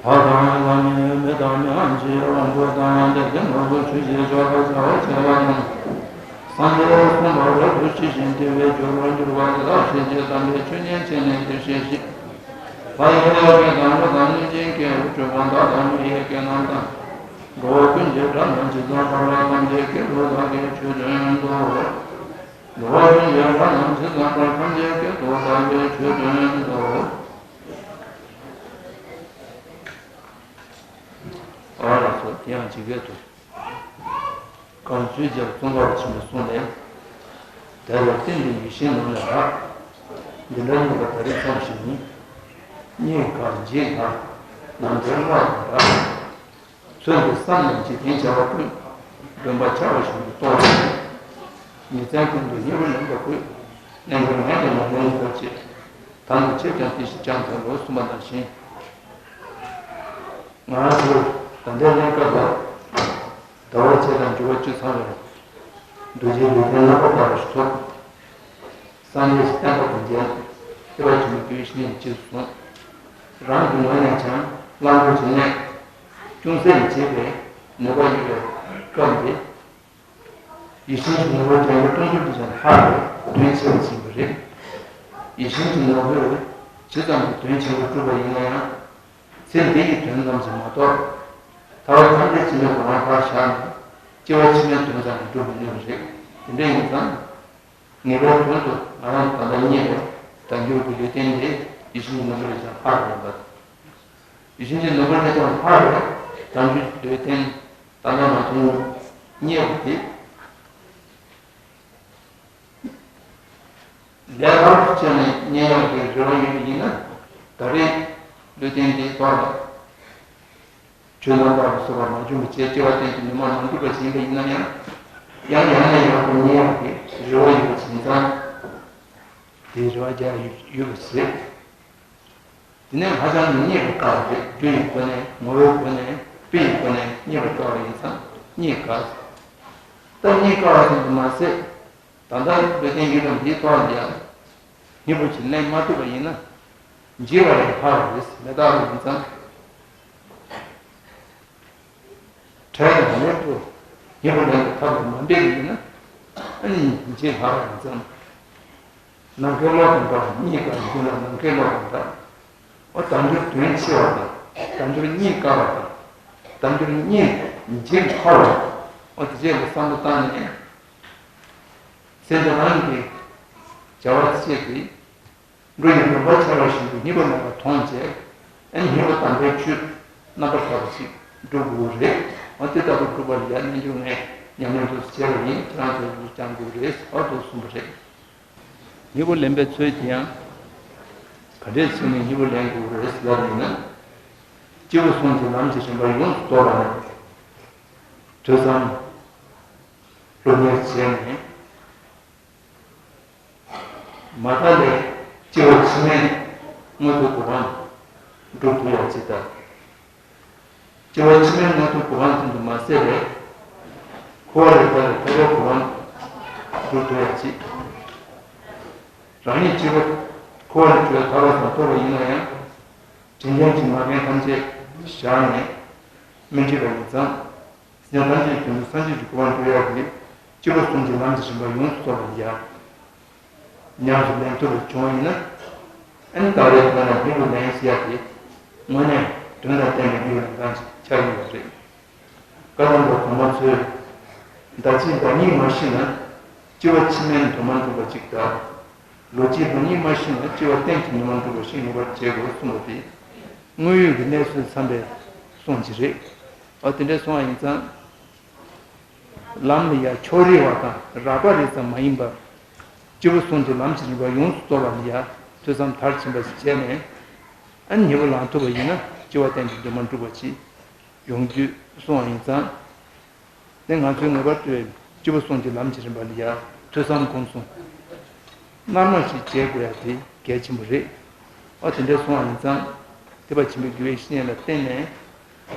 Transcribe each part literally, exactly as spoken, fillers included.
བ་དང་བླ་མའི་མི་དང་མི་དབང་ཆེ་དབང་པོ་དང་དད་ལྡན་ནོར་བུ་ཆོས་ཀྱི་འབྱོར་པ་བྱ་བ་བྱེད་པ་དང་། སངས་རྒྱས་གསུངས་པ་རབ་ཏུ་ཇི་བཞིན་དེ་བས་འགྱུར་བར་འགྱུར་བ་དེ་དག་ཤེས་བྱའི་དམ་པའི་ཆོས་ཉན་བྱས་ནས་དེ་ཤེས་ཤིག། ལྷ་ཡི་ཡི་གེ་དང་པོ་དང་གཉིས་ཀྱི་སྐད་དུ་གྲུབ་པ་དག་དང་པོའི་ཡི་གེ་རྣམས་དང་། འགྲོ་བ་ཀུན་གྱི་སྒྲ་རྣམས་ཇི་ཙམ་པར་ཐམས་ཅད་སྐད་དུ་བདག་གིས་ཆོས་བསྟན་ཏོ། འགྲོ་བ་ཀུན་གྱི་སྒྲ་རྣམས་ཇི་ཙམ་པར་ཐམས་ཅད་སྐད་དུ་བདག་གིས་ཆོས་བསྟན་ཏོ། ཨ་ལགས་སོ། དེ་ཡང་ཇི་སྐད་དུ། གང་ཚུལ་རྒྱལ་ཙོང་ཁ་པ་ཆེན་པོས་གསུངས་ནས། དེ་ལ་བརྟེན་ཏེ་ཡིད་བཞིན་ནོར་ལས་ལྷག་འདི་འདྲ་གཉིས་པ་ད་རེས་མཚམས་བཞག་ནི། རྙེད་དཀའ་འཇིགས་སླ། ནམ་མཁའི་གློག་དང་འདྲ། ཚུལ་འདི་བསམ་ནས་འཇིག་རྟེན་བྱ་བ་ཀུན། སྒྲོན་པ་ཆར་པ་བཞིན་དུ་རྟོགས་ནས། ཉིན་མཚན་ཀུན་ཏུ་སྙིང་པོ་ལེན་པ་དགོས། རྣལ་འབྱོར་ངས་ཀྱང་མ་ལེན་པར་བྱེད། དམ་དུ་བྱས་ཀྱང་དེ་བཞིན་སྦྱངས་ཏེ་ལོ་གསུངས་པ་ནང་བཞིན། ང་ཚོ་ད་ལྟའི་གནས་སྐབས་ལ། ཟླ་བ་ཕྱེད་དང་འགྱུར་བ་བཅུ་ཚང་བའི་རྡོ་རྗེ་ལུས་རྟེན་རྣམ་པར་དག་པ་ཞིག་ཐོབ། སངས་རྒྱས་ཀྱི་བསྟན་པ་དང་མཇལ། ཐེག་པ་ཆེན་པོའི་རྒྱུད་བཤད་ཅེས་གསུངས། རང་གི་ངོས་ནས་ཀྱང་བླང་དོར་བྱེད་ནས་ཅུང་ཟད་བྱེད་པའི་ནུས་པ་ཡོད་པའི་སྐབས་འདི། ཡིད་བཞིན་གྱི་ནོར་བུ་རྒྱན་གྱི་སྟོང་གསུམ་དུ་ཀྱང་ལྷག་པའི་དོན་ཆེ་བ་ཡིན་པ་རེད། ཡིད་བཞིན་གྱི་ནོར་བུས་ཇི་ཙམ་གྱི་དོན་ཆེན་པོ་བསྒྲུབས་པ་ཡིན་ན་ཡང་། ཚེ་འདི་ཡི་དོན་ཙམ་ཞིག་མ་གཏོགས། ཐར་པ་ཐམས་ཅད་མཁྱེན་པའི་གོ་འཕང་ཕར་བཞག་ནས་སྐྱེ་བ་ཕྱི་མའི་དོན་ཙམ་ཡང་བསྒྲུབ་མི་ནུས་པ་རེད། དེ་འདྲ་ཡིན་ཙང་། ངེས་པར་དོན་དུ་ང་རང་ད་ལྟ་རྙེད་པའི་བདག་འགྱུར་གྱི་ལུས་རྟེན་དེ་ཡིད་བཞིན་གྱི་ནོར་བུ་ལས་ཀྱང་ལྷག་པ་ཡིན་པ། ཡིད་བཞིན་གྱི་ནོར་བུ་ལས་ཀྱང་ལྷག་པའི་བདག་འགྱུར་གྱི་ལུས་རྟེན་ད་ལྟ་ང་ཚོས་རྙེད་པ་དེ། ལས་སླ་པོ་བྱས་ནས་རྙེད་ཡག་གི་རེ་བ་ཡོད་པ་ཡིན་ན། ད་རེས་ལུས་རྟེན་འདིའི་ཐོག་ལ་ཆོས་རྣམ་དག་ལ་སོགས་པ་མ་བྱུང་བའི་ཕྱིར་སྐྱེ་བ་གཏན་གྱི་ནུས་མ་མ་འགྲུབ་པ་ཞིག་ཡིན་པ་ཡིན་ན་ཡང་། ཡང་ཡང་ནས་ཡང་དུ་རྙེད་ཡག་གི་རེ་བ་ཡོད་པ་ཡིན་ཙང་། དེའི་རེ་བ་རྒྱག་ཡོད་པ་ཞིག་རེད། དེ་ནས་ཧ་ཅང་གི་རྙེད་པར་དཀའ་བ་རེད། རྒྱུ་ཡི་སྒོ་ནས་ངོ་བོའི་སྒོ་ནས་དཔེ་ཡི་སྒོ་ནས་རྙེད་པར་དཀའ་བ་ཡིན་ཙང་རྙེད་དཀའ། ད་རྙེད་དཀའ་བ་ཙམ་དུ་མ་ཟད། ད་ལྟ་ལུས་རྟེན་ཡོད་པ་འདིའི་ཐོག་ལ་ཡང་སྙིང་པོ་ཅིག་ལེན་མ་ཐུབ་པ་ཡིན་ན། འཇིགས་པ་ལས་ལྷག་པ་རེད། མི་རྟག་པ་ཡིན་ཙང་། འཕྲལ་ཡང་མེད་དུ་སྙིང་པོ་ལེན་པའི་ཐབས་ལ་མ་འབད་པ་ཡིན་ན། ཨ་ནི་འཇིགས་སླ་བ་ཡིན་ཙང་། ནམ་མཁའི་གློག་དང་འདྲ། རྙེད་དཀའ་འཇིགས་ལ་ནམ་མཁའི་གློག་དང་འདྲ། འོ་བདག་འགྱུར་དོན་ཆེ་བ་དང་། བདག་འགྱུར་རྙེད་དཀའ་བ་དང་། བདག་འགྱུར་རྙེད་འཇིགས་སླ་བ། འོ་དེ་བཅས་ལ་བསམ་བློ་བཏང་ནས། ཚེ་འདི་རང་གི་བྱ་བ་ཆེ་སྟེ། འགྲོ་ཡི་རིམ་པ་ཆར་བ་བཞིན་དུ་རྙེད་པ་མེད་པར་མཐོང་བྱས། ཨ་ནི་རྙེད་པ་དམ་པའི་ཆོས་རྣམ་པར་དག་པ་ཞིག་སྒྲུབ་དགོས་རེད། འོ་དེ་ལྟ་བུ་སྒྲུབ་པ་ལ་ཡང་རྣལ་འབྱོར་ངས་ཉམས་ལེན་དུ་བྱས་པ་ཡིན། ཁྱེད་རང་ཚོས་ཀྱང་དགོས་རེད། འོ་དེ་གསུངས་པ་རེད། སྙིང་པོ་ལེན་པའི་ཚུལ་དེ་ཡང་། ག་འདྲས་བྱས་ནས་སྙིང་པོ་ལེན་དགོས་རེད་ཟེར་བ་ཡིན་ན། སྐྱེས་བུ་གསུམ་གྱི་ལམ་གྱི་རིམ་པ་ཡོངས་སུ་རྫོགས་པ་ནས། ཐོས་བསམ་སློབ་གཉེར་བྱས་ནས། མ་མཐའ་ལས་སྐྱེ་བ་ཕྱི་མའི་མངོན་མཐོའི་གོ་འཕང་སྒྲུབ་ཐུབ་ཡག་ཅིག་དང་། སྐྱེ་བ་ཕྱི་མའི་མངོན་མཐོའི་གོ་འཕང་ཙམ་དུ་མ་ཟད་པའི་འཁོར་བ་ལས་ཐར་བའི་ཐར་པའི་གོ་འཕང་སྒྲུབ་ཐུབ་ཡག་ཅིག། རང་ཉིད་སྐྱེ་བ་འཁོར་བ་ལས་གྲོལ་བའི་ཐར་པ་ཙམ་ཐོབ་པ་ཡིན་ན་ཡང་། དྲིན་ཅན་གྱི་མ་རྒན་ཐམས་ཅད་བཞག་ནས་སྨིན་བྱེད་པ་ཡིན་ཙང་། སེམས་ཅན་ཐམས་ཅད་ཀྱི་དོན་དུ་སངས་རྒྱས་ཀྱི་གོ་འཕང་སྒྲུབ་ཡག་གི་སྐྱེས་བུ་གསུམ་གྱི་ལམ་གྱི་རིམ་པ་ཡོངས་སུ་རྫོགས་པ་ཡིན་ཡང་། ཉམས་སུ་ལེན་ཐུབ་པ་བྱུང་བ་ཡིན་ན། ཨ་ནི་ད་རེས་ཐོག་ནས་སྙིང་པོ་ལེན་ཟེར་ཡག་དེ་དངོས་གནས་དོན་དང་ལྡན་པའི་སྙིང་པོ་ལེན་སྟངས་ཤིག་ཆགས་ཡོད་པ་རེད། བཀའ་གདམས་པ་གོང་མ་ཚོས། ཟླ་གཅིག་ཟླ་གཉིས་མ་ཤི་ན་སྐྱེ་བ་ཕྱི་མའི་སྡུག་བསྔལ་འགྲུབ་པ་གཅིག་དང་། ལོ་གཅིག་ལོ་གཉིས་མ་ཤི་ན་སྐྱེ་བ་གཏན་གྱི་ནུས་པ་འགྲུབ་པ་ཞིག་ངེས་པར་བྱེད་དགོས་གསུངས་པ་དེ། དངོས་ཡོད་ཀྱི་གནས་ཚུལ་འཚམས་པའི་གསུང་ཅིག་རེད། འོ་དེ་འདྲ་གསུང་བ་ཡིན་ཙང་། ལམ་ལ་ཡ་ཕྱོགས་རིས་པ་དང་རགས་པ་རིས་ཙམ་མ་ཡིན་པར། སྐྱེས་བུ་གསུམ་གྱི་ལམ་གྱི་རིམ་པ་ཡོངས་སུ་རྫོགས་པ་ལ་ཡ་ཐོས་བསམ་མཐར་ཕྱིན་པ་ཞིག་བྱས་ནས། ཨ་ནི་སྙིང་པོ་ལེན་ཐུབ་པ་ཡིན་ན་སྐྱེ་བ་གཏན་གྱི་འདུན་མ་འགྲུབ་པ་ཞིག་ཡོང་རྒྱུ་གསུང་བ་ཡིན་ཙང་། དེ་ང་ཚོའི་ངེས་པར་དུ་སྐྱེས་བུ་གསུམ་གྱི་ལམ་གྱི་རིམ་པ་ལ་ཡ་ཐོས་བསམ་སྒོམ་གསུམ་རྣལ་མ་ཞིག་བྱེད་དགོས་ཡ་དེ་གལ་ཆེན་པོ་རེད། ཨ་དེ་འདྲ་གསུང་བ་ཡིན་ཙང་། ཐེག་པ་ཆེན་པོའི་དགེ་བའི་བཤེས་གཉེན་ལ་བརྟེན་ནས།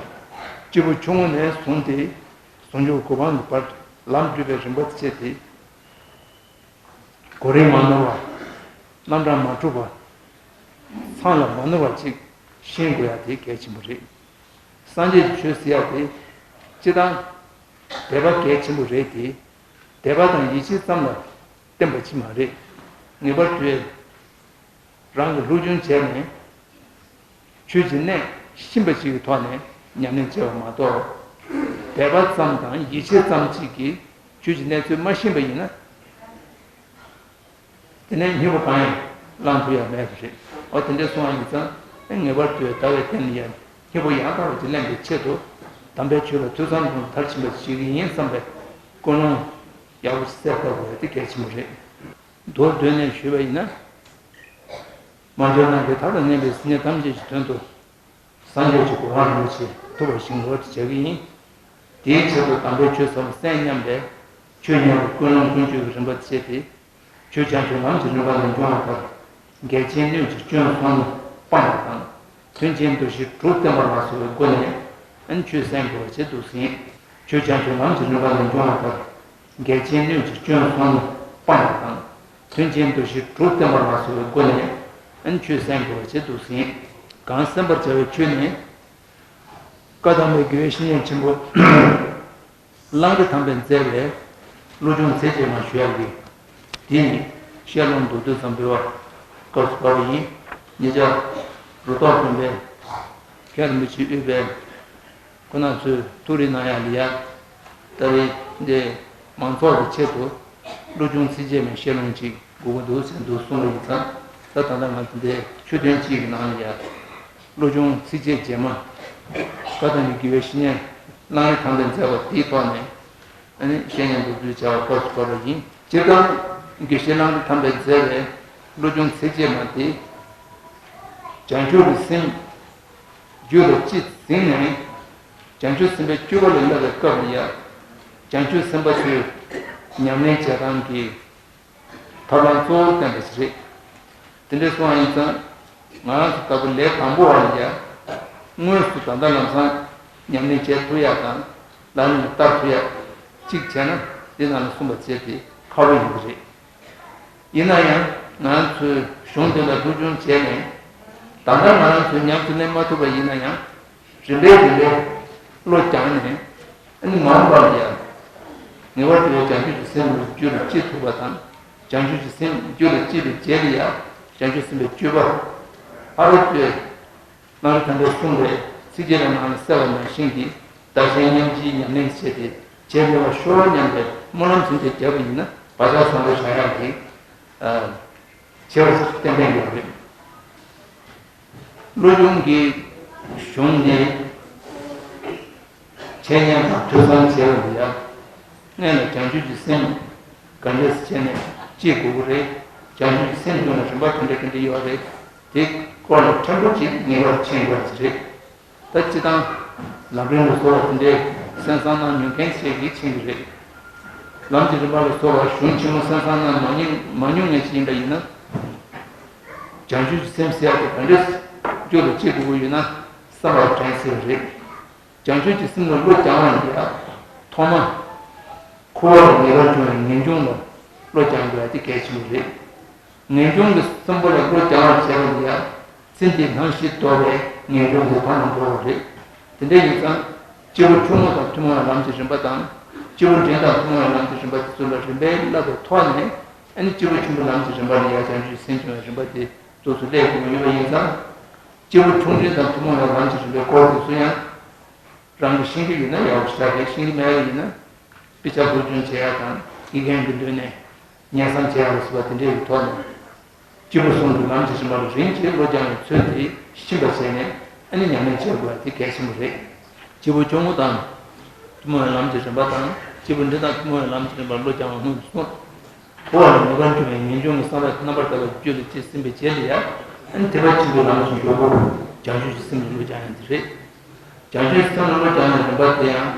སྐྱེས་བུ་ཆུང་ངུ་ནས་བཟུང་སྟེ་ཟུང་འཇུག་གོ་འཕང་གི་བར་ལམ་བགྲོད་པའི་རིམ་པ་བཅས་ཏེ། གོ་རིམ་མ་ནོར་བ། རྣམ་གྲངས་མ་འཁྲུགས་པ། མཚམས་ལ་མ་ནོར་བ་ཅིག་ཤེས་དགོས་ཡ་དེ་གལ་ཆེན་པོ་རེད། སངས་རྒྱས་ཀྱི་ཆོས་ཟེར་ཡ་དེ། སྤྱིར་བཏང་དད་པ་གལ་ཆེན་པོ་རེད་དེ། དད་པ་དང་ཡིད་ཆེས་ཙམ་ལ་བརྟེན་པ་ཅིག་མ་རེད། ངེས་པར་དུ་རང་གི་སློབ་སྦྱོང་བྱས་ནས། ཆོས་ཀྱི་གནད་ཤེས་པ་ཞིག་གི་ཐོག་ནས་ཉམས་ལེན་བྱས་པ་མ་གཏོགས། དད་པ་ཙམ་དང་ཡིད་ཆེས་ཙམ་གཅིག་གིས་ཆོས་ཀྱི་གནད་ཚུལ་མ་ཤེས་པ་ཡིན་ན། དེ་ནས་སྙིང་པོ་གང་ཡང་བླང་ཐུབ་ཡ་མེད་པ་རེད། འོ་དེ་འདྲ་སོང་བ་ཡིན་ཙང་། ངེས་པར་དུ་ཟླ་བའི་སྟེང་ལ་ཡང་སྙིང་པོ་ཡང་དག་པ་ཅིག་ལེན་པའི་ཆེད་དུ། དམ་པའི་ཆོས་ལ་ཐོས་བསམ་སྒོམ་མཐར་ཕྱིན་པ་ཞིག་ཡིན་བསམ་པའི་ཀུན་སློང་ཡག་པོ་ཞིག་གསལ་བཏབ་དགོས་པ་དེ་གལ་ཆེན་པོ་རེད། མདོར་བསྡུས་ནས་ཞུས་པ་ཡིན་ན། མ་འབྱོར་ནམ་མཁའི་མཐའ་དང་མཉམ་པའི་སེམས་ཅན་ཐམས་ཅད་ཀྱི་དོན་དུ། སངས་རྒྱས་ཀྱི་གོ་འཕང་རིན་པོ་ཆེ་ཐོབ་པར་བྱིན་དགོས་པ་དེ་བྱ་གི་ཡིན། དེའི་ཆེད་དུ་དམ་པའི་ཆོས་ཟབ་མོ་གསན་སྙམ་པའི་ཆོས་ཉན་པའི་ཀུན་སློང་ཀུན་སྤྱོད་ཀྱི་རིམ་པ་བྱས་ཏེ། ཆོས་བྱང་ཆུབ་ལམ་གྱི་རིམ་པ་ལས་འབྱུང་བ་ལྟར། འགལ་རྐྱེན་སྣོད་ཀྱི་སྐྱོན་གསུམ་སྤང་བ་དང་། མཐུན་རྐྱེན་འདུ་ཤེས་དྲུག་བསྟེན་པ་ལ་སོགས་པའི་སྒོ་ནས་ཨན་ཆོས་གསན་དགོས་པ་བྱེད་འདུག་ཟིན། ཆོས་བྱང་ཆུབ་ལམ་གྱི་རིམ་པ་ལས་འབྱུང་བ་ལྟར། འགལ་རྐྱེན་སྣོད་ཀྱི་སྐྱོན་གསུམ་སྤང་བ་དང་། མཐུན་རྐྱེན་འདུ་ཤེས་དྲུག་བསྟེན་པ་ལ་སོགས་པའི་སྒོ་ནས་ཨན་ཆོས་གསན་དགོས་པ་བྱེད་འདུག་ཟིན། གང་གསན་པར་བྱ་བའི་ཆོས་ནི། བཀའ་གདམས་པའི་དགེ་བའི་བཤེས་གཉེན་ཆེན་པོ། གླང་རི་ཐང་པས་མཛད་པའི་བློ་སྦྱོང་ཚིགས་བཅད་མ་ཞུ་ཡག་གི། དེ་ནི་བཤད་ལུང་མདོར་བསྡུས་ཙམ་འབུལ་བར་སྐབས་སུ་བབས་པ་ཡིན། ཉེ་ཆར་རུ་ཐོག་དགོན་པའི་མཁན་རིན་པོ་ཆེ་དབུས་པའི་ཁོ་ན་ཚོས་ཐུགས་རེ་གནང་ཡག་ལ་ཡ། ད་རེས་འདི་མང་ཚོགས་ཀྱི་ཆེད་དུ་བློ་སྦྱོང་ཚིགས་བཅད་མའི་བཤད་ལུང་ཅིག་དགོས་ཀྱི་འདུག་ཟེར་འདུག་གསུངས་པ་ཡིན་ཙང་། ད་ད་ལྟ་ང་ཚོ་འདི་ཆོས་ཐུན་གཅིག་གི་ནང་ལ་ཡ། བློ་སྦྱོང་ཚིགས་བཅད་རྗེས་མ། བཀའ་གདམས་པའི་དགེ་བའི་བཤེས་གཉེན་གླང་རི་ཐང་པས་མཛད་པ་དེའི་ཐོག་ནས། ཨ་ནི་བཤེས་གཉེན་མདོར་བསྡུས་བྱ་བ་སྐབས་སུ་བབས་པ་ཡིན། སྤྱིར་བཏང་དགེ་བཤེས་གླང་རི་ཐང་པས་མཛད་པའི་བློ་སྦྱོང་ཚིགས་བཅད་མ་དེ། བྱང་ཆུབ་ཀྱི་སེམས་རྒྱུད་ལ་ཅི་ཟིན་ནས། བྱང་ཆུབ་སེམས་དཔའི་སྤྱོད་པ་ལ་བསླབ་པའི་སྐབས་ལ་ཡ། བྱང་ཆུབ་སེམས་དཔའ་ཚོས་ཉམས་ལེན་བྱེད་སྟངས་ཀྱི་ཐབས་ལམ་གཙོ་བོར་བསྟན་པ་ཞིག་རེད། དེ་འདྲ་སོང་བ་ཡིན་ཙང་། ང་རང་ཚོ་ལྟ་བུ་ལས་དང་པོ་བ་ལ་ཡ། དངོས་སུ་ད་ལྟ་ལམ་སང་ཉམས་ལེན་བྱེད་ཐུབ་ཡག་དང་། ལམ་ལ་བསྟར་ཐུབ་ཡག་གཅིག་བྱས་ན། འདི་ནང་ལ་གསུངས་པ་བྱས་ཏེ་ཁག་པོ་ཡིན་གྱི་རེད། ཡིན་ན་ཡང་ང་རང་ཚོའི་གཞུང་འདི་ལ་སློབ་སྦྱོང་བྱས་ནས། ད་ལྟ་ང་རང་ཚོས་ཉམས་སུ་ལེན་མ་ཐུབ་པ་ཡིན་ན་ཡང་། རིམ་པས་རིམ་པས་བློ་སྦྱངས་ནས། ཨ་ནི་མ་འོངས་པ་ལ་ཡང་། ངེས་པར་དུ་ཡང་བྱང་ཆུབ་ཀྱི་སེམས་རྒྱུད་ལ་སྐྱེ་ཐུབ་པ་དང་། བྱང་ཆུབ་ཀྱི་སེམས་རྒྱུད་ལ་སྐྱེས་པའི་རྗེས་ལ་ཡང་། བྱང་ཆུབ་སེམས་དཔའི་སྤྱོད་པ། ཕ་རོལ་ཏུ། གླང་རི་ཐང་པས་གསུངས་པའི་ཚིགས་བཅད་ནང་ལ་གསལ་བ་ནང་བཞིན་གྱི། བདག་གཞན་མཉམ་བརྗེའི་ཉམས་ལེན་བྱས་ཏེ། རྗེས་འབྲང་བ་ཤོར་བ་སྙམ་པའི་སྨོན་ལམ་ཚུན་ཆད་བརྒྱབ་པ་ཡིན་ན། བག་ཆགས་བཟང་པོ་བཞག་ཡག་གི་ཨ་བྱེད་པ་ཏན་ཏན་ཡོད་རེད། བློ་སྦྱོང་གི་གཞུང་ནི། འཆད་ཉན་དང་ཐོས་བསམ་བྱེད་པ་ལ་ཡ། སྔོན་ལ་བྱང་ཆུབ་ཀྱི་སེམས་ག་འདྲས་བྱས་ནས་སྐྱེ་དགོས་ཀྱི་རེད། བྱང་ཆུབ་ཀྱི་སེམས་སྐྱོང་བའི་རིམ་པ་ག་འདྲ་ག་འདྲ་ཡོད་རེད། དེ་སྐོར་ལ་ཕྲན་བུ་ཅིག་ངེས་པར་མཁྱེན་དགོས་ཀྱི་རེད། ད་སྤྱིར་བཏང་ལམ་རིམ་ལ་སོགས་པ་དེ་འདྲའི་གསན་བསམ་གནང་མྱོང་མཁན་ཞིག་གིས་མཁྱེན་གྱི་རེད། ལམ་གྱི་རིམ་པ་ལ་སོགས་པ་གཞུང་ཆེན་མོ་གསན་བསམ་གནང་མ་མྱོང་མ་མྱོང་མཁན་ཞིག་ཡིན་པ་ཡིན་ན། བྱང་ཆུབ་ཀྱི་སེམས་ཟེར་ཡག་དེ་ག་འདྲས་རྒྱུད་ལ་སྐྱེ་དགོས་ཀྱི་ཡོད་ན་བསམ་པ་དྲན་སྲིད་པ་རེད། བྱང་ཆུབ་ཀྱི་སེམས་ལ་བློ་སྦྱང་བ་ཡིན་ཡ། ཐོག་མ། འཁོར་བ་ལ་ངེས་པར་འབྱུང་བའི་ངེས་འབྱུང་ལ་བློ་སྦྱང་དགོས་ཡ་དེ་གལ་ཆེན་པོ་རེད། ངེས་འབྱུང་གི་གསུམ་པོ་ལ་བློ་སྦྱང་བར་བྱེད་པ་ཡིན་ཡ། སེམས་ཀྱི་སྣང་ཞེན་ལྡོག་པའི་ངེས་འབྱུང་དེ་ཐོག་མར་འགྲོ་བ་རེད། དེ་འདྲ་ཡིན་ཙང་། སྐྱེས་བུ་ཆུང་ངུ་དང་ཐུན་མོང་བའི་ལམ་གྱི་རིམ་པ་དང་། སྐྱེས་བུ་འབྲིང་དང་ཐུན་མོང་བའི་ལམ་གྱི་རིམ་པ་དེ་ཚོ་ལ་རིམ་པས་བསླབ་པའི་ཐོག་ནས། ཨ་ནི་སྐྱེས་བུ་ཆེན་པོའི་ལམ་གྱི་རིམ་པ་ལ་ཡ་བྱང་ཆུབ་སེམས་སྐྱོང་བའི་རིམ་པ་དེ་ཚོ་ཚུར་སླེབས་དགོས་ཡོད་པ་ཡིན་ཙང་། སྐྱེས་བུ་ཆུང་འབྲིང་དང་ཐུན་མོང་བའི་ལམ་གྱི་རིམ་པའི་སྐོར་དེ་ཚོ་ཡང་རང་གིས་ཤེས་ཀྱི་ཡོད་ན་ཡག་པོ་ཞེ་དྲག་རེད། ཤེས་ཀྱི་མེད་པ་ཡིན་ན། དཔེ་ཆ་བགོ་སྐྱོན་བྱེད་ཡག་དང་། དགེ་རྒན་གྱི་མདུན་ནས་སྙན་སེང་བྱེད་ཡག་ལ་སོགས་པ་དེ་འདྲའི་ཐོག་ནས། སྐྱེས་བུ་གསུམ་གྱི་ལམ་གྱི་རིམ་པ་ལ་རིམ་གྱིས་བློ་སྦྱང་བའི་ཚུལ་དེ་ཤེས་པ་བྱས་ནས། ཨ་ནི་ཉམས་ལེན་བྱེད་དགོས་པ་དེ་གལ་ཆེན་པོ་རེད། སྐྱེས་བུ་ཆུང་ངུ་དང་ཐུན་མོང་བའི་ལམ་གྱི་རིམ་པ་དང་། སྐྱེས་བུ་འབྲིང་དང་ཐུན་མོང་བའི་ལམ་གྱི་རིམ་པར་བློ་སྦྱང་བ་སྔོན་དུ་སོང་། འཁོར་བ་ལ་ངེས་པར་འབྱུང་བའི་ངེས་འབྱུང་གི་བསམ་པ་རྣམ་པར་དག་པའི་རྒྱུད་ལ་སྐྱེས་ཟིན་པའི་རྗེས་ལ་ཡ། ཨ་ནི་ཐེག་པ་ཆེན་པོའི་ལམ་དུ་འགྲོ་སྐབས་བྱང་ཆུབ་ཀྱི་སེམས་ལ་བློ་སྦྱང་ཡ་དེ་རེད། བྱང་ཆུབ་སེམས་ལ་བློ་སྦྱང་བའི་རིམ་པ་དེ་ཡང་།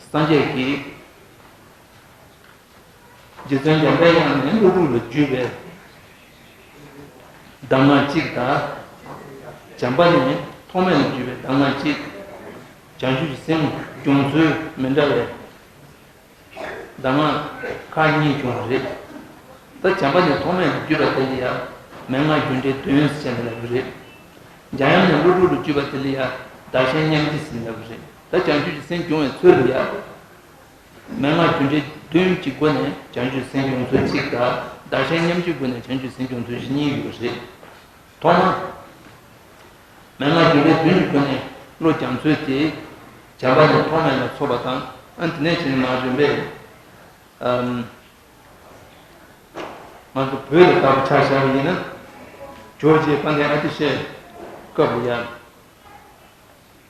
སངས་རྒྱས་ཀྱིས་རྗེ་བཙུན་འཇམ་པའི་དབྱངས་ནས་ཀླུ་སྒྲུབ་ལ་བརྒྱུད་པའི་གདམས་ངག་གཅིག་དང་། བྱམས་པ་ནས་ཐོགས་མེད་ལ་བརྒྱུད་པའི་གདམས་ངག་གཅིག། བྱང་ཆུབ་ཀྱི་སེམས་སྦྱོང་ཚུལ་མི་འདྲ་བའི་གདམས་ངག་ཁག་གཉིས་བྱུང་བ་རེད། ད་བྱམས་པ་ནས་ཐོགས་མེད་ལ་བརྒྱུད་པ་དེ་ལ་ཡ། མན་ངག་རྒྱུ་འབྲས་བདུན་ཟེར་ནས་ལབ་ཀྱི་རེད། འཇམ་དབྱངས་ནས་ཀླུ་སྒྲུབ་ལ་བརྒྱུད་པ་དེ་ལ་ཡ། བདག་གཞན་མཉམ་བརྗེ་ཟེར་ནས་ལབ་ཀྱི་རེད། ད་བྱང་ཆུབ་ཀྱི་སེམས་སྦྱོང་བའི་ཚུལ་ལ་ཡ། མན་ངག་རྒྱུ་འབྲས་བདུན་གྱི་སྒོ་ནས་བྱང་ཆུབ་སེམས་སྦྱོང་ཚུལ་གཅིག་དང་། བདག་གཞན་མཉམ་བརྗེའི་སྒོ་ནས་བྱང་ཆུབ་སེམས་སྦྱོང་ཚུལ་གཉིས་ཡོད་པ་རེད། ཐོག་མ། མན་ དོན་གྱི་སྒོ་ནས་བློ་སྦྱང་ཚུལ་དེ་བྱམས་པ་ནས་ཐོགས་མེད་ལ་ཚོགས་པ་དང་། ཨ་དེ་ནས་བྱས་ནས་མ་རིམ་པས་ཨམ། ང་ཚོ་བོད་ལ་ལྟ་བུ་ཆ་བཞག་པ་ཡིན་ན། ཇོ་བོ་རྗེ་དཔལ་ལྡན་ཨ་ཏི་ཤའི་སྐབས་ལ་ཡང་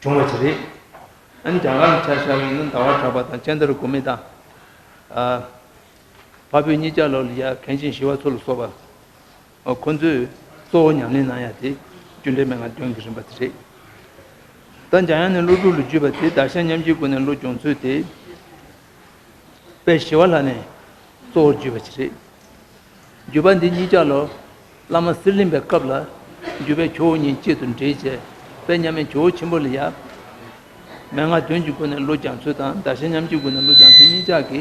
བྱུང་བ་ཞིག་རེད། ཨ་ནི་རྒྱ་གར་ལ་ཆ་བཞག་པ་ཡིན་ན་ཟླ་བ་གྲགས་པ་དང་ཙནྡྲ་གོ་མི་དང་། ཨ། འཕགས་བོད་གཉིས་ཆ་ལོ་ལ་ཡ་མཁན་ཆེན་ཞི་བ་འཚོ་ལ་སོགས་པ། ཨ་ཁོ་ཚོས་གཙོ་བོ་ཉམས་ལེན་གནང་ཡ་དེ་རྒྱུ་འབྲས་མན་ངག་བདུན་གྱི་རིམ་པ་དེ་རེད། ད་འཇམ་དབྱངས་ནས་ཀླུ་སྒྲུབ་ལ་བརྒྱུད་པ་དེ་བདག་གཞན་མཉམ་བརྗེའི་སྒོ་ནས་བློ་སྦྱོང་ཚུལ་དེ། དཔལ་ཞི་བ་ལྷ་ནས་གཙོ་བོར་བརྒྱུད་པ་ཞིག་རེད། བརྒྱུད་པ་འདི་གཉིས་ཆ་ལོ། བླ་མ་གསེར་གླིང་པའི་སྐབས་ལ། བརྒྱུད་པའི་ཇོ་བོ་གཉིས་གཅིག་ཏུ་འདྲེས་བྱས། དཔལ་མཉམ་མེད་ཇོ་བོ་ཆེན་པོ་ལ་ཡ། མན་ངག་བདུན་གྱི་སྒོ་ནས་བློ་སྦྱང་ཚུལ་དང་བདག་གཞན་མཉམ་བརྗེའི་སྒོ་ནས་བློ་སྦྱང་ཚུལ་གཉིས་ཆ་གི་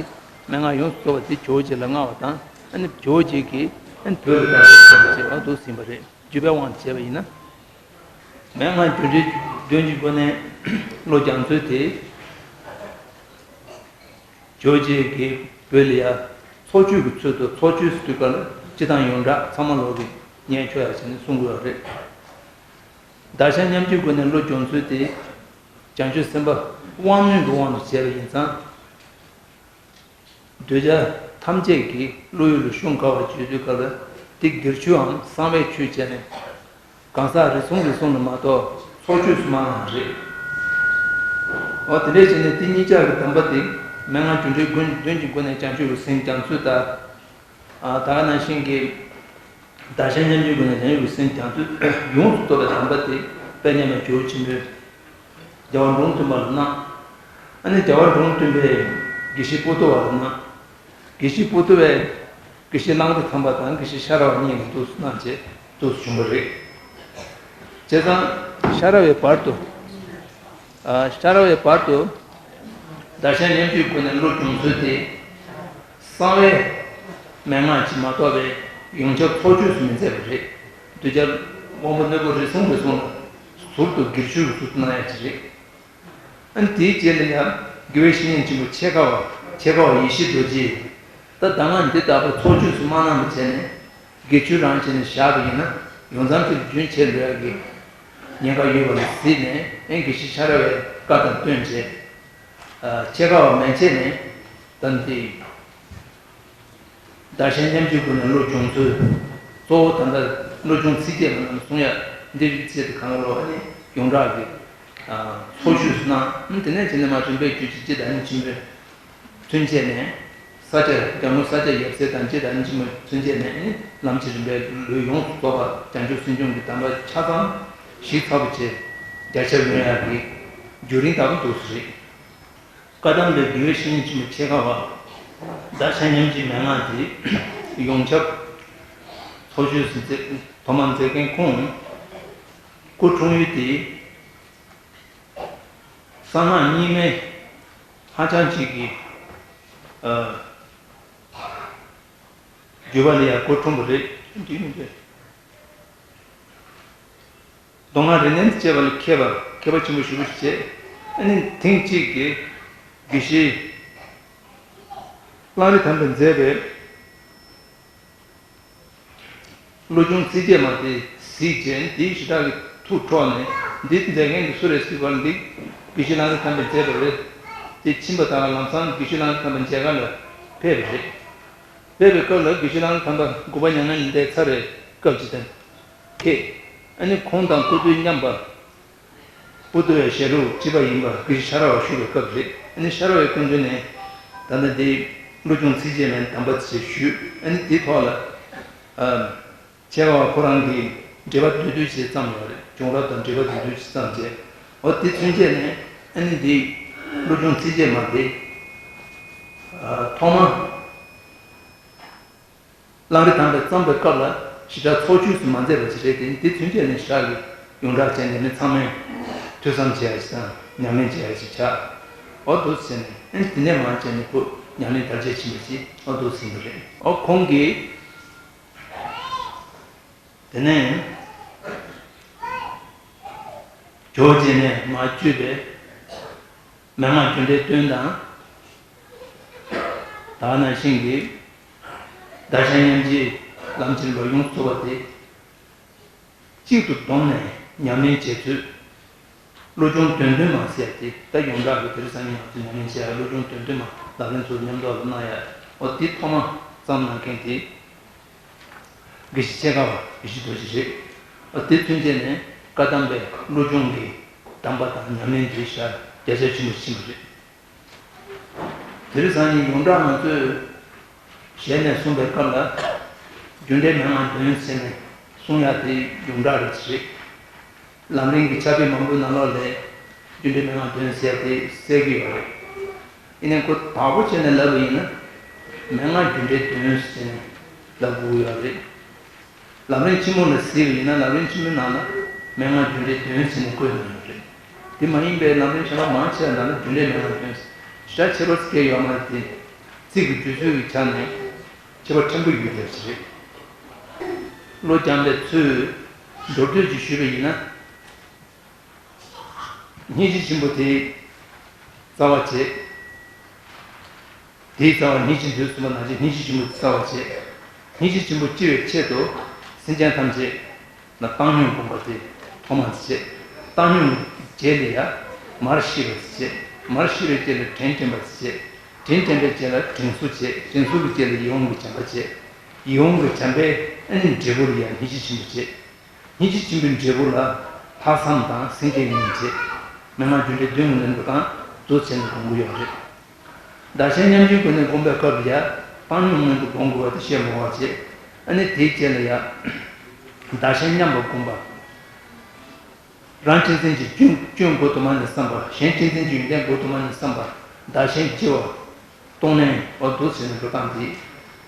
མན་ངག་ཡོངས་སུ་རྫོགས་པ་དེ་ཇོ་བོ་རྗེ་ལ་མངའ་བ་དང་། ཨ་ནི་ཇོ་བོ་རྗེ་གིས་ཨ་ནི་བོད་ལ་དར་ཞིང་རྒྱས་པ་བྱས་པ་འདུག་ཟིན་པ་རེད། བརྒྱུད་པའི་དབང་དུ་བྱས་པ་ཡིན་ན། མན་ངག་རྒྱུ་འབྲས་བདུན་གྱི་སྒོ་ནས་བློ་སྦྱང་ཚུལ་དེ། ཇོ་བོ་རྗེ་གིས་བོད་ལ་ཡ་ཚོགས་ཆོས་ཀྱི་ཚུལ་དུ། ཚོགས་ཆོས་སུ་དུས་སྐབས་ལ་སྤྱི་དང་ཡོངས་གྲགས་ཚང་མ་ལོག་གིས་ཉན་ཆོག་ཡ་བྱས་ནས་གསུང་དགོས་པ་རེད། བདག་གཞན་མཉམ་བརྗེའི་སྒོ་ནས་བློ་སྦྱོང་ཚུལ་དེ། བྱང་ཆུབ་སེམས་དཔའ་དབང་རྣོན་གྱི་དབང་དུ་བྱས་པ་ཡིན་ཙང་། གདུལ་བྱ་ཐམས་ཅད་ཀྱི་བློ་ཡུལ་ལ་ཤོང་དཀའ་བ་བརྗོད་དུས་སྐབས་ལ་དེ་སྒེར་ཆོས་འམ་གསང་བའི་ཆོས་བྱས་ནས། གང་ཟག་རེ་ཟུང་རེ་ཟུང་ལ་མ་གཏོགས་ཚོགས་ཆོས་སུ་མ་གནང་བ་རེད། འོ་དེ་འདྲ་བྱས་ནས་དེ་གཉིས་ཆ་གི་གདམས་པ་དེ་མན་ངག་རྒྱུ་འབྲས་བདུན་གྱི་སྒོ་ནས་བྱང་ཆུབ་ཀྱི་སེམས་སྦྱང་ཚུལ་ལྟར། ཨ་ད་ག་ནང་བཞིན་གྱི་བདག་གཞན་མཉམ་བརྗེའི་སྒོ་ནས་བྱང་ཆུབ་ཀྱི་སེམས་སྦྱང་ཚུལ་ཡོངས་སུ་རྫོགས་པའི་གདམས་པ་དེ་དཔལ་མཉམ་མེད་ཇོ་བོ་ཆེན་པོས་རྒྱལ་བ་འབྲོམ་སྟོན་པ་ལ་གནང་། ཨ་ནི་རྒྱལ་བ་འབྲོམ་སྟོན་པས་དགེ་བཤེས་པོ་ཏོ་བ་ལ་གནང་། དགེ་བཤེས་པོ་ཏོ་བས་དགེ་བཤེས་གླང་རི་ཐང་པ་དང་དགེ་བཤེས་ཤ་ར་བ་གཉིས་ལ་འདུག་སེ་གནང་བྱས་འདུག་སེ་བྱུང་བ་རེད། བྱས་ཙང་ཤ་ར་བའི་བར་དུ། ཨ་ཤ་ར་བའི་བར་དུ་བདག་གཞན་མཉམ་བརྗེའི་སྒོ་ནས་བློ་སྦྱོང་ཚུལ་དེ། གསང་བའི་མན་ངག་ཅིག་མ་གཏོགས་པའི་ཡོངས་ཁྱབ་ཚོགས་ཆོས་སུ་མི་མཛད་པ་རེད། གདུལ་བྱ་དབང་པོ་རྣོན་པོ་རེ་ཟུང་རེ་ཟུང་ལ་ཟུར་དུ་སྒེར་ཆོས་ཀྱི་ཚུལ་དུ་གནང་ཡ་ཅིག་རེད། ཨ་ནི་དེའི་རྗེས་ལ་ཡང་དགེ་བའི་བཤེས་གཉེན་ཆེན་པོ་ཆེ་ཁ་བ་ཆེ་ཁ་བ་ཡེ་ཤེས་རྡོ་རྗེས། ད་ད་ང་འདི་ལྟ་བུ་ཚོགས་ཆོས་སུ་མ་གནང་བ་བྱས་ནས་སྒེར་ཆོས་རང་བྱས་ནས་བཞག་པ་ཡིན་ན་ཡོངས་ཚང་ཚིག་རྒྱུན་ཆད་འགྲོ་ཡག་གི་ཉེན་ཁ་ཡོད་པ་ལ་གཟིགས་ནས། ཨེ་དགེ་བཤེས་ཤ་ར་བའི་བཀའ་དང་བསྟུན་བྱས། ཨ་ཆེ་ཁ་བ་མན་ཆད་ནས་ད་འདི། བདག་གཞན་མཉམ་བརྗེའི་སྒོ་ནས་བློ་སྦྱོང་ཚུལ། གཙོ་བོ་ད་ལྟ་བློ་སྦྱོང་ཚིགས་བཅད་མ་རྣམས་གསུང་ཡ་འདི་རིགས་བྱས་ཏེ་གང་ལོ་ཨ་ནི་ཡོངས་གྲགས་ཀྱི་ཚོགས་ཆོས་སུ་གནང་། དེ་ནས་དེ་ནས་མ་རིམ་པས་བརྒྱུད་ཅིག་སྤྱི་དང་ཉིད་ཆེན་པོའི་ཚུན་ཆད་ནས། ས་སྐྱ་རྒྱལ་མོ་ས་སྐྱ་ཡབ་སྲས་དང་སྤྱི་དང་ཉིད་ཆེན་པོའི་ཚུན་ཆད་ནས་ནི་ལམ་གྱི་རིམ་པའི་ལུས་ཡོངས་སུ་རྫོགས་པ་བྱང་ཆུབ་སེམས་སྦྱོང་གི་གདམས་པ་ཆ་ཚང་ཞིབ་ཚགས་པོ་བྱས་རྒྱ་ཆེར་ཡོང་ཡག་གི་བརྒྱུད་རིམ་ལྟ་བུ་འདུག་སེ་རེད། བཀའ་གདམས་པའི་དགེ་བའི་བཤེས་གཉེན་ཆེན་པོ་ཆེ་ཁ་བ། བདག་གཞན་མཉམ་བརྗེའི་མན་ངག་འདི་ཡོངས་ཁྱབ་ཚོགས་ཆོས་སུ་མཛད། ཐོག་མར་མཛད་མཁན་ཁོང་སྐུ་འཁྲུངས་ཡུལ་དེ་གསང་སྔགས་རྙིང་མའི་ཧ་ཅང་ཅིག་གི་ཨ་བརྒྱུད་པ་ལ་ཡང་སྐུ་འཁྲུངས་པ་རེད། འདི་ཡིན་པས། མདོ་སྔགས་རིག་གནས་དང་བཅས་པ་ལ་མཁས་པ་མཁས་པ་ཆེན་པོ་ཞེ་པོ་ཞིག་བྱས། ཨ་ནི་ཐེངས་གཅིག་གི་དགེ་བཤེས་གླང་རི་ཐང་པས་མཛད་པའི་བློ་སྦྱོང་ཚིགས་བཅད་མ་དེ་གཟིགས་བྱས། འདི་ཞེ་དྲག་གི་ཐུགས་འཕྲོག་ནས། འདི་མཛད་མཁན་གྱི་སུ་རེད་ཟེར་བ་ལ། འདི་དགེ་བཤེས་གླང་རི་ཐང་པས་མཛད་པ་རེད། དེ་ཕྱིན་པ་དང་ལམ་སང་དགེ་བཤེས་གླང་རི་ཐང་པའི་མཇལ་ཁ་ལ་ཕེབས་པ་རེད། ཕེབས་པའི་སྐབས་ལ་དགེ་བཤེས་གླང་རི་ཐང་པ་དགོངས་པ་མྱ་ངན་ལས་འདས་ཚར་བའི་སྐབས་ཅིག་དང་འཁེལ། ཨ་ནི་ཁོང་དང་སྐུ་མདུན་མཉམ་པ། པོ་ཏོ་བའི་ཞལ་ལུང་སྤྱི་པ་ཡིན་པ་དགེ་བཤེས་ཤ་ར་བ་ཞུ་བའི་སྐབས་རེད། ཨ་ནི་ཤ་ར་བའི་སྐུ་མདུན་ནས་ད་ལྟ་འདི་བློ་སྦྱོང་ཚིགས་བཅད་མའི་གདམས་པ་ཞིག་ཞུས། ཨ་ནི་དེའི་ཐོག་ལ་ཨ་ཆེ་ཁ་བ་ཁོ་རང་གིས་འགྲེལ་པ་བསྡུས་བསྡུས་ཤིག་བརྩམས་ཡོད་རེད། བྱུང་རབས་དང་འགྲེལ་པ་བསྡུས་བསྡུས་ཤིག་བརྩམས་བྱས། འོ་དེ་ཚུན་ཆད་ནས་ཨ་ནི་འདི་བློ་སྦྱོང་ཚིགས་བཅད་མ་དེ་ཨ་ཐོག་མ། གླང་རི་ཐང་པས་བརྩམས་པའི་སྐབས་ལ་ཞེ་དྲག་ཚོགས་ཆོས་སུ་མ་མཛད་པ་ཞིག་རེད་དེ། འདི་ཚུན་ཆད་ནས་ཞེ་དྲག་གི་ཡོངས་གྲགས་ཅན་དེ་ནི་ཚང་མས་ཐོས་བསམ་བྱེད་ཡ་ཞིག་དང་ཉམས་ལེན་བྱེད་ཡ་ཞིག་ཆགས། འོ་འདུག་ཟེར་ནས། ཨ་ནི་དེ་ནས་མར་བྱས་ནས་ཁོ་ཉམས་ལེན་དར་རྒྱས་ཕྱིན་པ་ཞིག་འོ་འདུག་ཟིན་པ་རེད། འོ་ཁོང་གིས་དེ་ནས་ཇོ་བོ་རྗེ་ནས་མར་བརྒྱུད་པའི་མན་ངག་རྒྱུ་འབྲས་བདུན་དང་། ད་ག་ནང་བཞིན་གྱི་བདག་གཞན་མཉམ་བརྗེའི་ལམ་གྱི་རིམ་པ་ཡོངས་སུ་རྫོགས་པ་དེ་གཅིག་ཏུ་བསྡོམས་ནས་ཉམས་ལེན་བྱེད་ཚུལ། བློ་སྦྱོང་དོན་བདུན་མ་ཟེར་ཡ་དེ་ད་ཡོངས་གྲགས་ཀྱི་དེ་རིང་སང་ཉིན་ང་ཚོས་ཉམས་ལེན་བྱེད་ཡ་བློ་སྦྱོང་དོན་བདུན་མ་ལག་ལེན་ཚུལ་མཉམ་དུ་ལ་གནང་ཡ། འོ་དེ་ཐོག་མ་བརྩམས་གནང་མཁན་དེ་དགེ་བཤེས་ཆེ་ཁ་བ་དགེ་བཤེས་རྡོ་རྗེ་རེད། འོ་དེ་ཚུན་ཆད་ནས་བཀའ་གདམས་པའི་བློ་སྦྱོང་གི་གདམས་པ་དང་ཉམས་ལེན་དེ་ཞེ་དྲག་རྒྱ་ཆེ་ཆེན་པོ་ཕྱིན་པ་རེད། དེ་རིང་སང་ཉིན་ཡོངས་གྲགས་ང་ཚོས་ཞལ་ནས་གསུངས་པའི་སྐབས་ལ། རྒྱུ་འབྲས་མན་ངག་བདུན་ཟེར་ནས་གསུང་ཡག་དེ་ཡོངས་གྲགས་རེད་ཟེར། ལམ་རིམ་གྱི་ཕྱག་དཔེ་མང་པོའི་ནང་ལོགས་ལས་རྒྱུ་འབྲས་མན་ངག་བདུན་ཟེར་ཡག་དེ་གསལ་གྱི་ཡོད་རེད། ཡིན་ནའི་ཁོ་དག་པོ་བྱས་ནས་ལབ་པ་ཡིན་ན། མན་ངག་རྒྱུ་འབྲས་བདུན་ཟེར་ནས་ལབ་དགོས་ཀྱི་ཡོད་རེད། ལམ་རིམ་ཆེན་མོ་ལ་གཟིགས་པ་ཡིན་ན་ལམ་རིམ་ཆེན་མོའི་ནང་ལ་མན་ངག་རྒྱུ་འབྲས་བདུན་ཟེར་ནས་བཀོད་གནང་ཡོད་རེད། དེ་མ་ཡིན་པའི་ལམ་རིམ་གཞན་པ་མང་ཆེ་བ་ནང་ལ་རྒྱུ་འབྲས་མན་ངག་བདུན་ཟེར། ཞེ་དྲག་ཁྱད་པར་ཅིག་ཡོད་མ་རེད་དེ། ཚིག་གི་བརྗོད་ཚུལ་གྱི་ཆ་ནས་ཁྱད་པར་ཕྲན་བུ་ཡོད་བསྡད་པ་ཞིག་རེད། བློ་སྦྱངས་པའི་ཚུལ་མདོར་བསྡུས་ཀྱིས་ཞུས་པ་ཡིན་ན། སྙིང་རྗེ་ཆེན་པོ་དེའི་རྩ་བ་བྱེད། དེའི་རྩ་བ་སྙིང་རྗེ་འདོད་གསུམ་པ་ནང་བཞིན་སྙིང་རྗེ་ཆེན་པོ་དེའི་རྩ་བ་བྱེད། སྙིང་རྗེ་ཆེན་པོ་སྐྱེ་བའི་ཆེད་དུ་སེམས་ཅན་ཐམས་ཅད་ལ་བཏང་སྙོམས་སྒོམ་པ་དེ་ཐོག་མ་དེ་བྱེད། བཏང་སྙོམས་རྗེས་ལ་ཡང་མར་ཤེས་པ་དེ་བྱེད། མར་ཤེས་པའི་རྗེས་ལ་དྲིན་དྲན་པ་དེ་བྱེད། དྲིན་དྲན་པའི་རྗེས་ལ་དྲིན་གཟོ་བྱེད། དྲིན་གཟོ་གི་རྗེས་ལ་ཡིད་འོང་གི་བྱམས་པ་བྱེད། ཡིད་འོང་གི་བྱམས་པས་ཨ་ནི་འབྲས་བུ་ལ་ཡང་སྙིང་རྗེ་ཆེན་པོ་བྱེད། སྙིང་རྗེ་ཆེན་པོའི་འབྲས་བུ་ལ་ལྷག་བསམ་དང་སེམས་བསྐྱེད་གཉིས་བྱེད། མན་ངག་རྒྱུ་འབྲས་བདུན་གྱི་ལན་དུ་དང་མདོ་བྱས་ནས་སྒོམ་གྱི་ཡོད་རེད། བདག་གཞན་མཉམ་བརྗེའི་སྒོ་ནས་སྒོམ་པའི་སྐབས་ལ་ཡང་བཏང་སྙོམས་སྔོན་དུ་སྒོམ་དགོས་པ་དེ་བཤད་མི་དགོས་པ་བྱེད། ཨ་ནི་དེའི་རྗེས་ལ་ཡང་བདག་གཞན་མཉམ་པར་བསྒོམ་པ། རང་གཅེས་འཛིན་གྱི་སྐྱོན་སྐྱོན་མགོ་དུ་མ་ནས་བསམ་པ། གཞན་གཅེས་འཛིན་གྱི་ཡོན་ཏན་མགོ་དུ་མ་ནས་བསམ་པ། བདག་གཞན་བརྗེ་བ་གཏོང་ལེན་འོ་འདུག་ཟེར་ནས་འགྲོ་སྟངས་དེ་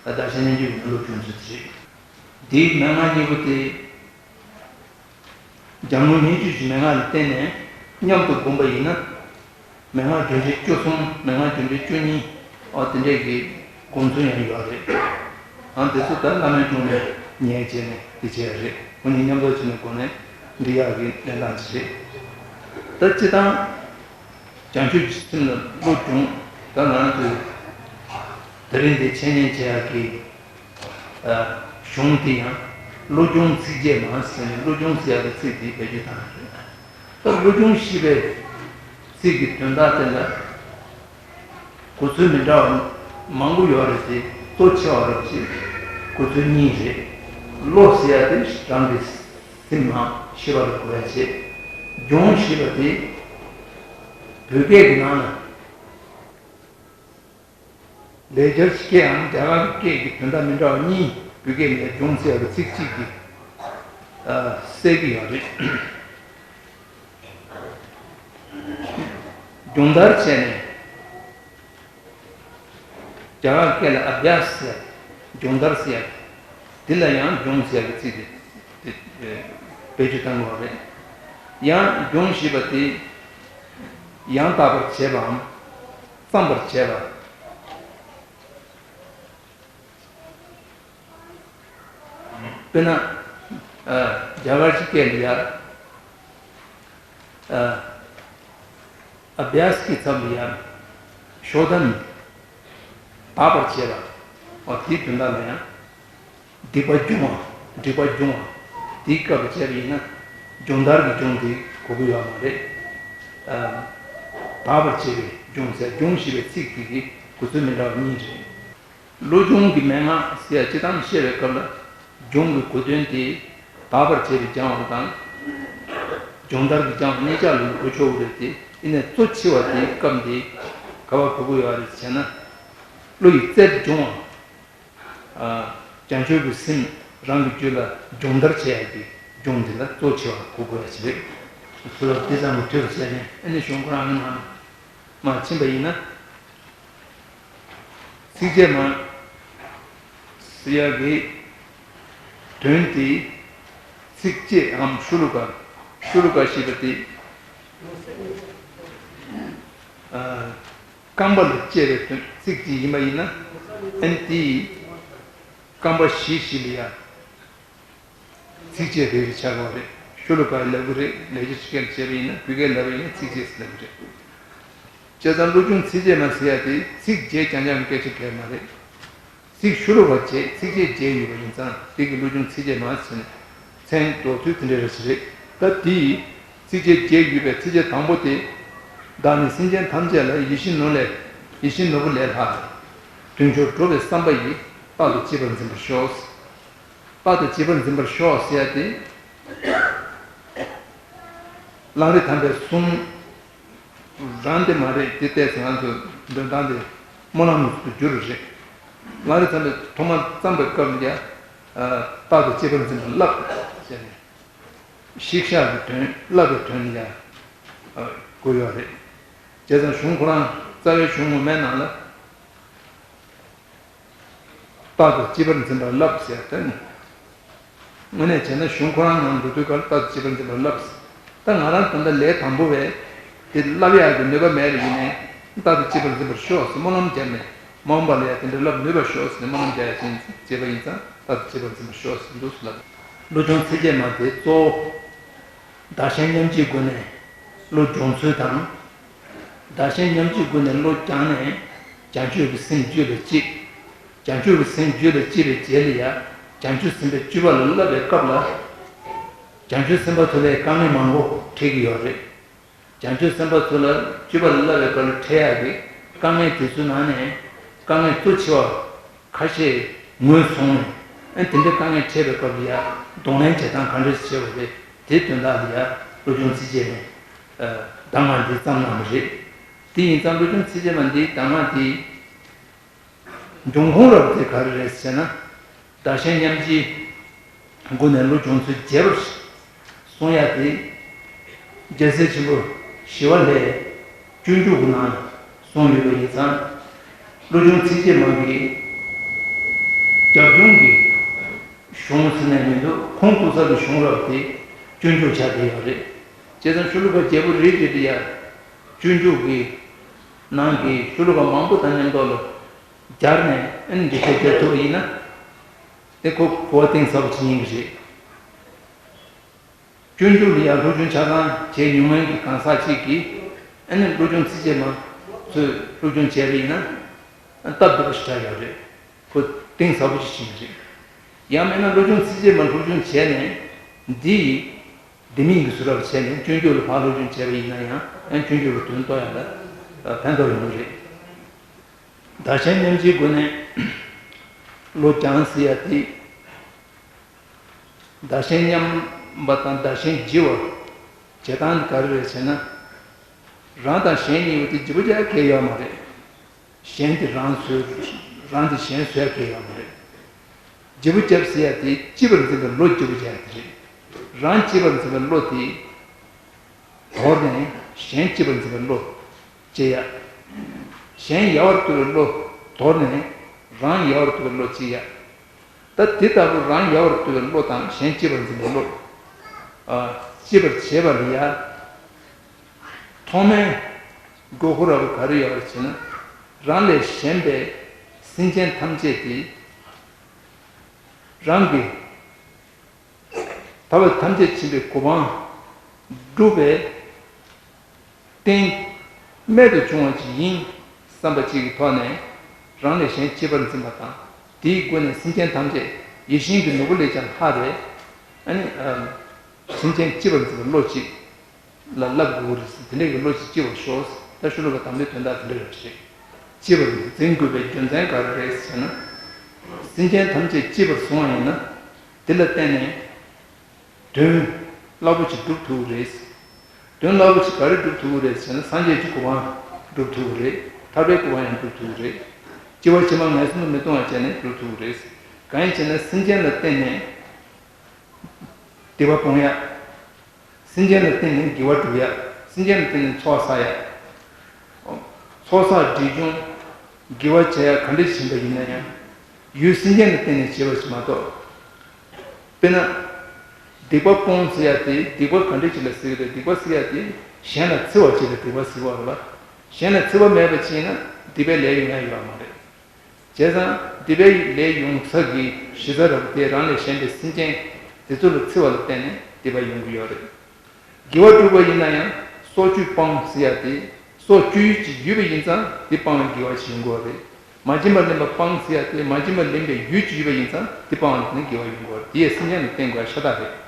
བདག་གཞན་མཉམ་བརྗེའི་སྒོ་ནས་སློབ་སྦྱོང་ཚུལ་དེ་རེད། འདིའི་མན་ངག་གཉིས་པོ་དེ། སྦྱང་ངོ་སྙིང་བཅུད་ཀྱི་མན་ངག་ལ་བརྟེན་ནས་མཉམ་དུ་བསྒོམ་པ་ཡིན་ན། མན་ངག་རྒྱུ་འབྲས་བཅུ་གསུམ། མན་ངག་རྒྱུ་འབྲས་བཅུ་གཉིས། འོ་དེ་འདྲས་ཀྱི་སྒོམ་ཚུལ་ཡང་ཡོད་རེད། ཨང་དེ་ཚོ་ད་བླ་མའི་དྲུང་ནས་ཉན་བྱས་ནས་དེ་བྱས་རེད། ཁོ་གཉིས་མཉམ་འཛོམས་བྱས་ནས་སྒོམ་ནས་འདི་ཡག་གི་ལེན་སྟངས་ཅིག་རེད། ད་སྤྱིར་བཏང་བྱང་ཆུབ་ཀྱི་སེམས་ལ་བློ་སྦྱོང་། ད་ང་རང་ཚོའི་དེ་རིང་འདི་འཆད་ཉན་བྱེད་ཡག་གི་གཞུང་དེ་ཡང་བློ་སྦྱོང་ཚིགས་བཅད་མ་ཟེར་ནས། བློ་སྦྱོང་ཟེར་ཡག་གི་ཚིག་དེ་བེད་སྤྱོད་བཏང་ཡོད་རེད། ད་བློ་སྦྱོང་ཞེས་པའི་ཚིག་གི་དོན་དག་དེ་ལ་གོ་ཚུལ་མི་འདྲ་བ་མང་པོ་ཡོད་རེད་དེ། གཙོ་ཆེ་བ་རེད་ཅེས་གོ་ཚུལ་གཉིས་རེད། བློ་ཟེར་ཡག་དེ་རང་གི་སེམས་ནང་ཤེས་པ་ལ་གོ་ཡ་བྱེད། སྦྱོང་ཞེས་པ་དེ་བོད་སྐད་ཀྱི་ནང་ལ། ལེགས་སྦྱར་གྱི་སྐད་འམ་རྒྱ་གར་གྱི་སྐད་ཀྱི་དོན་དག་མི་འདྲ་བ་གཉིས་བོད་སྐད་ནས་སྦྱོང་ཟེར་བའི་ཚིག་གཅིག་གིས་ཨ་གསལ་གྱི་ཡོད་རེད། སྦྱོང་བརྡར་བྱས་ནས། རྒྱ་གར་སྐད་ལ་ཨ་བྷྱཱ་སི་ཟེར། སྦྱོང་བརྡར་ཟེར། དེ་ལ་ཡང་སྦྱོང་ཟེར་བའི་ཚིག་དེ་དེ་བེད་སྤྱོད་བཏང་དགོས་པ་རེད། ཡང་སྦྱོང་ཞེས་པ་དེ་ཡང་དག་པར་བྱེད་པའམ། བརྩམ་པར་བྱེད་པ། དཔེར་ན། ཨ་རྒྱ་གར་གྱི་སྐད་ལ་ཡ། ཨ་ཨ་བྷྱཱ་སི་ཀྱི་ཚབ་ལ་ཡ། ཤོ་དྷ་ནི། དག་པར་བྱེད་པ། འོ་དེའི་དོན་དག་ལ་ཡང་། སྡིག་པ་སྦྱོང་བ། སྒྲིབ་པ་སྦྱོང་བ། དེའི་སྐབས་ལ་བྱས་པ་ཡིན་ན། སྦྱོང་བརྡར་གྱི་སྦྱོང་དེ་གོ་གི་ཡོད་མ་རེད། ཨ་དག་པར་བྱེད་པའི་སྦྱོང་ཟེར། སྦྱོང་ཞེས་པའི་ཚིག་དེ་གི་གོ་ཚུལ་མི་འདྲ་བ་གཉིས་རེད། བློ་སྦྱོང་གི་མན་ངག་ཟེར་ཡ་སྤྱིར་བཏང་བཤད་པའི་སྐབས་ལ། སྦྱོང་གི་གོ་དོན་དེ་དག་པར་བྱས་པའི་སྦྱང་བ་དང་། སྦྱོང་བརྡར་གྱི་སྦྱང་བ་གཉིས་ཆར་ལ་གོ་ཆོག་གི་རེད་དེ། ཡིན་ནའི་གཙོ་ཆེ་བ་དེའི་སྐབས་འདི་ག་པར་གོ་དགོས་ཡོད་རེད་ཟེར་ན། བློ་ཡི་རྩལ་སྦྱོང་བ། ཨ་བྱང་ཆུབ་ཀྱི་སེམས་རང་གི་རྒྱུད་ལ་སྦྱོང་བརྡར་བྱེད་ཡག་གི་སྦྱོང་འདི་ལ་གཙོ་ཆེ་བ་གོ་དགོས་ཡ་ཞིག་རེད། ཚུར་ལ་འདི་ཙམ་གྱིས་ཐོས་པ་བྱས་ནས་ཨ་ནི་གཞུང་ཁོ་རང་གི་ནང་ལ་མར་ཕྱིན་པ་ཡིན་ན། ཚིགས་བཅད་མ་ཟེར་ཡག་གི་དོན་དེ། ཚིགས་བཅད་འམ་ཤུ་ལོ་ཀ། ཤུ་ལོ་ཀ་ཞེས་པ་དེ། ཨ་རྐང་པ་ལ་བཅད་པའི་དོན་ཚིག་ཅིག་ཡིན་པ་ཡིན་ན། ཨ་ནི་དེའི་རྐང་པ་བཞི་བཞི་ལ་ཡ། ཚིགས་བཅད་རེ་རེ་ཆགས་ཡོད་རེད། ཤོ་ལོ་ཀ་ལབ་ཀྱི་རེད། ལེགས་སྦྱར་གྱི་སྐད་ལ་བྱས་པ་ཡིན་ན། བོད་སྐད་ལབ་པ་ཡིན་ན་ཚིགས་བཅད་ཟེར་ལབ་ཀྱི་རེད། བྱས་ཙང་བློ་སྦྱོང་ཚིགས་བཅད་མ་ཟེར་ཡ་དེ་ཚིགས་བཅད་རྐྱང་རྐྱང་གི་སྐད་ཆ་གང་ཡང་མ་རེད། ཚིག་ཤོ་ལོ་ཀ་བཅད། ཚིགས་བཅད་བཅད་ཡོད་པ་ཡིན་ཙང་དེ་གི་བློ་སྦྱོང་ཚིགས་བཅད་མ་ཟེར་ནས་མཚན་འདོགས་ཚུལ་དེ་འདྲ་རེ་ཞིག་རེད། ད་དེ་ ཚིགས་བཅད་བརྒྱད་ཡོད་པའི་ཚིགས་བཅད་དང་པོ་དེ། བདག་ནི་སེམས་ཅན་ཐམས་ཅད་ལ། ཡིད་བཞིན་ནོར་ལས། ཡིད་བཞིན་ནོར་བུ་ལས་ལྷག་པའི། དོན་མཆོག་འགྲོ་བའི་བསམ་པ་ཡིས། རྟག་ཏུ་གཅེས་པར་འཛིན་པར་ཤོག། རྟག་ཏུ་གཅེས་པར་འཛིན་པར་ཤོག་ཟེར་ཡ་དེ། གླང་རི་ཐང་པའི་གསུང་རང་དེ་མ་རེད། དེ་ལྟས་ང་ཚོ་འདོན་སྟངས་དེ་སྨོན་ལམ་དུ་འགྱུར་རེད། གླང་རི་ཐང་པས་ཐོག་མར་བརྩམས་པའི་སྐབས་ལ་ཡ། རྟག་ཏུ་གཅེས་པར་འཛིན་པར་བསླབ་ཟེར་ནས། ཤིག་ཤག་གི་དོན། བསླབ་པའི་དོན་ཡང་དགོས་ཡོད་རེད། བྱས་ཙང་གཞུང་ཁོ་རང་རྩ་བའི་གཞུང་ངོ་མའི་ནང་ལ། རྟག་ཏུ་གཅེས་པར་འཛིན་པར་བསླབ་ཟེར་ཏེ་ནི། དངོས་གནས་བྱས་ན་གཞུང་ཁོ་རང་ནང་འགྲོ་དུས་སྐབས་རྟག་ཏུ་གཅེས་པར་འཛིན་པར་བསླབ། ད་ང་རང་ད་ལྟ་ལས་དང་པོ་བས་དེ་བསླབ་ཡག་གི་ནུས་པ་མེད་པ་ཡིན་ནའི། རྟག་ཏུ་གཅེས་པར་འཛིན་པར་ཤོག་ཟེར་སྨོན་ལམ་བརྒྱབ་ནས། མ་འོངས་པ་ལ་ཡང་དེ་འདྲ་བསླབ་ནུས་པར་ཤོག་ཟེར་ནས་སྨོན་ལམ་རྒྱག་ཡག་ཅིག་བྱས་པ་ཡིན་ཙང་། རྟག་ཏུ་གཅེས་པར་འཛིན་པར་ཤོག་ཟེར་འདུག་ཟེར་ལབ། བློ་སྦྱོང་ཚིགས་བཅད་མ་དེ་གཙོ་བོ། བདག་གཞན་མཉམ་བརྗེའི་སྒོ་ནས་བློ་སྦྱོང་ཚུལ་དང་། བདག་གཞན་མཉམ་བརྗེའི་སྒོ་ནས་བློ་སྦྱངས་ནས་བྱང་ཆུབ་ཀྱི་སེམས་རྒྱུད་ལ་སྐྱེས། བྱང་ཆུབ་ཀྱི་སེམས་རྒྱུད་ལ་སྐྱེས་པའི་རྗེས་ལ་ཡང་བྱང་ཆུབ་སེམས་དཔའི་སྤྱོད་པ་ལ་བསླབ་པའི་སྐབས་ལ། བྱང་ཆུབ་སེམས་དཔའ་ཚོ་ལ་དཀའ་ངལ་མང་པོ་འཕྲད་ཀྱི་ཡོད་རེད། བྱང་ཆུབ་སེམས་དཔའ་ཚོ་ལ་སྤྱོད་པ་ལ་བསླབ་པའི་སྐབས་ལ་འཕྲད་ཡག་གི་དཀའ་ངལ་དེ་ཚོའི་ནང་ནས་དཀའ་ངལ་གཙོ་ཆེ་བ་ཁ་ཤས་ངོས་བཟུང་ནས། ཨ་ནི་དེ་འདྲའི་དཀའ་ངལ་འཕྲད་པའི་སྐབས་ལ་ཡ་གདོང་ལེན་བྱེད་སྟངས་ག་འདྲ་ཞིག་བྱེད་དགོས་རེད། དེའི་དོན་དག་ལ་ཡ་བློ་སྦྱོང་ཚིགས་བཅད་མའི་གདམས་ངག་འདི་བརྩམས་གནང་བ་རེད། དེ་ཡིན་ཙང་བློ་སྦྱོང་ཚིགས་བཅད་མ་འདིའི་གདམས་ངག་འདི། འབྱུང་ཁུངས་རབ་དེ་ག་རེ་རེད་ཟེར་ན། བདག་གཞན་མཉམ་བརྗེའི་སྒོ་ནས་བློ་སྦྱོང་ཚུལ་རྒྱས་པར་གསུང་ཡ་དེ། རྒྱལ་སྲས་ཆེན་པོ་ཞི་བ་ལྷས་སྤྱོད་འཇུག་གི་ནང་གསུངས་ཡོད་པ་ཡིན་ཙང་། བློ་སྦྱོང་ཚིགས་བཅད་མ་གི་རྒྱབ་ལྗོངས་ཀྱི་གཞུང་ཟེར་ན་མི་འདུག་ཁུངས་གཏུགས་ས་གི་གཞུང་རབ་དེ་སྤྱོད་འཇུག་ཆགས་བསྡད་ཡོད་རེད། བྱས་ཙང་ཤོ་ལོ་ཀ་བརྒྱད་པོ་རེ་རེ་ལ་ཡ་སྤྱོད་འཇུག་གི་ནང་གི་ཤོ་ལོ་ཀ་མང་པོ་དང་མཉམ་དུ་ལ་སྦྱར་ནས། ཨ་ནི་འགྲེལ་བཤད་རྒྱག་ཐུབ་པ་ཡིན་ན། དེ་ཁོ་གོ་བ་གཏིང་ཟབ་པོ་ཅིག་ཡིན་གྱི་རེད། སྤྱོད་འཇུག་ལ་ཡང་སློབ་སྦྱོང་ཆ་ཚང་བྱས་མྱོང་མཁན་གྱི་གང་ཟག་ཅིག་གིས། ཨ་ནི་བློ་སྦྱོང་ཚིགས་བཅད་མ་ཚོས་སློབ་སྦྱོང་བྱས་པ་ཡིན་ན། ཨ། སྟབས་བདེ་པོ་ཞིག་ཆགས་ཡོད་རེད། ཁོ་གཏིང་ཟབ་པོ་ཅིག་ཕྱིན་གྱི་རེད། ཡང་མིན་ན་བློ་སྦྱོང་ཚིགས་བཅད་མ་སློབ་སྦྱོང་བྱས་ནས། འདི་ཡི་ལྡེ་མིག་གི་བཟོ་འདྲ་བྱས་ནས་སྤྱོད་འཇུག་ལ་ཕར་སློབ་སྦྱོང་བྱས་པ་ཡིན་ན་ཡང་། ཡང་སྤྱོད་འཇུག་གི་དོན་རྟོགས་ཡ་ལ་ཕན་ཐོགས་ཡོང་གི་རེད། བདག་གཞན་མཉམ་བརྗེའི་སྒོ་ནས་བློ་སྦྱང་ཟེར་ཡ་དེ། བདག་གཞན་མཉམ་པ་དང་བདག་གཞན་བརྗེ་བ་བྱེད་སྟངས་དེ་ག་རེ་རེད་ཟེར་ན། རང་དང་གཞན་གཉིས་པོ་དེ་བརྗེ་པོ་རྒྱག་གི་ཡོད་མ་རེད། གཞན་དེ་རང་བཟོས། རང་དེ་གཞན་བཟོས་ཡག་གི་ཡོད་མ་རེད། བརྗེ་པོ་རྒྱབ་ཟེར་ཡ་དེ་གཅེས་པར་འཛིན་པའི་བློ་བརྗེ་པོ་རྒྱག་ཡ་དེ་རེད། རང་གཅེས་པར་འཛིན་པའི་བློ་དེ། དོར་ནས་གཞན་གཅེས་པར་འཛིན་པའི་བློ་སྐྱེ་ཡ། གཞན་ཡལ་བར་བཏུབ་པའི་བློ་དོར་ནས་རང་ཡལ་བར་བཏུབ་པའི་བློ་སྐྱེ་ཡ། ད་དེ་ལྟ་བུ་རང་ཡལ་བར་བཏུབ་པའི་བློ་དང་གཞན་གཅེས་པར་འཛིན་པའི་བློ། ཨ། སྐྱེད་པར་བྱེད་པ་ལ་ཡ། ཐོག་མའི་དགོས་མཁོ་ར་བ་ག་རེ་ཡོད་རེད་ཟེར་ན། རང་ལས་གཞན་པའི་སེམས་ཅན་ཐམས་ཅད་དེ་རང་གི་ཐར་པ་ཐམས་ཅད་མཁྱེན་པའི་གོ་འཕང་སྒྲུབ་པའི་རྟེན་རྨད་དུ་བྱུང་བ་ཅིག་ཡིན་བསམ་པ་ཅིག་གི་ཐོག་ནས། རང་ལས་གཞན་གཅེས་པར་འཛིན་པ་དང་། དེའི་སྒོ་ནས་སེམས་ཅན་ཐམས་ཅད་ཡིད་བཞིན་གྱི་ནོར་བུ་ལས་ཀྱང་ལྷག་པའི། ཨ་ནི། ཨ། སེམས་ཅན་གཅེས་པར་འཛིན་པའི་བློ་ཅིག་ལ་བསླབ་དགོས་རེད་ཟེར། དེ་འདྲ་གི་བློ་ཅིག་སྐྱེ་བར་ཤོག་ཟེར། ད་ཤོ་ལོ་ཀ་དང་པོའི་དོན་དག་དེ་འདྲ་ཡོད་རེད། གཅེས་པར་འཛིན་དགོས་པའི་རྒྱུ་མཚན་ག་རེ་རེད་ཟེར་ན། སེམས་ཅན་ཐམས་ཅད་གཅེས་པར་བཟུང་བ་ཡིན་ན། དེ་ལ་བརྟེན་ནས་དོན་རླབས་པོ་ཆེ་སྒྲུབ་ཐུབ་ཀྱི་རེད། དོན་རླབས་པོ་ཆེ་ག་རེ་སྒྲུབ་ཐུབ་ཀྱི་རེད་ཟེར་ན། སངས་རྒྱས་ཀྱི་གོ་འཕང་སྒྲུབ་ཐུབ་ཀྱི་རེད། ཐར་པའི་གོ་འཕང་ཡང་སྒྲུབ་ཐུབ་ཀྱི་རེད། སྐྱེ་བ་ཕྱི་མ་ངན་སོང་དུ་མི་ལྟུང་བ་བྱས་ནས་སྒྲུབ་ཐུབ་ཀྱི་རེད། གང་ཡིན་ཟེར་ན་སེམས་ཅན་ལ་བརྟེན་ནས་སྡིག་པ་སྤོང་ཡ། སེམས་ཅན་ལ་བརྟེན་ནས་དགེ་བ་སྒྲུབ་ཡ། སེམས་ཅན་ལ་བརྟེན་ནས་ཚོགས་བསགས་ཡ། ཚོགས་བསགས་སྒྲིབ་སྦྱོང་དགེ་བ་བྱེད་ཡ་ག་འདྲ་ཞིག་ཡིན་པ་ཡིན་ན་ཡང་། ཡུལ་སེམས་ཅན་ལ་བརྟེན་ནས་བྱེད་པ་ཞིག་མ་གཏོགས། དཔེར་ན། སྡིག་པ་སྤོང་ཟེར་ཡ་དེ། སྡིག་པ་ག་འདྲ་ཞིག་ལ་ཟེར་གི་རེད། སྡིག་པ་ཟེར་ཡ་དེ་གཞན་ལ་འཚེ་བ་བྱེད་པའི་སྡིག་པ་ཟེར་བ་རེད་པ། གཞན་ལ་འཚེ་བ་མེད་པ་ཅིག་ཡིན་ན་སྡིག་པའི་ལས་ཡོང་ཡ་ཡོད་མ་རེད། བྱས་ཙང་སྡིག་པའི་ལས་ཡོང་ས་གི་གཞི་རྩ་ར་བ་དེ་རང་ལས་གཞན་པའི་སེམས་ཅན་དེ་ཚོ་ལ་འཚེ་བ་ལ་བརྟེན་ནས་སྡིག་པ་ཡོང་གི་ཡོད་རེད། དགེ་བ་སྒྲུབ་པ་ཡིན་ན་ཡང་སྲོག་གཅོད་སྤང་ཟེར་ཡ་དེ། སྲོག་གཅོད་ཡུལ་ཅིག་ཡོད་པ་ཡིན་ཙང་དེ་སྤང་བའི་དགེ་བ་ཞིག་ཡོང་གི་ཡོད་རེད། མ་བྱིན་པ་ལེན་པ་སྤང་ཟེར་ཡ་དེ། མ་བྱིན་པ་ལེན་པའི་ཡུལ་ཅིག་ཡོད་པ་ཡིན་ཙང་དེ་སྤང་བ་ལ་བརྟེན་ནས་དགེ་བ་ཡོང་གི་ཡོད་རེད། དེ་ཡང་སེམས་ཅན་ལ་བརྟེན་དགོས་ཡ་ཤ་སྟག་རེད།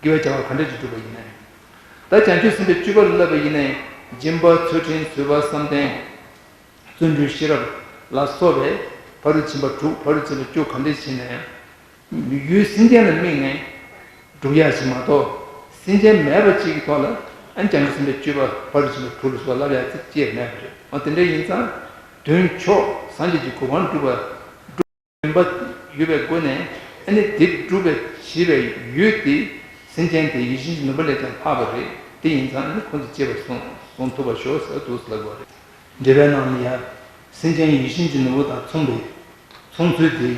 དགེ་བ་བྱ་བ་ག་འདྲ་ཅིག་སྒྲུབ་པ་ཡིན་ན་ཡང་། ད་བྱང་ཆུབ་སེམས་དཔའི་སྤྱོད་པ་ལ་བསླབ་པ་ཡིན་ནའི་སྦྱིན་པ་ཚུལ་ཁྲིམས་བཟོད་པ་བསམ་གཏན། བརྩོན་འགྲུས་ཤེས་རབ་ལ་སོགས་པའི་ཕ་རོལ་ཕྱིན་པ་དྲུག་ཕ་རོལ་ཕྱིན་པ་བཅུ་ག་འདྲས་ཕྱིན་ནའང་། ཡུལ་སེམས་ཅན་ལ་དམིགས་ནས་སྒྲུབ་ཡག་ཅིག་མ་གཏོགས། སེམས་ཅན་མེད་པ་ཅིག་གི་ཐོག་ལ་ཨ་ནི་བྱང་ཆུབ་སེམས་དཔའི་སྤྱོད་པ་ཕ་རོལ་ཕྱིན་པ་དྲུག་ལ་སོགས་པ་བསླབ་ཡག་ཅིག་ཅེས་མེད་པ་རེད། འོ་དེ་འདྲ་ཡིན་ཙང་། དོན་མཆོག་སངས་རྒྱས་ཀྱི་གོ་འཕང་སྒྲུབ་པ། སྒྲུབ་པ་ཡོད་པའི་སྒོ་ནས་ཨ་ནི་དེ་སྒྲུབ་པའི་བྱེད་པའི་ཡུལ་དེ་སེམས་ཅན་དེ་ཡིད་བཞིན་གྱི་ནོར་བུ་ལས་ཀྱང་ལྷག་པ་རེད། དེ་ཡིན་ཙང་ཨ་ནི་ཁོང་ཚོས་གཅེས་པར་བཟུང་བཟུང་ཐུབ་པར་ཤོག་ཟེར་འདུག་ལབ་དགོས་རེད། འགྲེལ་པའི་ནང་ནས་ཡང་སེམས་ཅན་ཡིད་བཞིན་གྱི་ནོར་བུ་དང་མཚུངས་པའི་མཚུངས་ཚུལ་དེ།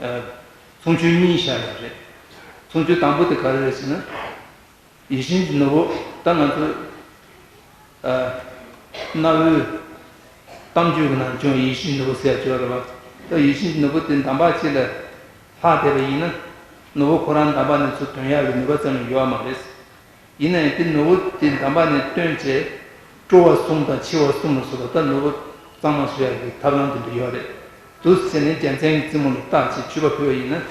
ཨ། མཚུངས་ཆོས་གཉིས་བཞག་ཡོད་རེད། མཚུངས་ཆོས་དང་པོ་དེ་ག་རེ་རེད་ཟེར་ན། ཡིད་བཞིན་གྱི་ནོར་བུ་ད་ང་ཚོ། ཨ། གནའ་བོའི་གཏམ་རྒྱུད་ཀྱི་ནང་བྱུང་ཡིད་བཞིན་ནོར་བུ་ཟེར་ཡག་ཅིག་ཡོད་རེད་བ། ད་ཡིད་བཞིན་གྱི་ནོར་བུ་དེ་འདམ་བག་ཅིག་ལ་ལྷག་བསྡད་པ་ཡིན་ན། ནོར་བུ་ཁོ་རང་འདམ་བག་ནས་ཚུར་ཐོན་ཡག་གི་ནུས་པ་ཙམ་ཡང་ཡོད་མ་རེད། ཡིན་ན་ཡང་དེ་ནོར་བུ་དེ་འདམ་བག་ནས་བཏོན་བྱས། སྤྲོ་བ་གསུམ་དང་འཆི་བ་གསུམ་ལ་སོགས་པ་ད་ནོར་བུ་གཙང་མ་བཟོ་ཡག་གི་ཐབས་ལམ་དེ་འདྲ་ཡོད་རེད། འདུག་ཟེར་ནས་རྒྱལ་མཚན་གྱི་རྩེ་མོ་ལ་བཏགས་བྱས་མཆོད་པ་ཕུལ་བ་ཡིན་ན།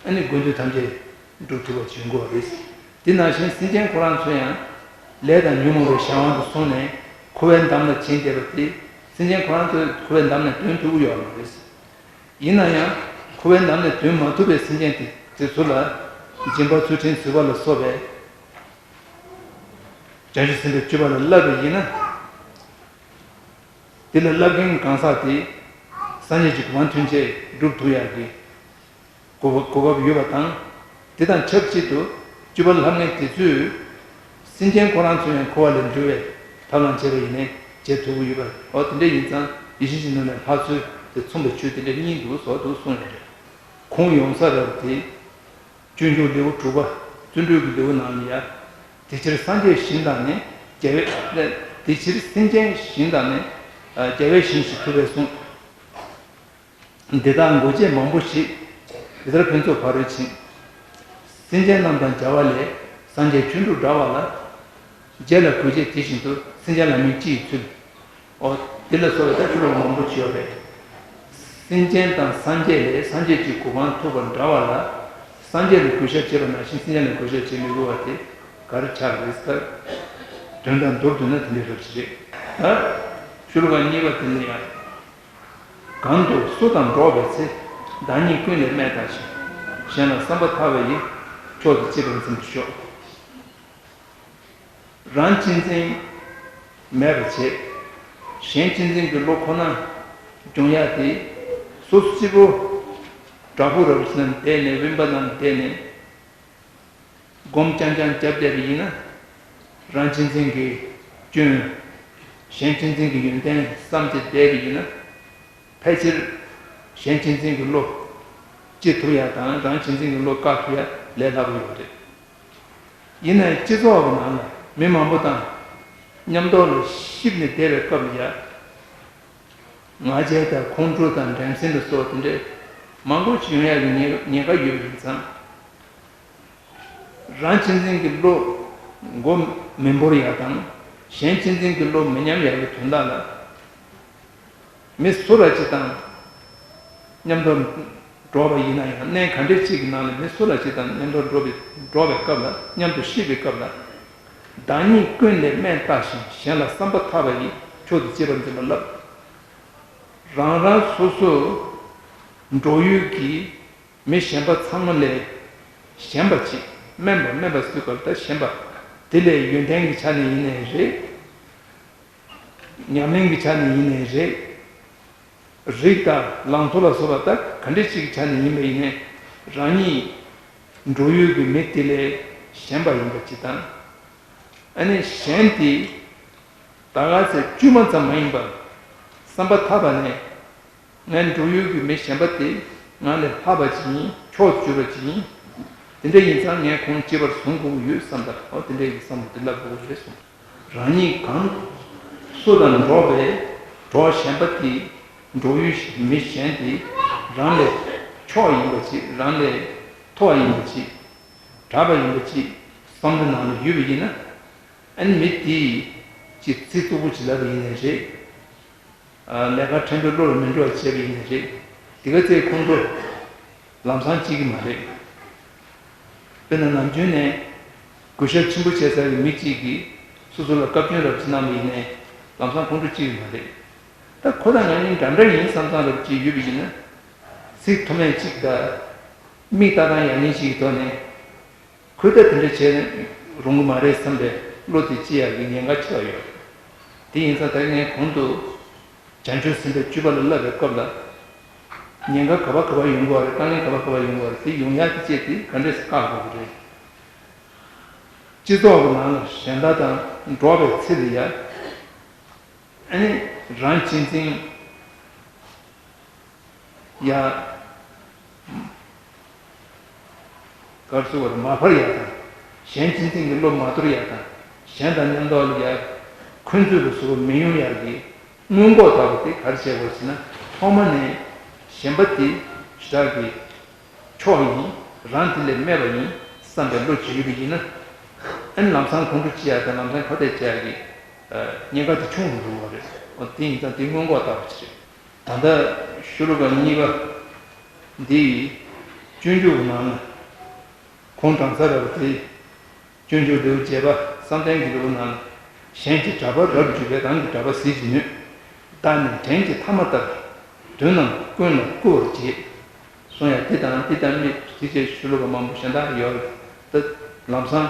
ཨ་ནི་དགོས་འདོད་ཐམས་ཅད་འགྲུབ་ཐུབ་པ་བྱེད་དགོས་པ་རེད། དེ་ནང་བཞིན་སེམས་ཅན་ཁོ་རང་ཚོ་ཡང་ལས་དང་ཉོན་མོངས་པའི་གཞན་དབང་དུ་སོང་ནས་འཁོར་བའི་འདམ་ལ་བྱིང་བསྡད་པ་དེ། སེམས་ཅན་ཁོ་རང་ཚོས་འཁོར་བའི་འདམ་ནས་འདོན་ཐུབ་ཀྱི་ཡོད་མ་རེད། ཡིན་ན་ཡང་འཁོར་བའི་འདམ་ནས་འདོན་མ་ཐུབ་པའི་སེམས་ཅན་དེ་དེ་ཚོ་ལ་སྦྱིན་པ་ཚུལ་ཁྲིམས་བཟོད་པ་ལ་སོགས་པའི་བྱང་ཆུབ་སེམས་དཔའི་སྤྱོད་པ་ལ་བསླབ་པ་ཡིན་ན། དེ་ལ་བསླབ་མཁན་གང་ཟག་དེ་སངས་རྒྱས་ཀྱི་གོ་འཕང་ཐོན་ཆེད་སྒྲུབ་ཐུབ་ཡག་གི་གོ་གོ་སྐབས་ཡོད་པ་དང་། དེ་དང་ཆབས་ཅིག་ཏུ་སྤྱོད་པ་ལ་བསླབ་མཁན་དེ་ཚོས་སེམས་ཅན་ཁོ་རང་ཚོ་ཡང་འཁོར་བ་ལས་འདུལ་བའི་ཐབས་ལམ་བྱས་པ་ཡིན་ནའི་བྱེད་ཐུབ་ཀྱི་ཡོད་པ། འོ་དེ་འདྲ་ཡིན་ཙང་ཡིད་བཞིན་གྱི་ནོར་ལས་ལྷག་ཚུལ་དེ་མཚུངས་པའི་ཆོས་དེ་འདྲ་གཉིས་འདུག་ཟེར་འདུག་གསུངས་ཡོད་རེད། ཁུངས་ཡོང་ས་རེད་དེ། སྤྱོད་འཇུག་ལེའུ་དྲུག་པ། བརྩོན་འགྲུས་ཀྱི་ལེའུ་ནང་ལ་ཡ། དེ་ཕྱིར་སངས་རྒྱས་ཞིང་དང་ནི། རྒྱལ་བའི། དེ་ཕྱིར་སེམས་ཅན་ཞིང་དང་ནི། རྒྱལ་བའི་ཞིང་ཞེས་ཐུབ་པས་གསུངས། འདི་དག་མགོ་བཅད་མང་པོ་ཞིག་འདི་ལྟར་ཕུན་ཚོགས་ཕ་རོལ་ཕྱིན། སེམས་ཅན་རྣམས་དང་བྱ་བ་ལས། སངས་རྒྱས་ཆོས་དྲུག་འདྲ་བ་ལ། རྗེ་ལ་གུས་བྱས་དེ་བཞིན་དུ། སེམས་ཅན་ལ་མིང་ཅི་ཡི་ཚུལ། འོ། འདི་ལ་སོགས་པའི་ད་ཆོས་ལུགས་མང་པོ་ཅིག་ཡོད་པས། སེམས་ཅན་དང་སངས་རྒྱས་ལས་སངས་རྒྱས་ཀྱི་གོ་འཕང་ཐོབ་པ་འདྲ་བ་ལ། སངས་རྒྱས་ལ་གུས་ཞབས་བྱེད་པ་ནང་བཞིན་སེམས་ཅན་ལ་གུས་ཞབས་བྱེད་མི་དགོས་པ་དེ་ག་རེ་ཆགས་རེད་ཟེར། དོན་དང་མདོར་བསྡུས་ན་དེ་འདྲ་རབ་ཞིག་རེད། ད་ཆོས་ལུགས་པ་གཉིས་པ་དེ་ནི་ཡང་། གང་དུ་སུ་དང་འགྲོགས་པའི་ཚེ། བདག་ཉིད་ཀུན་ལས་དམན་བལྟ་ཞིང་། གཞན་ལ་བསམ་པ་ཐར་པ་ཡི། མཆོག་ཏུ་གཅེས་པར་འཛིན་པར་ཤོག་རང་གཅེས་འཛིན་མེད་པར་བྱེད། གཞན་གཅེས་འཛིན་གྱི་བློ་ཁོ་ན་སྦྱོང་ཡག་དེ། སོ་སོ་གཅིག་པོ་དྲག་པོ་རབ་ཅིག་ནང་བསྡད་ནས་དབེན་པ་ནང་བསྡད་ནས་སྒོམ་རྐྱང་རྐྱང་བརྒྱབ་བསྡད་པ་ཡིན་ན། རང་གཅེས་འཛིན་གྱི་སྐྱོན། གཞན་གཅེས་འཛིན་གྱི་ཡོན་ཏན་བསམ་སྟེ་བསྡད་པ་ཡིན་ན། ཕལ་ཆེར་གཞན་གཅེས་འཛིན་གྱི་བློ་སྐྱེ་ཐུབ་ཡག་དང་རང་གཅེས་འཛིན་གྱི་བློ་བཀག་ཐུབ་ཡག་ལས་སླ་པོ་ཡོད་རེད། ཡིན་ནའི་སྤྱི་ཚོགས་ཀྱི་ནང་ལ་མི་མང་པོ་དང་མཉམ་དུ་ལ་གཤིབ་ནས་བསྡད་པའི་སྐབས་ལ་ཡ། ང་རྒྱལ་དང་ཁོང་ཁྲོ་དང་འགྲན་སེམས་ལ་སོགས་དེ་འདྲའི་མང་པོ་ཞིག་ཡོང་ཡག་གི་ཉེན་ཉེན་ཁ་ཡོད་པ་ཡིན་ཙང་། རང་གཅེས་འཛིན་གྱི་བློ་མགོ་མི་འབོར་ཡག་དང་གཞན་གཅེས་འཛིན་གྱི་བློ་མི་ཉམས་ཡག་གི་དོན་དག་ལ། མི་སུ་ར་ཅིག་དང་མཉམ་དུ་འགྲོགས་པ་ཡིན་ན་ཡང་གནས་ག་འདྲ་ཅིག་གི་ནང་ལ་མི་སུ་ར་ཅིག་དང་མཉམ་དུ་འགྲོགས་པའི་འགྲོགས་པའི་སྐབས་ལ་མཉམ་དུ་གཤིབ་པའི་སྐབས་ལ། བདག་ཉིད་ཀུན་ལས་དམན་བལྟ་ཞིང་གཞན་ལ་བསམ་པ་ཐར་པ་ཡི་མཆོག་ཏུ་གཅེས་པར་འཛིན་པ་བསླབ། རང་རང་སོ་སོ་འགྲོགས་ཡུལ་གྱི་མི་གཞན་པ་ཚང་མ་ལས་གཞན་པ་ཅིག་དམན་པ་དམན་པ་ཟེར་སྐབས་ད་གཞན་པ་དེ་ལས་ཡོན་ཏན་གྱི་ཆ་ནས་ཡིན་ནའི་རེད། ཉམས་ལེན་གྱི་ཆ་ནས་ཡིན་ནའི་རེད། རིགས་དང་ལང་ཚོ་ལ་སོགས་པ་ད་ག་འདྲ་ཅིག་གི་ཆ་ནས་ཡིན་པ་ཡིན་ནའི་རང་ཉིད་འགྲོ་ཡུལ་གྱི་མི་དེ་ལས་གཞན་པ་ཡིན་པ་ཅིག་དང་། ཨ་ནི་གཞན་དེ་ད་ག་ཚོད་དཀྱུས་མ་ཙམ་མ་ཡིན་པར་བསམ་པ་ཐར་པ་ནས། ངའི་འགྲོ་ཡུལ་གྱི་མི་གཞན་པ་དེ་ང་ལས་ལྷག་པ་ཅིག་ཡིན། མཆོག་ཏུ་གྱུར་པ་ཅིག་ཡིན། དེ་འདྲ་ཡིན་ཙང་ངས་ཁོང་གཅེས་པར་བཟུང་དགོས་ཀྱི་ཡོད་བསམ་པ། འོ་དེ་འདྲ་ཡི་བསམ་བློ་དེ་བསླབ་དགོས་རེད་གསུངས། རང་ཉིད་གང་སུ་དང་འགྲོགས་པའི་གྲོགས་གཞན་པ་དེ་འགྲོ་ཡུལ་མི་གཞན་དེ་རང་ལས་མཆོག་ཡིན་པ་ཅིག་རང་ལས་མཐོ་བ་ཡིན་པ་ཅིག་དྲག་པ་ཡིན་པ་ཅིག་བསམ་བློ་ནང་ལ་ཡོད་པ་ཡིན་ན། ཨ་ནི་མི་དེ་ཅིག་ཚིག་རྩུབ་པོ་ཅིག་ལབ་པ་ཡིན་ནའི་རེད། ལས་ཀ་ཕྲན་བུ་བློ་ལ་མི་འགྲོ་བ་བྱས་པ་ཡིན་ནའི་རེད། དེ་ག་ཚོད་ཁོང་ཁྲོ་ལམ་སང་སྐྱེ་གི་མ་རེད། དཔེར་ན་ནམ་རྒྱུན་ནས་ གུས་ཞབས་ཆེན་པོ་བྱས་ཚར་བའི་མི་གཅིག་གིས་སོ་སོ་ལ་བཀའ་བཀྱོན་རབ་ཅིག་གནང་བ་ཡིན་ནའི་ལམ་སང་ཁོང་ཁྲོ་སྐྱེ་གི་མ་རེད། ད་ཁོ་དང་ང་གཉིས་འདྲ་འདྲ་ཡིན་བསམ་བསམ་རབ་ཅིག་ཡོད་པ་ཡིན་ན། ཚིག་མཐོ་དམན་གཅིག་དང་། མིག་ལྟ་སྟངས་ཡག་ཉེས་ཤིག་གི་ཐོག་ནས། ཁོས་ད་དེ་འདྲ་བྱས་ན་རུང་གི་མ་རེད་བསམ་པའི་བློ་དེ་སྐྱེ་ཡག་གི་ཉེན་ཁ་ཆེ་བ་ཡོད། དེ་ཡིན་ཙང་ད་ངས་གོང་དུ་བྱང་ཆུབ་སེམས་དཔའི་སྤྱོད་པ་ལ་བསླབ་པའི་སྐབས་ལ། ཉེན་ཁ་ག་པར་ག་པར་ཡོང་གི་བ་རེད། དཀའ་ངལ་ག་པར་ག་པར་ཡོང་གི་བ་རེད། དེ་ཡོང་ཡག་གི་དཔེ་དེ་ག་འདྲས་སེ་བཀག་དགོས་ཀྱི་རེད། སྤྱི་ཚོགས་ཀྱི་ནང་ལ་གཞན་དག་དང་འགྲོགས་པའི་ཚེ་ལ་ཡ། ཨ་ནི་རང་གཅེས་འཛིན་ཡ། ག་རེ་ཟེར་དགོས་རེད། མ་འཕར་ཡ་དང་། གཞན་གཅེས་འཛིན་གྱི་བློ་མ་དོར་ཡ་དང་། གཞན་དང་མཉམ་དུ་ལ་ཡ། འཁོན་འཛུལ་ལ་སོགས་པ་མི་ཡོང་ཡ་གི་སྔོན་འགོག་ལྟ་བུ་དེ་ག་རེ་བྱེད་དགོས་ཟེར་ན། ཐོག་མ་ནས་གཞན་པ་དེ་ཞེ་དྲག་གི་ཕྱོགས་ཡིན། རང་དེ་ལས་སྨད་པ་ཡིན་བསམ་པའི་བློ་ཅིག་ཡོད་པ་ཡིན་ན། ཨ་ནི་ལམ་སང་ཁོང་ཁྲོ་སྐྱེ་ཡ་དང་ལམ་སང་ཁ་གཏད་བཅག་ཡ་གི་ཉེན་ཁ་དེ་ཆུང་རུ་འགྲོ་བ་རེད། འོ་དེ་ཡིན་ཙང་དེ་སྔོན་འགོག་ལྟ་བུ་ཅིག་རེད། ད་ལྟ་ཤོ་ལོ་ཀ་གཉིས་པ་འདི་སྤྱོད་འཇུག་གི་ནང་ན། ཁོང་གྲང་ས་ར་བ་དེ། སྤྱོད་འཇུག་ལེའུ་བརྒྱད་པ་བསམ་གཏན་གྱི་ལེའུ་ནང་ན། གཞན་གྱི་གྲགས་པ་རབ་བརྗོད་པས་རང་གི་གྲགས་པ་ཟད་ཀྱི་ནུས། བདག་ནི་བྲན་གྱི་ཐ་མ་ལྟར། དོན་རྣམས་ཀུན་ལ་བསྐུལ་བར་བྱེད། གསུང་ཡ་དེ་དང་དེ་ལྟར་མི་དེ་བཅས་ཤོ་ལོ་ཀ་མང་པོ་གཞན་དག་ཡོད་རེད། ད་ལམ་སང་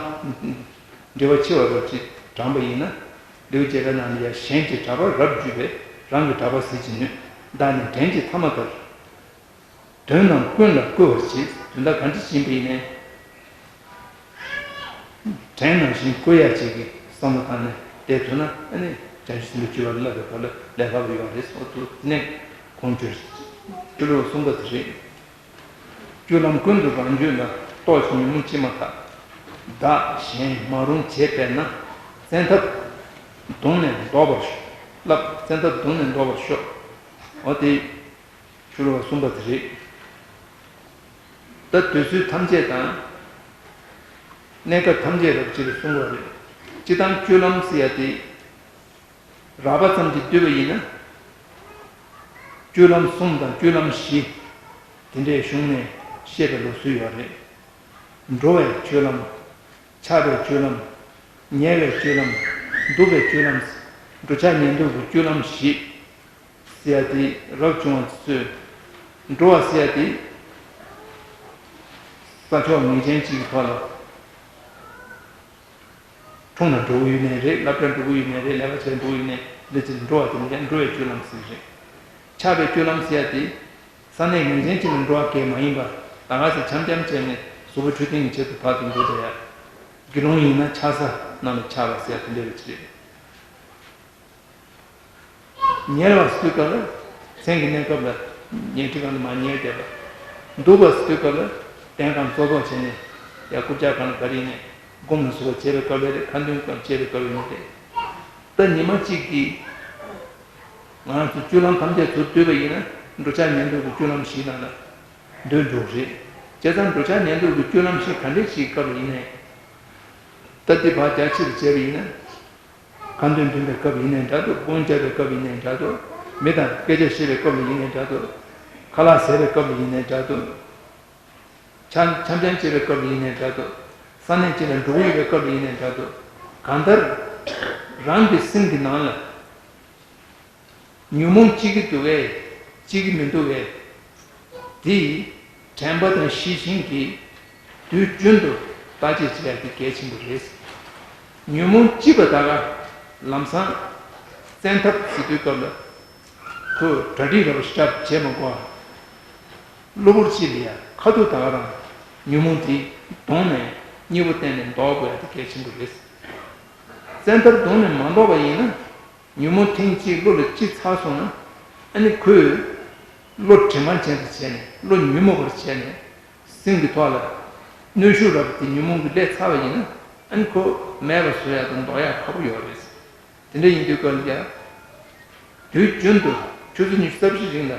འབྲེལ་བ་ཆེ་བ་རབ་ཅིག་དྲངས་པ་ཡིན་ན། ལེའུ་བརྒྱད་པའི་ནང་ནས་ཡང་གཞན་གྱི་གྲགས་པ་རབ་བརྗོད་པས་རང་གི་གྲགས་པ་ཟད་ཀྱི་ནུས། བདག་ནི་བྲན་གྱི་ཐ་མ་ལྟར། དོན་རྣམས་ཀུན་ལ་བསྐུལ་བར་བྱེད། དོན་དག་ག་འདྲ་ཞིག་ཡིན་པ་ཡིན་ནའི། བྲན་ནང་བཞིན་བསྐུལ་ཡ་ཅིག་གི་བསམ་བློ་བཏང་ནས་བསྡད་ཐུབ་ན། ཨ་ནི་བྱང་ཆུབ་སེམས་དཔའི་སྤྱོད་པ་ལ་བསླབ་པའི་སྐབས་ལ་ལས་སླ་པོ་ཡོད་རེད། འོ་དུ་དེ་ནས་ཁོང་ཁྲོ་ཤོར་བ་དེ་རེད། སྤྱོད་ལུགས་གསུམ་པ་དེ་རེད། སྤྱོད་ལམ་ཀུན་ཏུ་རང་རྒྱུད་ལ། རྟོག་ཅིང་ཉོན་མོངས་སྐྱེས་མ་ཐག། བདག་གཞན་མ་རུངས་བྱེད་པས་ན། བཙན་ཐབས་བརྡུངས་ནས་བཟློག་པར་ཤོག། བཙན་ཐབས་བརྡུངས་ནས་བཟློག་པར་ཤོག། འོ་དེ་ཤོ་ལོ་ཀ་གསུམ་པ་དེ་རེད། ད་དུས་ཚོད་ཐམས་ཅད་དང་། གནས་སྐབས་ཐམས་ཅད་རབ་ཅིག་ལ་གསུང་བ་རེད། སྤྱིར་བཏང་སྤྱོད་ལམ་ཟེར་ཡ་དེ། རགས་པ་ཙམ་གྱིས་བསྡུས་པ་ཡིན་ན། སྤྱོད་ལམ་གསུམ་དང་སྤྱོད་ལམ་བཞི། དེ་འདྲའི་གཞུང་ནས་བཤད་པའི་ལུགས་སྲོལ་ཡོད་རེད། འགྲོ་བའི་སྤྱོད་ལམ། འཆག་པའི་སྤྱོད་ལམ། ཉལ་བའི་སྤྱོད་ལམ། འདུག་པའི་སྤྱོད་ལམ། འགྲོ་འཆག་ཉལ་འདུག་གི་སྤྱོད་ལམ་བཞི། ཟེར་ཡ་དེ་རབ་བྱུང་བ་ཚོས། འགྲོ་བ་ཟེར་ཡ་དེ། ས་ཕྱོགས་ངེས་ཅན་གཅིག་གི་ཐོག་ལ། འཁྲུངས་ནས་འགྲོ་གི་ཡོད་ནའི་རེད། སློབ་གྲྭར་འགྲོ་གི་ཡོད་ནའི་རེད། ལས་ཀ་བྱེད་འགྲོ་གི་ཡོད་ནའི་འདི་ཚོ་འགྲོ་བ་དེ་ནི་འགྲོ་བའི་སྤྱོད་ལམ་ཟེར་གྱི་རེད། འཆག་པའི་སྤྱོད་ལམ་ཟེར་ཡ་དེ། ས་གནས་ངེས་ཅན་གཅིག་ལ་འགྲོ་བ་གས་མ་ཡིན་པ། ད་ག་ཟེ་འཆམ་འཆམ་བྱས་ནས་གཟུགས་པོ་འཕྲོད་བསྟེན་གྱི་ཆེད་དུ་ཕར་ཚུར་འགྲོ་བསྡད་ཡ། དགེ་སློང་ཡིན་ན་འཆག་ས་རྣམས་ལ་འཆག་པ་ཟེར་ཡ་དེ་འདྲ་བའི་ཆེད་རེད། ཉལ་བ་ཟེར་དུས་སྐབས་ལ། མཚན་གྱི་གནས་སྐབས་ལ་ཉལ་ཁྲི་སྒང་ལ་མར་ཉལ་བསྡད་པ། འདུག་པ་ཟེར་དུས་སྐབས་ལ། གདན་སྒང་ཙོག་ཙོག་བྱས་ནས། ཡ་རྐུབ་བཀྱག་སྒང་ལ་ག་རེ་ཡིན་ནའི། སྒོམ་ལ་སོགས་པ་བྱེད་པའི་སྐབས་ལ་རེད། ཁ་འདོན་སྐབས་བྱེད་པའི་སྐབས་ཡིན་ནའི་རེད། ད་ཉི་མ་གཅིག་གིས་ང་རང་ཚོ་སྤྱོད་ལམ་ཐམས་ཅད་ཚུར་བསྡུས་པ་ཡིན་ན། འགྲོ་འཆག་ཉལ་འདུག་གི་སྤྱོད་ལམ་བཞིའི་ནང་ལ་འདུས་འགྲོ་གི་རེད། བྱས་ཙང་འགྲོ་འཆག་ཉལ་འདུག་གི་སྤྱོད་ལམ་བཞི་ག་འདྲ་ཞིག་སྐབས་ལ་ཡིན་ནའི། ད་འདི་ཕར་རྒྱ་ཆེ་རུ་བྱས་པ་ཡིན་ན། ཁ་འདོན་འདོན་པའི་སྐབས་ཡིན་ནའི་འདྲ་འདུག་སྤུན་བཅར་བའི་སྐབས་ཡིན་ནའི་འདྲ་འདུག་མི་དང་སྐད་ཆ་བཤད་པའི་སྐབས་ལ་ཡིན་ནའི་འདྲ་འདུག་ཁ་ལག་ཟས་པའི་སྐབས་ལ་ཡིན་ནའི་འདྲ་འདུག་འཆམ་འཆམ་འཆམ་བྱེད་པའི་སྐབས་ལ་ཡིན་ནའི་འདྲ་འདུག་ས་གནས་གཅིག་ལ་འགྲོ་གི་ཡོད་པའི་སྐབས་ལ་ཡིན་ནའི་འདྲ་འདུག་གང་ལྟར། རང་གི་སེམས་ཀྱི་ནང་ལ། ཉོན་མོངས་སྐྱེ་གི་འདུག་གས། སྐྱེ་གི་མི་འདུག་གས། དེ་དྲན་པ་དང་ཤེས་བཞིན་གྱིས་དུས་རྒྱུན་དུ་བརྟག་དཔྱད་བྱེད་ཡ་དེ་གལ་ཆེན་པོ་རེད། ཉོན་མོངས་སྐྱེས་པ་ད་ག་ལམ་སང་བཙན་ཐབས་ཟེར་དུས་སྐབས་ལ། ཁོས་གྲ་སྒྲིག་ར་བ་ཞེ་དྲག་བྱེད་མ་དགོས། གློ་བུར་ཅིག་ལ་ཡ་ཁ་ཐུག་ད་ག་རང་ཉོན་མོངས་དེ་བརྡུངས་ནས་སྙིང་པོ་བསྟན་ནས་བཟློག་དགོས་ཡ་དེ་གལ་ཆེན་པོ་རེད། བཙན་ཐབས་བརྡུངས་ནས་མ་བཟློག་པ་ཡིན་ན། ཉོན་མོངས་ཐེངས་གཅིག་བློ་ལ་སྐྱེས་ཚར་སོང་ན། ཨ་ནི་ཁོས་བློ་དྲི་མ་ཅན་དུ་བྱས་ནས། བློ་ཉོན་མོངས་པར་བྱས་ནས། སེམས་ཀྱི་ཐོག་ལ་གནོན་ཤུགས་རབ་དེ་ཉོན་མོངས་ཀྱིས་སླེབས་ཚར་བ་ཡིན་ན། ཨ་ནི་ཁོ་མེད་པ་བཟོ་ཡག་དང་ཟློག་ཡག་ཁག་པོ་ཡོད་རེད། དེ་འདྲ་ཡིན་དུས་སྐབས་ལ་ཡ། དུས་རྒྱུན་དུ་ཆུ་ཚོད་ཉི་ཤུ་རྩ་བཞིའི་རིང་ལ།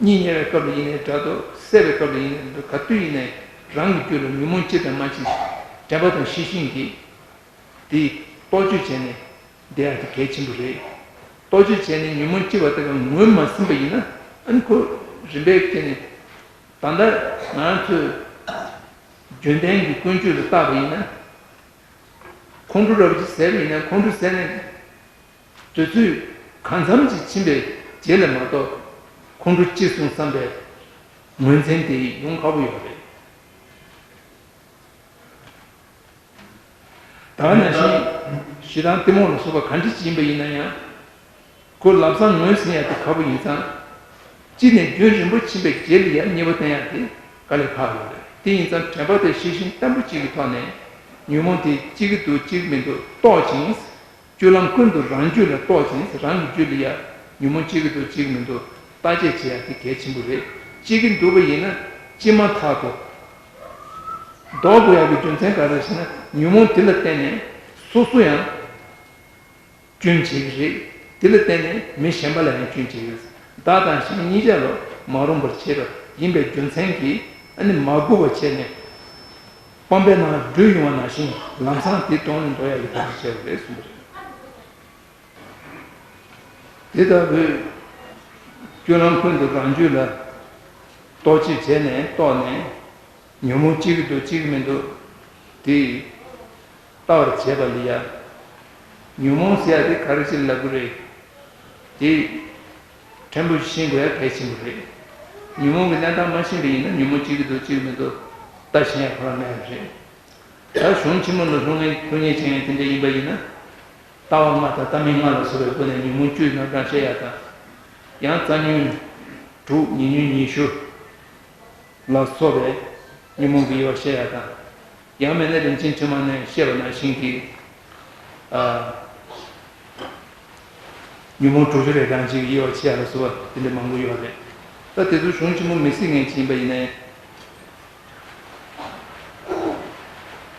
གཉིད་ཉལ་བའི་སྐབས་ལ་ཡིན་ནའི་འདྲ་འདུག་སད་པའི་སྐབས་ལ་ཡིན་ནའི་འདྲ་འདུག་ག་དུས་ཡིན་ནའི་རང་གི་རྒྱུད་ལ་ཉོན་མོངས་སྐྱེས་དང་མ་སྐྱེས། དྲན་པ་དང་ཤེས་བཞིན་གྱིས། དེ་རྟོག་དཔྱོད་བྱས་ནས་བསྡད་ཡག་དེ་གལ་ཆེན་པོ་རེད། རྟོག་དཔྱོད་བྱས་ནས་ཉོན་མོངས་སྐྱེས་པ་དེ་ག་ངོས་མ་ཟིན་པ་ཡིན་ན། ཨ་ནི་ཁོ་རིམ་པས་བསྐྱེད་ནས། ད་ལྟ་ང་ཚོས་རྒྱུན་ལྡན་གྱི་ཀུན་སྤྱོད་ལ་བལྟས་པ་ཡིན་ན། ཁོང་ཁྲོ་རབ་ཅིག་ཟ་བ་ཡིན་ན་ཁོང་ཁྲོ་ཟ་ནས་དུས་ཚོད་གང་འཚམ་ཅིག་ཕྱིན་པའི་རྗེས་ལ་མ་གཏོགས་ཁོང་ཁྲོ་སྐྱེས་སོང་བསམ་པའི་ངོས་འཛིན་དེ་ཡོང་ཁག་པོ་ཡོད་རེད། ད་ག་ནང་བཞིན་ཞེ་སྡང་གཏི་མུག་ལ་སོགས་པ་ག་འདྲ་ཅིག་ཡིན་པ་ཡིན་ན་ཡང་། ཁོ་ལམ་སང་ངོས་ཟིན་ཡག་དེ་ཁག་པོ་ཡིན་ཙང་། གཅིག་ནས་རྒྱུན་རིང་པོ་ཕྱིན་པའི་རྗེས་ལ་ཡང་གཉིས་པ་བསྟེན་ཡག་དེ་དཀའ་ལས་ཁག་ཡོད་རེད། དེ་ཡིན་ཙང་དྲན་པ་དེ་ཤེས་བཞིན་བརྟན་པོ་གཅིག་གི་ཐོག་ནས་ཉོན་མོངས་དེ་སྐྱེ་གི་འདུག་སྐྱེ་གི་མི་འདུག་རྟོག་ཅིང་། སྤྱོད་ལམ་ཀུན་ཏུ་རང་རྒྱུད་ལ་རྟོག་ཅིང་། རང་གི་རྒྱུད་ལ་ཡང་ཉོན་མོངས་སྐྱེ་གི་འདུག་སྐྱེ་གི་མི་འདུག་བརྟག་དཔྱད་བྱེད་ཡག་དེ་གལ་ཆེན་པོ་རེད། སྐྱེ་གི་འདུག་པ་ཡིན་ན་སྐྱེས་མ་ཐག་ཏུ་ལྡོག་དགོས་ཡག་གི་རྒྱུ་མཚན་ག་རེ་ཟེར་ན། ཉོན་མོངས་དེ་ལ་བརྟེན་ནས་སོ་སོ་ཡང་སྐྱོན་བྱེད་ཀྱི་རེད། དེ་ལ་བརྟེན་ནས་མི་གཞན་པ་ལ་ཡང་སྐྱོན་བྱེད་ཀྱི་རེད། བདག་དང་གཞན་གཉིས་ཆར་ལ་མ་རུངས་པར་བྱེད་པ་ཡིན་པའི་རྒྱུ་མཚན་གྱིས་ཨ་ནི་མ་གུས་པ་བྱས་ནས་སྤང་པའི་ནང་འགྲོ་ཡོང་བ་ནང་བཞིན་ལམ་སང་དེ་དོང་ནས་འགྲོ་ཡག་གི་ཐབས་ཤེས་བྱས་པ་རེད་གསུངས་པ་རེད། དེ་ལྟ་བུའི་སྤྱོད་ལམ་ཀུན་ཏུ་རང་རྒྱུད་ལ་རྟོག་དཔྱོད་བྱས་ནས་རྟོགས་ནས་ཉོན་མོངས་སྐྱེ་གི་འདུག་སྐྱེ་གི་མི་འདུག་དེ་ལྟ་བར་བྱེད་པ་ལ་ཡ། ཉོན་མོངས་ཟེར་ཡ་དེ་ག་རེ་ཞིག་ལབ་དགོས་རེད། དེ་ཕྲན་བུ་ཤེས་དགོས་ཡ་གལ་ཆེན་པོ་རེད། ཉོན་མོངས་ཀྱི་གནས་སྟངས་མ་ཤེས་པ་ཡིན་ན་ཉོན་མོངས་སྐྱེ་གི་འདུག་སྐྱེ་གི་མི་འདུག་ལྟ་ཤེས་ཡ་ཁོ་རང་མེད་པ་རེད། ད་གཞུང་ཆེན་མོ་ནང་སློབ་གཉེར་སློབ་གཉེར་བྱེད་མཁན་དེ་འདྲ་ཡིན་པ་ཡིན་ན། ལྟ་བ་ལྔ་དང་ལྟ་མིན་ལྔ་ལ་སོགས་པའི་སྒོ་ནས་ཉོན་མོངས་བཅུའི་རྣམ་གྲངས་བཤད་ཡག་དང་། ཡང་རྩ་ཉོན་དྲུག་ཉེ་ཉོན་ཉི་ཤུ་ལ་སོགས་པའི་ཉོན་མོངས་ཀྱི་དབྱེ་བ་བཤད་ཡག་དང་། ཡང་མིན་ན་རིན་ཆེན་ཕྲེང་བ་ནས་བཤད་པ་ནང་བཞིན་གྱི། ཨ། ཉོན་མོངས་དྲུག་ཅུ་རེ་གྲངས་ཅིག་དབྱེ་བ་ཕྱེ་ཡག་ལ་སོགས་པ་དེ་འདྲ་མང་པོ་ཡོད་རེད། ད་དེ་ཚོ་གཞུང་ཆེན་མོ་མི་གཟིགས་མཁན་ཅིག་ཡིན་པ་ཡིན་ནའི།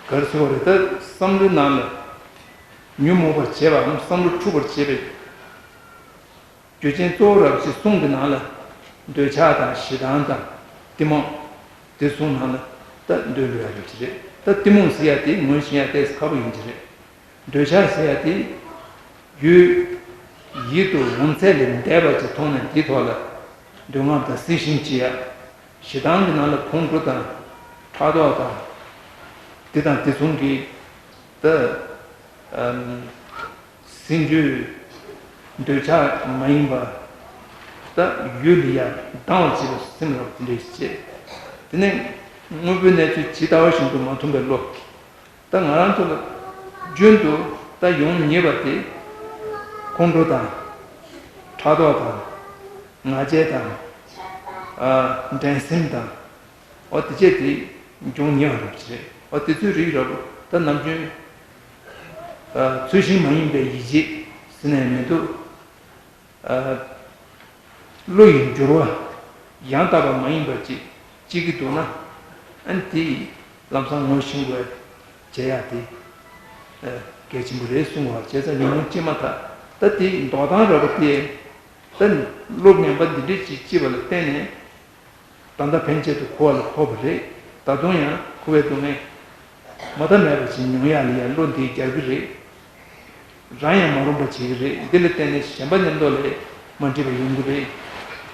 ག་རེ་ཟེར་བ་རེད། ད་བསམ་བློའི་ནང་ལ་ཉོན་མོངས་པར་བྱེད་པའམ་བསམ་བློ་འཁྲུག་པར་བྱེད་པའི་རྒྱུ་རྐྱེན་གཙོ་བོ་རབ་ཅིག་གསུམ་གྱི་ནང་ལ་འདོད་ཆགས་དང་ཞེ་སྡང་དང་གཏི་མུག་དེ་གསུམ་ནང་ལ་ད་འདོད་འགྲོ་ཡ་རབ་ཅིག་རེད། ད་གཏི་མུག་ཟེར་ཡ་དེ་ངོས་ཟིན་ཡ་ཏོག་ཙམ་ཁག་པོ་ཡིན་གྱི་རེད། འདོད་ཆགས་ཟེར་ཡ་དེ་ཡུལ་ཡིད་དུ་འོང་ཚད་ལས་འདས་པ་ཅིག་མཐོང་ནས་དེའི་ཐོག་ལ་འདོད་རྔམ་དང་སྲི་ཞེན་བྱེད་ཡ། ཞེ་སྡང་གི་ནང་ལ་ཁོང་ཁྲོ་དང་ཕྲག་དོག་དང་དེ་དང་དེ་མཚུངས་ཀྱི་ད། སེམས་རྒྱུད་འདོད་ཆགས་མ་ཡིན་པ། ད་ཡུལ་ལ་ཡ་སྡང་བར་བྱེད་པའི་སེམས་རབ་དེ་འདྲ་ཞིག་བྱེད། དེ་ནས་དངོས་པོའི་གནས་ཚུལ་ཇི་ལྟ་བ་བཞིན་དུ་མ་མཐོང་པའི་བློ། ད་ང་རང་ཚོ་ལ་རྒྱུན་དུ་ད་ཡོང་ཉེ་བ་དེ་ཁོང་ཁྲོ་དང་ཕྲག་དོག་དང་ང་རྒྱལ་དང་། ཨ། འགྲན་སེམས་དང་། འོ་དེ་བྱས་དེ་འབྱུང་ཉེ་བ་རབ་ཅིག་རེད། འོ་དེ་ཚོའི་རིགས་རབ་ད་ནམ་རྒྱུན་ཚུལ་བཞིན་མ་ཡིན་པའི་ཡིད་བྱེད་ཟེར་ནས་མི་འདུག་བློ་ཡི་འགྱུར་བ་ཡང་དག་པ་མ་ཡིན་པ་ཅིག་སྐྱེ་གི་འདུག་ན། ཨ་ནི་དེ་ལམ་སང་ངོས་ཤེས་དགོས་བྱེད་ཡག་དེ་གལ་ཆེན་པོ་རེད་གསུང་བ། བྱས་ཙང་ཉོན་མོངས་སྐྱེས་མ་ཐག་ད་དེ་འདོགས་སྟངས་རབ་པ་དེ་ད་བློ་ངན་པ་འདི་འདྲས་ཅིག་སྐྱེས་པ་ལ་བརྟེན་ནས། ད་ལྟ་ཕན་ཆད་དུ་འཁོར་བ་ལ་ཕོག་པ་རེད། ད་དུང་ཡང་འཁོར་བའི་སྡུག་བསྔལ་མ་མཐའ་མེད་པ་ཞིག་མྱོང་ཡག་ལ་ཡང་བློ་འདི་རྒྱག་གི་རེད། རང་ཡང་མ་རུངས་པ་བྱེད་ཀྱི་རེད། འདི་ལ་བརྟེན་ནས་གཞན་པ་མཉམ་དུ་ལས་མ་འདྲིས་པ་ཡོང་གི་རེད།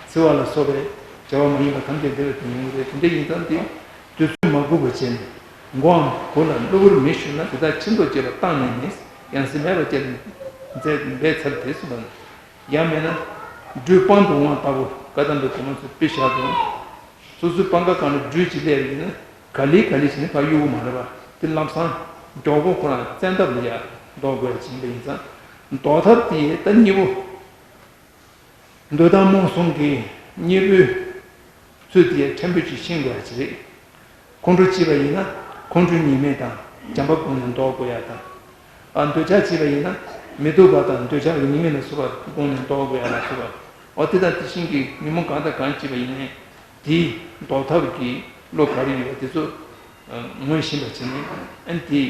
འཚེ་བ་ལ་སོགས་པའི་བྱ་བ་མ་ཡིན་པ་ཐམས་ཅད་འདི་ལ་བརྟེན་ཡོང་གི་རེད། དེ་འདྲ་ཡིན་ཙང་དེ་དུས་ཚོད་མ་འགོར་བ་བྱས་ནས་མགོའམ་མགོ་ལ་གློ་བུར་མེ་ཞུགས་ན་དེ་དག་ཕྱིར་ལྡོག་བྱེད་པ་བཏང་ནས་ནི་ཡང་སྲིད་མེད་པ་བྱས་ནས་མཛད་འབད་ཚར་དེ་གསུངས་པ་ན། ཡང་མིན་ན། སྦྲུལ་སྤང་དུ་འོང་བ་ལྟ་བུ་བཀའ་གདམས་པའི་གོང་མ་ཚོས་དཔེ་བཞག་འདུག་སོ་སོའི་སྤང་ཁ་སྒང་ལ་སྦྲུལ་ཅིག་སླེབས་ཡིན་ན་ག་ལེ་ག་ལེ་བྱས་ནས་ཕར་གཡུག་གི་མ་རེད་པ། དེ་ལམ་སང་མགྱོགས་པོ་ཁོ་རང་བཙན་ཐབས་ལ་ཡ་ཟློག་དགོས་ཡ་ཅིག་ཡིན་པ་ཡིན་ཙང་། ཟློག་ཐབས་དེ་ད་གཉིས་པོ། འདོད་དང་རྨོངས་གསུམ་གྱི་གཉིས་པོའི་ཚུལ་དེ་ཕྲན་བུ་ཅིག་ཤེས་དགོས་ཡ་ཅིག་རེད། ཁོང་ཁྲོ་སྐྱེས་པ་ཡིན་ན་ཁོང་ཁྲོའི་ཉེས་དམིགས་དང་བྱམས་པ་སྒོ་ནས་ཟློག་དགོས་ཡ་དང་། ཨ། འདོད་ཆགས་སྐྱེས་པ་ཡིན་ན་མི་སྡུག་པ་དང་འདོད་ཆགས་ཀྱི་ཉེས་དམིགས་ལ་སོགས་པ་སྒོ་ནས་ཟློག་དགོས་ཡ་ལ་སོགས་པ། འོ་དེ་དང་དེ་བཞིན་གྱི་ཉོན་མོངས་གང་དང་གང་སྐྱེས་པ་ཡིན་ནའི་དེའི་ཟློག་ཐབས་ཀྱི་བློ་ག་རེ་ཡོད་པ་དེ་ཚོ་ངོས་ཤེས་པ་བྱས་ནས། ཨ་ནི་དེ་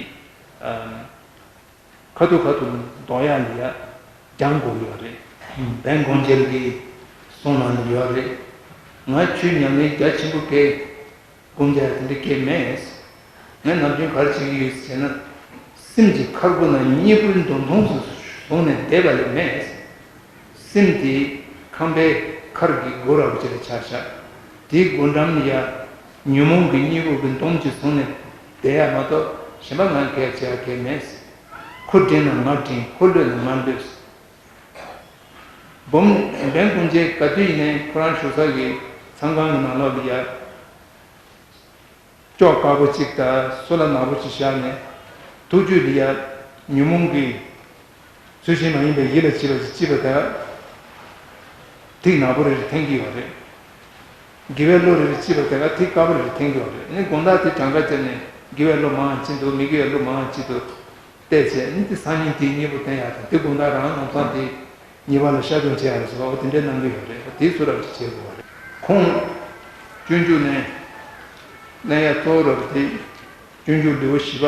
ཁ་ཐུག་ཁ་ཐུག་ཟློག་ཡ་ལ་ཡ་སྦྱང་དགོས་ཡོད་རེད། བན་གོང་རྒྱལ་གྱི་གསུང་ནང་ལ་ཡོད་རེད། ང་ཆོས་ཉམས་ལེན་རྒྱ་ཆེན་པོ་གས། སྒོམ་རྒྱག་དེ་འདྲ་གས་མེད། ངས་ནམ་རྒྱུན་ག་རེ་བྱེད་ཀྱི་ཡོད་ཟེར་ན། སེམས་ཀྱི་མཁར་སྒོ་ན་གཉིས་པོའི་མདུང་ཐུང་ཙམ་བཟུང་ནས་བསྡད་པ་ལས་མེད། སེམས་དེ་ཁང་པའི་མཁར་གྱི་སྒོ་ར་བ་ཅིག་ལ་ཆགས་བཞག་དེའི་སྒོ་འགྲམ་ལ་ཡ་ཉོན་མོངས་ཀྱི་གཉིས་པོ་གི་མདུང་ཅིག་བཟུང་ནས་བསྡད་ཡ་མ་གཏོགས་གཞན་པ་ང་གས་བྱེད་ཡ་གས་མེད། ཁོ་འདྲེན་ན་ང་འདྲེན། ཁོ་གློད་ན་ང་གློད། འབུམ་འབེན་ཀུན་མཇལ་ག་དུས་ཡིན་ནའི་ཁོ་རང་བཞུགས་ས་གི་མཚམས་ཁང་གི་ནང་ལོགས་ལ་ཡ། ཅོག་དཀར་པོ་གཅིག་དང་སོ་ལ་ནག་པོ་གཅིག་བཞག་ནས། ཐུགས་རྒྱུད་ལ་ཡ་ཉོན་མོངས་ཀྱི་ཚུལ་བཞིན་མ་ཡིན་པའི་ཡིད་ལ་བྱེད་པ་ཞིག་བྱེད་པ་དང་། ཐིག་ནག་པོ་རེ་རེ་འཐེན་གྱི་ཡོད་རེད། དགེ་བའི་བློ་རེ་རེ་བྱེད་པ་དེ་ག་ཐིག་དཀར་པོ་རེ་རེ་འཐེན་གྱི་ཡོད་རེད། ནི་དགོང་དག་དེ་གྲངས་ཀ་བྱས་ནས་དགེ་བའི་བློ་མང་བ་ཅིག་འདུག་མི་དགེ་བའི་བློ་མང་བ་ཅིག་འདུག་བལྟས་བྱས་ནི་དེ་སང་ཉིན་དེའི་གཉེན་པོ་བསྟེན་ཡག་དང་། དེ་དགོང་དག་རང་ལམ་སང་དེ་ཉེས་པ་ལ་ཤ་སྟོན་བྱེད་ཡག་ལ་སོགས་པ་དེ་འདྲའི་གནང་གི་ཡོད་རེད། དེ་ཚོ་རབ་ཅིག་བྱེད་དགོས་པ་རེད། ཁོང་སྤྱོད་འཇུག་ནས་གནང་ཡག་གཙོ་བོ་རབ་དེ་སྤྱོད་འཇུག་ལེའུ་བཞི་པ་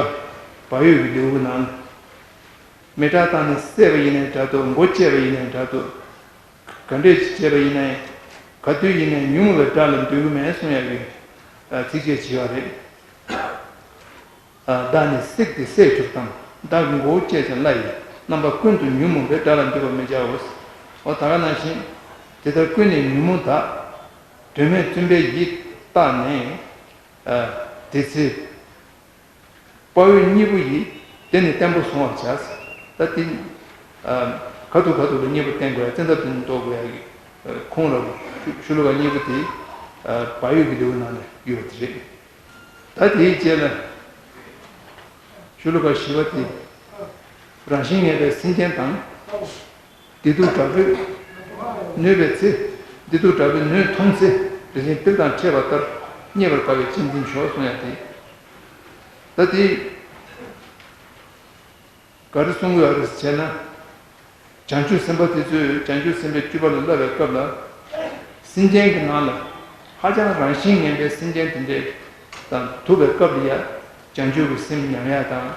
བག་ཡོད་ཀྱི་ལེའུ་ནང་། མེ་སྲེག་བཏང་ནས་བསད་པ་ཡིན་ནའི་འདྲ་འདུག་མགོ་བཅད་པ་ཡིན་ནའི་འདྲ་འདུག་ག་འདྲས་བྱས་པ་ཡིན་ནའི་ག་དུས་ཡིན་ནའི་ཉུང་བའི་དགྲ་ལ་འདུལ་གྱི་མེད་གསུང་ཡག་གི་ཚིགས་བཅད་བྱས་པ་རེད། བདག་ནི་བསྲེགས་ཏེ་བསད་གྱུར་ཏམ། བདག་གི་མགོ་བོ་བཅད་ཀྱང་སླ་ཡི། རྣམ་པ་ཀུན་ཏུ་ཉོན་མོངས་པའི། དགྲ་ལ་འདུལ་བར་མི་བྱའོ། འོ་ད་ག་ནང་བཞིན་དེ་ལྟར་ཀུན་ནས་ཉོན་མོངས་དག་དོན་མེད་བཙུན་པའི་ཡིད་བརྟགས་ནས། དེ་ཚེ་དཔའ་བོས་གཉེན་པོ་ཡིས་དེ་ནི་བརྟན་པོ་བཟུང་བར་བྱ། ད་དེ་ཁ་ཐུག་ཁ་ཐུག་ལ་གཉེན་པོ་བསྟེན་དགོས་ཡ། བཙན་ཐབས་དེ་ནི་འདོར་དགོས་ཡ་གི་ཁུངས་ར་ཤུ་ལོ་ཀ་གཉིས་པོ་དེ་བག་ཡོད་ཀྱི་ལེའུ་ནང་ནས་ཡོད་པ་དེ་རེད། ད་དེའི་རྗེས་ལ་ཤུ་ལོ་ཀ་བཞི་པ་དེ། རང་བཞིན་ངེས་པའི་སེམས་ཅན་དང་། བདེ་སྡུག་དྲག་པོས་ནོན་པའི་ཚེ། བདེ་སྡུག་དྲག་པོས་ནོན་མཐོང་ཚེ། དེ་བཞིན་གཏེར་དང་ཕྲད་པ་ལྟར། རྙེད་པར་དཀའ་བའི་གཅེས་འཛིན་མཆོག་གསུང་ཡ་དེ། ད་དེ་ག་རེ་གསུང་གི་ཡོད་རེད་ཟེར་ན། བྱང་ཆུབ་སེམས་དཔའ་དེ་ཚོས་བྱང་ཆུབ་སེམས་དཔའི་སྤྱོད་པ་ལ་བསླབ་པའི་སྐབས་ལ། སེམས་ཅན་གྱི་ནང་ལ་ཧ་ཅང་རང་བཞིན་ངན་པའི་སེམས་ཅན་དེ་འདྲས་དང་ཐུག་པའི་སྐབས་ལ་ཡ། བྱང་ཆུབ་ཀྱི་སེམས་ཉམས་ཡ་དང་།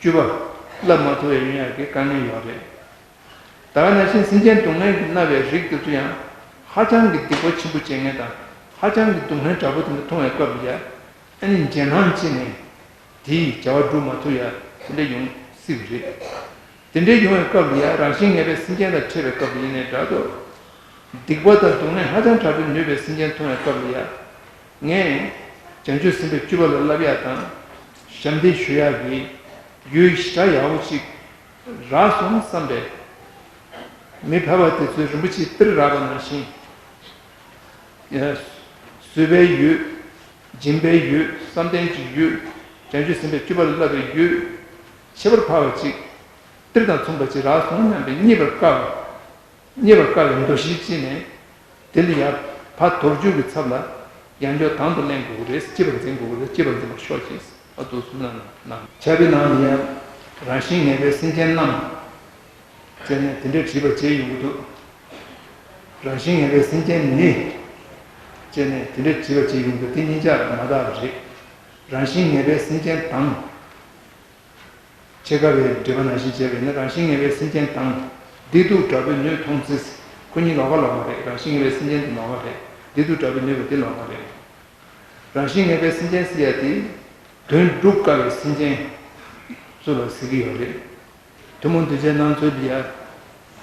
སྤྱོད་པ་བསླབ་མ་ཐུབ་པའི་ཡོང་ཡག་གི་དཀའ་ངལ་ཡོད་རེད། ད་ག་ནང་བཞིན་སེམས་ཅན་སྡུག་བསྔལ་གྱིས་མནར་བའི་རིགས་དེ་ཚོ་ཡང་ཧ་ཅང་གི་སྡིག་པ་ཆེན་པོ་བྱེད་མཁན་དང་། ཧ་ཅང་གི་སྡུག་བསྔལ་དྲག་པོ་དེ་འདྲ་མཐོང་བའི་སྐབས་ལ་ཡ། ཨ་ནི་འཇོན་ཐང་ཆེ་ནས་དེའི་བྱ་བ་སྒྲུབ་མ་ཐུབ་ཡ་དེ་འདྲ་ཡོང་སྲིད་པ་རེད། དེ་འདྲའི་ཡོང་བའི་སྐབས་ལ་ཡ། རང་བཞིན་ངན་པའི་སེམས་ཅན་དང་འཕྲད་པའི་སྐབས་ལ་ཡིན་ནའི་འདྲ་འདུག་སྡིག་པ་དང་སྡུག་བསྔལ་ཧ་ཅང་དྲག་པོས་ནོན་པའི་སེམས་ཅན་མཐོང་བའི་སྐབས་ལ་ཡ། ངས་བྱང་ཆུབ་སེམས་དཔའི་སྤྱོད་པ་ལ་བསླབ་ཡ་དང་། ཞབས་འདེགས་ཞུ་ཡ་གི་ཡུལ་ཞེ་དྲག་ཡག་པོ་ཅིག་རག་སོང་བསམ་པས། མི་ཕལ་པ་དེ་ཚོས་རིན་པོ་ཆེའི་གཏེར་རག་པ་ནང་བཞིན། བཟོད་པའི་ཡུལ། སྦྱིན་པའི་ཡུལ། བསམ་གཏན་གྱི་ཡུལ། བྱང་ཆུབ་སེམས་དཔའི་སྤྱོད་པ་ལ་བསླབ་པའི་ཡུལ། ཁྱད་པར་འཕགས་པ་ཅིག་གཏེར་དང་མཚུངས་པ་ཅིག་རག་སོང་སྙམ་པའི་རྙེད་པར་དཀའ་བ། རྙེད་པར་དཀའ་བའི་འདུ་ཤེས་སྐྱེས་ནས། དེ་ལ་ཡར་ཕར་དོར་བཅུག་གི་ཚབ་ལ་ཡང་བསྐྱར་དང་དུ་ལེན་དགོས་ཀྱི་རེད། སྐྱིད་པར་འཛིན་དགོས་ཀྱི་རེད། སྐྱིད་པར་འཛིན་པར་ཤོག་ཅེས་ཨ་ཏུ་གསུངས་གནང་། ཕྱག་དཔེའི་ནང་ལ་ཡང་རང་བཞིན་ངན་པའི་སེམས་ཅན་རྣམས་ཅེས་ནས་དེ་འདྲའི་བྲིས་པ་བྱས་ཡོང་གི་འདུག་རང་བཞིན་ངན་པའི་སེམས་ཅན་ནི་ཅེས་ནས་དེ་འདྲའི་བྲིས་པ་བྱས་ཡོང་གི་འདུག་དེ་གཉིས་ཆར་མ་དག་པ་རེད། རང་བཞིན་ངན་པའི་སེམས་ཅན་དང་། ཕྱེད་ཀ་བའི་འགྲེལ་པ་ནང་བཞིན་བྱས་པས་ན། རང་བཞིན་ངན་པའི་སེམས་ཅན་དང་། བདེ་སྡུག་དྲག་པོས་ནོན་མཐོང་ཚེ། ཁོ་གཉིས་ལོགས་ཀ་ལོགས་ཀ་རེད། རང་བཞིན་ངན་པའི་སེམས་ཅན་དེ་ལོགས་ཀ་རེད། བདེ་སྡུག་དྲག་པོས་ནོན་པ་དེ་ལོགས་ཀ་རེད། རང་བཞིན་ངན་པའི་སེམས་ཅན་ཟེར་ཡ་དེ། དོན་སྒྲུབ་དཀའ་བའི་སེམས་ཅན་ཚོ་ལ་ཟེར་གྱི་ཡོད་རེད། ཐུན་མོང་གདུལ་བྱའི་སྣང་ཚུལ་འདི་ཡ།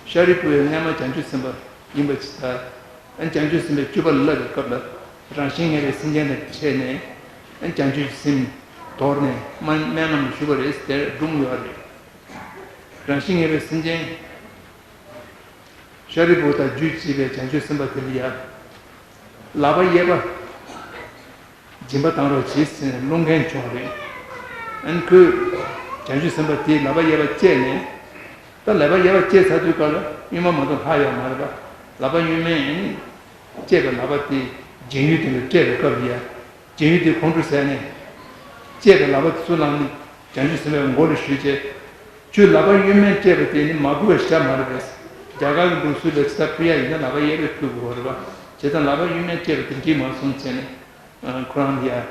ཤཱ་རིའི་བུ་ཡ་སྔས་མ་བྱང་ཆུབ་སེམས་དཔའ་ཡིན་པ་ཅིག་ད། ཨ་བྱང་ཆུབ་སེམས་དཔའི་སྤྱོད་པ་ལ་བསླབ་པའི་སྐབས་ལ། རང་བཞིན་ངན་པའི་སེམས་ཅན་དང་འཕྲད་ནས། ཨ་བྱང་ཆུབ་སེམས་དོར་ནས་སྨན་སྨན་ལམ་ཞུགས་པ་རེད་ཟེར་སྒྲུང་ཡོད་རེད། རང་བཞིན་ངན་པའི་སེམས་ཅན། ཤཱ་རིའི་བུ་དང་རྒྱུད་གཅིག་པའི་བྱང་ཆུབ་སེམས་དཔའ་དེ་ལ་ཡ། ལག་པ་གཡས་པ། སྦྱིན་པ་གཏང་རོགས་གྱིས་ཟེར་ནས་སློང་མཁན་བྱུང་བ་རེད། ཨ་ནི་ཁོས་བྱང་ཆུབ་སེམས་དཔའ་དེའི་ལག་པ་གཡས་པ་བཅད་ནས། ད་ལག་པ་གཡས་པ་བཅད་ཚར་དུས་སྐབས་ལ་གཡོན་མ་མ་གཏོགས་ལྷག་ཡོད་མ་རེད་པ། ལག་པ་གཡོན་མས་ཨ་ནི་བཅད་པའི་ལག་པ་དེ་སྦྱིན་ཡུལ་དེ་ལ་སྤྲད་པའི་སྐབས་ལ་ཡ། སྦྱིན་ཡུལ་དེ་ཁོང་ཁྲོ་ཟ་ནས། བཅད་པའི་ལག་པ་དེ་ཚུར་བླངས་ནས་བྱང་ཆུབ་སེམས་དཔའི་མགོ་ལ་གཞུས་བྱས། ཁྱོད་ལག་པ་གཡོན་མས་སྤྲད་པ་དེ་ནི་མ་བསྐུར་བ་ཞིག་ཆགས་མ་རེད་པས། རྒྱ་གར་གྱི་འདུག་སྲོལ་ལ་ཇི་ལྟར་ཕུལ་ཡ་ཡིན་ན་ལག་པ་གཡས་པས་ཕུལ་དགོས་པ་རེད་པ། བྱས་ཙང་ལག་པ་གཡོན་མས་སྤྲད་པ་དེ་འགྲིག་མ་སོང་བྱས་ནས། ཁོ་རང་ལ་ཡ།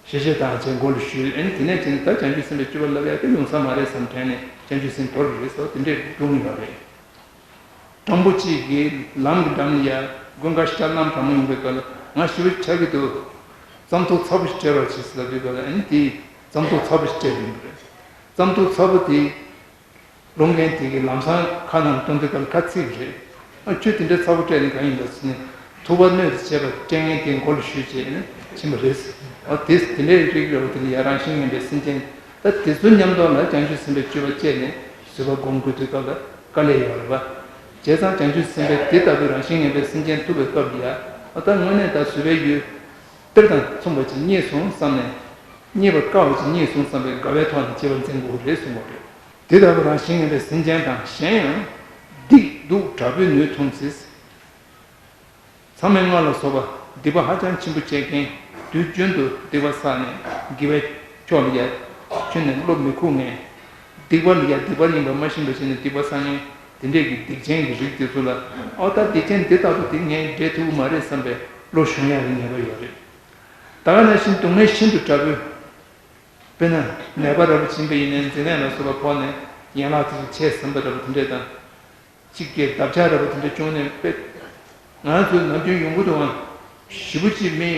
ཞེ་ཞེ་དང་བྱས་མགོ་ལ་གཞུས། ཨ་ནི་དེ་ནས་བྱས་ནས་ད་བྱང་ཆུབ་སེམས་དཔའི་སྤྱོད་པ་བསླབ་ཡ་དེ་ཡོང་ས་མ་རེད་བསམ་དྲན་ནས་བྱང་ཆུབ་སེམས་དོར་བ་རེད་ཟེར་བ་དེ་འདྲའི་སྒྲུང་ཡོད་རེད། སྤྲང་པོ་གཅིག་གིས་ལམ་གྱི་འགྲམ་ལ་ཡ་དགུན་ཁ་ཤར་ལམ་གྲང་མོ་ཡོང་པའི་སྐབས་ལ། ང་ཞེ་པོ་ཆགས་ཀྱི་འདུག་རྩྭ་མཐོ་ཚ་པོ་ཞིག་སྤྲད་རོགས་བྱེད་ཟེར་ལབ་དུས་སྐབས་ལ། ཨ་ནི་དེས་རྩྭ་མཐོ་ཚ་པོ་ཞིག་སྤྲད་ཡོང་གི་རེད། རྩྭ་མཐོ་ཚ་པོ་དེ་སློང་མཁན་དེ་གིས་ལམ་སང་ཁ་ནང་གཏོང་དུས་སྐབས་ལ་ཁ་ཚིག་རེད། ཨ་ཁྱོད་དེ་འདྲའི་ཚ་པོ་སྤྲད་ནས་གང་ཡིན་པ་ཟེར་ནས། ཐུབ་པ་སྣོད་དུ་བྱེད་པ་སྤྲད་མཁན་དེའི་མགོ་ལ་གཞུས་བྱས་ནས་ཕྱིན་པ་རེད། ཨ་དེ་དེ་འདྲའི་རིགས་རེད་པ། དེ་ལ་ཡ་རང་བཞིན་ངན་པའི་སེམས་ཅན། ད་ ད་དེ་ཚོ་མཉམ་དུ་ལ་བྱང་ཆུབ་སེམས་དཔའི་སྤྱོད་པ་སྤྱད་ནས་བཟོད་པ་སྒོམ་དགོས་དུས་སྐབས་ལ་དཀའ་ལས་ཡོད་རེད་པ། བྱས་ཙང་བྱང་ཆུབ་སེམས་དཔའི་དེ་ལྟ་བུའི་རང་བཞིན་ངན་པའི་སེམས་ཅན་ཐུབ་པའི་སྐབས་ལ་ཡ། ཨ་ད་དངོས་གནས་ད་བཟོད་པའི་ཡུལ། གཏེར་དང་མཚུངས་པ་ཅིག་རྙེད་སོང་བསམ་ནས། རྙེད་པར་དཀའ་བ་ཅིག་རྙེད་སོང་བསམ་པའི་དགའ་བའི་ཐོག་ནས་སྤྱད་པ་འཛིན་དགོས་རེད་གསུངས་པ་རེད། དེ་ལྟ་བུ་རང་བཞིན་ངན་པའི་སེམས་ཅན་དང་གཞན་ཡང་། སྡིག་སྡུག་དྲག་པོའི་ནུས་མཐོང་ཚེ། ཚང་མས་སྔར་ལ་སོགས་པ་སྡིག་པ་ཧ་ཅང་ཆེན་པོ་བྱས་མཁན། དུས་རྒྱུན་དུ་སྡིག་པ་བསགས་ནས་དགེ་བའི་ཕྱོགས་ལ་ཡ། ཁྱོན་ནས་བློ་མི་ཁུག་མཁན། སྡིག་པ་ལ་ཡ་སྡིག་པ་ཡིན་པ་མ་ཤེས་པ་བྱས་ནས་སྡིག་པ་བསགས་མཁན། དེ་འདྲས་ཀྱི་སྡིག་ཅན་གྱི་རིགས་དེ་ཚོ་ལ། ཨོ་ད་སྡིག་ཅན་འདི་ལྟ་བུ་དེ་ངས་འདྲེ་ཐུབ་ཀྱི་མ་རེད་བསམ་པའི་བློ་ཞུམ་ཡག་གི་ཉེན་ཁ་ཡོད་རེད། ད་ག་ནང་བཞིན་སྡུག་བསྔལ་ཤིན་ཏུ་དྲག་པོས། དཔེར་ན་ནད་པ་འདྲ་པོ་ཕྱིན་པ་ཡིན་ནའི་འཛིན་ནད་ལ་སོགས་པ་ཕོག་ནས་ཡན་ལག་དེ་ཚོ་ཆད་ཟིན་པ་འདྲ་པོ་དེ་འདྲས་དང་། གཅིག་གིས་འདབ་ཆགས་འདྲ་པོ་དེ་འདྲས་བྱུང་ནས་དཔེ། ང་ཚོས་ནམ་རྒྱུན་ཡོང་གི་འདུག་ཨང་། ཞེ་པོ་ཅིག་མི་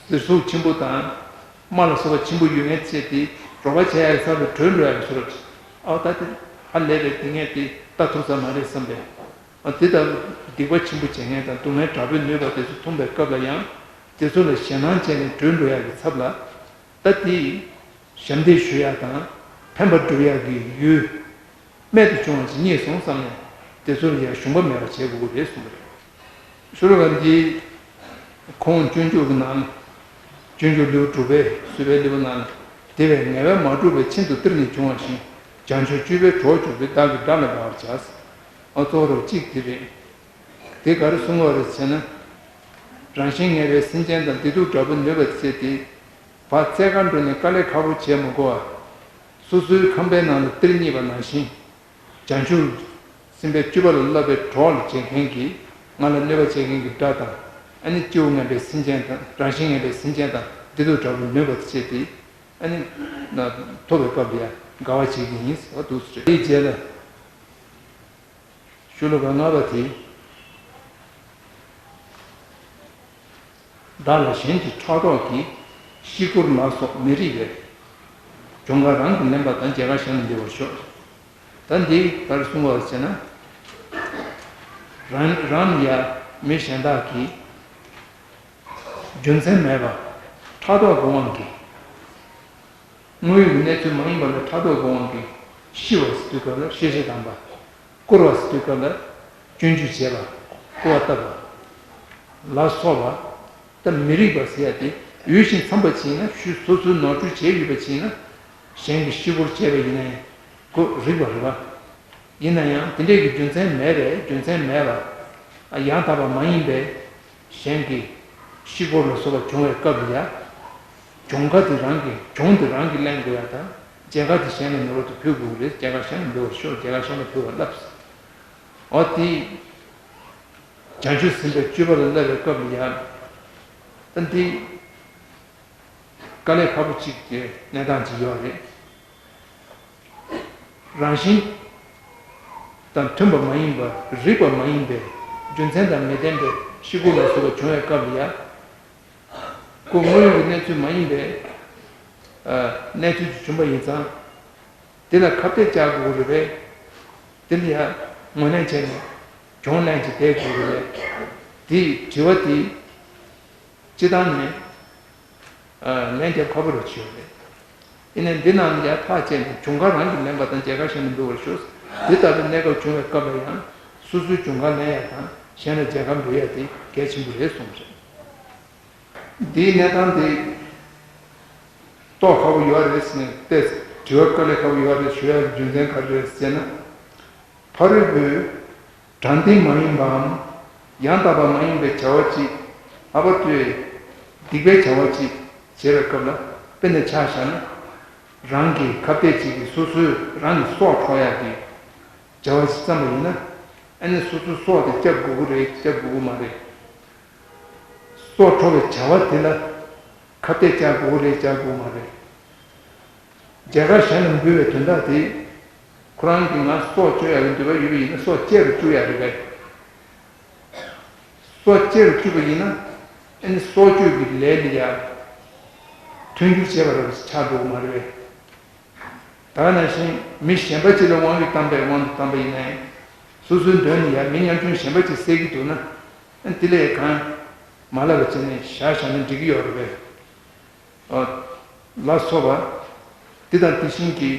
ཟེར་ཟུག་ཆེན་པོ་དང་། རྨ་ལ་སོགས་པ་ཆེན་པོ་ཡོད་མཁན་བཅས་དེ་རོགས་པ་བྱེད་ཡག་གི་ཚབ་ཏུ་བྲོས་འགྲོ་ཡག་གི་བཟོ་འདྲ། ཨའོ་ད་དེ་ཧ་ལས་པའི་སྡུག་བསྔལ་དེ་ལྟ་ཐུབ་ས་མ་རེད་བསམ་པས། ཨ་དེ་ལྟ་བུ་སྡིག་པ་ཆེན་པོ་བྱེད་མཁན་དང་སྡུག་བསྔལ་དྲག་པོའི་ནུས་པ་དེ་ཚོ་མཐོང་པའི་སྐབས་ལ་ཡང་། དེ་ཚོ་ལ་ཞེད་སྣང་བྱས་ནས་བྲོས་འགྲོ་ཡག་གི་ཚབ་ལ། ད་དེ་ཞབས་འདེགས་ཞུ་ཡག་དང་ཕན་པ་སྒྲུབ་ཡག་གི་ཡུལ་རྨད་དུ་བྱུང་བ་ཞིག་རྙེད་སོང་བསམ་ནས་དེ་ཚོར་ཡང་ཞུམ་པ་མེད་པ་བྱེད་དགོས་ཀྱི་རེད་གསུངས་པ་རེད། ཤོ་ལོ་ཀ་འདི་ཁོང་སྤྱོད་འཇུག་གི་ནང་། སྤྱོད་འཇུག་ལེའུ་དྲུག་པའི་བཟོད་པའི་ལེའུ་ནང་། དེ་བས་ངལ་བས་མ་བསྒྲུབས་པའི་ཆེད་དུ་གཏེར་ནས་བྱུང་བ་བཞིན། བྱང་ཆུབ་སྤྱོད་པའི་གྲོགས་གྱུར་པས་བདག་གི་དགྲ་ལ་དགའ་བར་བྱ། ཨ་གཙོ་བོ་རོ་གཅིག་དེ་རེད། དེ་ག་རེ་གསུང་བ་རེད་ཟེར་ན། རང་བཞིན་ངན་པའི་སེམས་ཅན་དང་བདེ་སྡུག་དྲག་པོའི་ནུས་པ་བྱས་ཏེ། བར་རྩེ་གར་འགྲོ་ནས་དཀའ་ལས་ཁག་པོ་བྱེད་མི་དགོས་པ། སོ་སོའི་ཁང་པའི་ནང་ལ་གཏེར་རྙེད་པ་ནང་བཞིན། བྱང་ཆུབ་སེམས་དཔའི་སྤྱོད་པ་ལ་བསླབ་པའི་གྲོགས་ལ་བྱེད་མཁན་གྱི། ང་ལ་གནོད་པ་བྱེད་མཁན་གྱི་དགྲ་དང་། ཨ་ནི་སྐྱེ་བོ་ངན་པའི་སེམས་ཅན་དང་རང་བཞིན་ངན་པའི་སེམས་ཅན་དང་བདེ་སྡུག་དྲག་པོའི་ནུས་པ་བྱས་ཏེ། ཨ་ནི་ཐོབ་པའི་སྐབས་ལ་ཡང་དགའ་བ་བྱེད་ཀྱི་ཡིན་ཟེར་བ་འདུག་ཟེར། དེའི་རྗེས་ལ། ཤོ་ལོ་ཀ་ལྔ་པ་དེ། བདག་ལ་གཞན་གྱི་ཕྲག་དོག་གིས། ཤི་སྐོར་ལ་སོགས་མི་རིགས་པའི། གྱོང་ཁ་རང་གིས་ལེན་པ་དང་རྒྱལ་ཁ་གཞན་ལ་འབུལ་བར་ཤོག་ད་འདི་ག་རེ་གསུང་བ་ཟེར་ན། རང་རང་ཡ་མི་གཞན་དག་གིས། རྒྱུ་མཚན་མེད་པར་ཕྲག་དོག་གི་དབང་གིས། དངོས་ཡོད་ཀྱི་གནས་ཚུལ་མ་ཡིན་པ་ལ་ཕྲག་དོག་གི་དབང་གིས་ཤི་བ་ཟེར་དུས་སྐབས་ལ་བཤད་བཤད་དང་པ། སྐོར་བ་ཟེར་དུས་སྐབས་ལ་སྐྱོན་བརྗོད་བྱས་པ། སྐོར་བ་བཏབ་པ། ལ་སོགས་པ། ད་མི་རིགས་པ་ཟེར་ཡ་དེ་འོས་ཤིང་འཚམས་པ་ཅིག་ཡིན་ན་ཞུ་སོ་སོའི་ནོར་འཁྲུལ་བྱས་ཡོད་པ་ཅིག་ཡིན་ན། གཞན་གྱིས་ཤི་སྐོར་བྱས་པ་ཡིན་ན་ཡང་ཁོ་རིགས་པ་རེད་པ། ཡིན་ན་ཡང་དེ་འདྲས་ཀྱི་རྒྱུ་མཚན་མེད་པས་རྒྱུ་མཚན་མེད་པ། ཡང་དག་པ་མ་ཡིན་པས། གཞན་གྱི་ཤི་སྐོར་ལ་སོགས་པ་བྱུང་བའི་སྐབས་ལ་ཡ། གྱོང་ཁ་དེ་རང་གིས་གྱོང་དེ་རང་གིས་ལེན་དགོས་ཡ་དང་རྒྱལ་ཁ་དེ་གཞན་ལ་ངེས་པར་དུ་ཕུལ་དགོས་ཀྱི་རེད། རྒྱལ་ཁ་གཞན་ལ་འབུལ་བར་ཤོག་རྒྱལ་ཁ་གཞན་ལ་ཕུལ་བར་བསླབས། འོ་དེ། བྱང་ཆུབ་སེམས་དཔའི་སྤྱོད་པ་ལ་བསླབ་པའི་སྐབས་ལ་ཡ། ད་འདི། དཀའ་ལས་ཁག་པོ་གཅིག་གི་གནས་སྟངས་ཅིག་ཡོད་རེད། རང་བཞིན་དང་མཐུན་པ་མ་ཡིན་པ། རིགས་པ་མ་ཡིན་པའི་རྒྱུ་མཚན་དང་མི་ལྡན་པའི་ཤི་སྐོར་ལ་སོགས་པ་བྱུང་བའི་སྐབས་ལ་ཡ། ཁོ་དངོས་ཡོད་ཀྱི་གནས་ཚུལ་མ་ཡིན་པའི་གནས་ཚུལ་ཅིག་བྱུང་པ་ཡིན་ཙང་། དེ་ལ་ཁ་གཏད་བཅག་དགོས་ཀྱི་རེད་པས། དེ་ལ་ཡ་ངོས་ལེན་བྱས་ནས་གྱོང་ལེན་ཅིག་བསྡད་དགོས་ཀྱི་རེད་པས། དེའི་དྲི་བ་དེ། སྤྱི་བཏང་ནས། ལན་རྒྱབ་ཁག་པོ་རེད་བྱས་ཡོད་རེད། ཡིན་ནའི་འདི་ནང་ལ་ཡང་ཐག་བཅད་ནས་གྱོང་ཁ་རང་གིས་ལེན་པ་དང་རྒྱལ་ཁ་གཞན་ལ་འབུལ་བར་ཤོག་འདི་ལྟ་བུའི་གནས་སྐབས་བྱུང་བའི་སྐབས་ལ་ཡང་སོ་སོའི་གྱོང་ཁ་ལེན་ཡ་དང་གཞན་ལ་རྒྱལ་ཁ་འབུལ་ཡ་དེ་གལ་ཆེན་པོ་རེད་གསུངས་རེད། འདིའི་གནས་སྟངས་དེ་རྟོགས་ཁག་པོ་ཡོད་རེད་ཟེར་ནས་ཏོག་ཙམ་དྲི་བ་དཀའ་ལས་ཁག་པོ་ཡོད་རེད་ཞུ་ཡ་གི་རྒྱུ་མཚན་ག་རེ་རེད་ཟེར་ན། ཕ་རོལ་པོས་དྲང་བདེན་མ་ཡིན་པའམ་ཡང་དག་པ་མ་ཡིན་པའི་བྱ་བ་ཅིག་ལྷག་པར་དུ་སྡིག་པའི་བྱ་བ་ཅིག་བྱེད་པའི་སྐབས་ལ། དཔེར་ན་ཆ་བཞག་ན། རང་གི་ཁ་གཏད་ཅིག་གིས་སོ་སོའི་རང་གི་སྲོག་འཕྲོག་ཡག་གི་བྱ་བ་ཞིག་བརྩམས་པ་ཡིན་ན། ཨ་ནི་སོ་སོའི་སྲོག་དེ་བསྐྱབ་དགོས་ཀྱི་རེད་བསྐྱབ་དགོས་ཀྱི་མ་རེད། སྲོག་འཕྲོག་པའི་བྱ་བ་དེ་ལ་ཁ་གཏད་བཅག་དགོས་ཀྱི་རེད་བཅག་དགོས་ཀྱི་མ་རེད། རྒྱལ་ཁ་གཞན་ལ་འབུལ་བའི་དོན་དག་དེ། ཁོ་རང་གིས་ང་སྲོག་གཅོད་ཡག་གི་འདོད་པ་ཡོད་པ་ཡིན་ན་སྲོག་བཅད་རུ་བཅུག་ཡག་རེད་པས། སྲོག་བཅད་རུ་བཅུག་པ་ཡིན་ན། ཨ་ནི་སྲོག་གཅོད་ཀྱི་ལས་ལ་ཡ། མཐུན་འགྱུར་བྱས་པ་རབ་ཆགས་འགྲོ་གི་མ་རེད་པས། ད་ག་ནང་བཞིན་མི་གཞན་པ་ཅིག་ལ་དབང་ཡོད་བཏང་པའི་དབང་དུ་བཏང་པ་ཡིན་ན་ཡང་། སོ་སོའི་མདུན་ནས་ཡ་མི་ཉམ་ཆུང་གཞན་པ་ཅིག་བསད་ཀྱི་འདུག་ན། ཨ་ནི་དེ་ལ་ཡ་གང་མ་ལབ་པ་བྱས་ནས་བཞག་བཞག་ན་འགྲིག་གི་ཡོད་རེད་པས། ལ་སོགས་པ། དེ་དང་དེ་བཞིན་གྱི་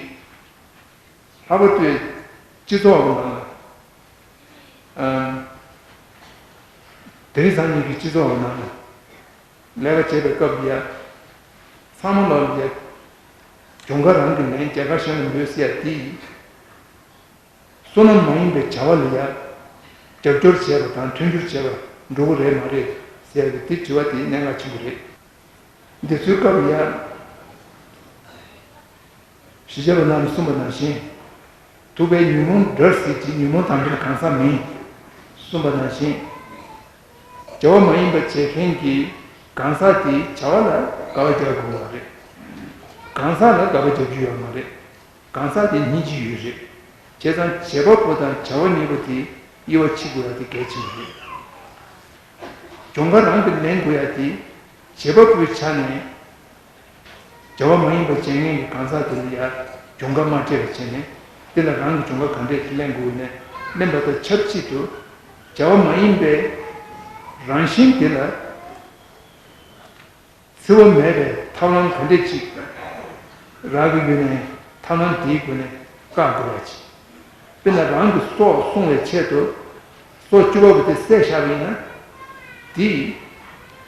ལྷག་པར་དུ་སྤྱི་ཚོགས་ཀྱི་ནང་ལ། ཨམ། དེ་རིང་སང་ཉིན་གྱི་སྤྱི་ཚོགས་ཀྱི་ནང་ལ་ལས་ཀ་བྱེད་པའི་སྐབས་ལ་ཡ། ཚང་མ་ལ་ཡ། གྱོང་ཁ་རང་གིས་ལེན། རྒྱལ་ཁ་གཞན་ལ་ཉོས་ཟེར་ཡ་དེ། བསོད་ནམས་མ་ཡིན་པའི་བྱ་བ་ལ་ཡ། རྒྱབ་སྐྱོར་བྱས་པ་དང་མཐུན་འགྱུར་བྱས་པ་འགྲོ་གི་རེད་མ་རེད་ཟེར་ཡ་གི་དེ་དྲི་བ་དེ་གནད་འགག་ཆེན་པོ་རེད། འདི་ཚོའི་སྐབས་ལ་ཡ། ཞི་བྱེད་པ་རྣམས་གསུངས་པ་ནང་བཞིན། ཐུབ་པས་ཉོན་མོངས་བྲལ་སྲིད་ཀྱི། ཉོན་མོངས་དང་བྲལ་གང་ཟག་མིན། གསུངས་པ་ནང་བཞིན། བྱ་བ་མ་ཡིན་པ་བྱེད་མཁན་གྱི་གང་ཟག་དེའི་བྱ་བ་ལ་དགག་པ་རྒྱག་དགོས་པ་རེད། གང་ཟག་ལ་དགག་པ་རྒྱག་རྒྱུ་ཡོད་མ་རེད། གང་ཟག་དེ་སྙིང་རྗེ་ཡོད་རེད། བྱས་ཙང་བྱེད་པ་པོ་དང་བྱ་བ་གཉིས་པོ་དེ་དབྱེ་བ་ཕྱེ་དགོས་ཡ་དེ་གལ་ཆེན་པོ་རེད། གྱོང་ཁ་རང་གིས་ལེན་དགོས་ཡ་དེ། བྱེད་པ་པོའི་ཆ་ནས་བྱ་བ་མ་ཡིན་པ་བྱེད་མཁན་གྱི་གང་ཟག་དེ་ལ་ཡ་གྱོང་ཁ་མ་སྤྲད་པ་བྱས་ནས། དེ་ལ་རང་གིས་གྱོང་ཁ་ག་འདྲས་ལེན་དགོས་ནས་ལེན་པ་དང་ཆབས་ཅིག་ཏུ། བྱ་བ་མ་ཡིན་པའི་རང་བཞིན་དེ་ལ་འཚེ་བ་མེད་པའི་ཐབས་ལམ་ག་འདྲས་ཅིག་རག་གི་ཡོད་ནའི་ཐབས་ལམ་དེའི་སྒོ་ནས་བཀག་དགོས་པ་ཅིག་དཔེར་ན་རང་གི་སྲོག་བསྲུང་བའི་ཆེད་དུ་སྲོག་གཅོད་པ་པོ་དེ་བསད་བཞག་པ་ཡིན་ན། དེ་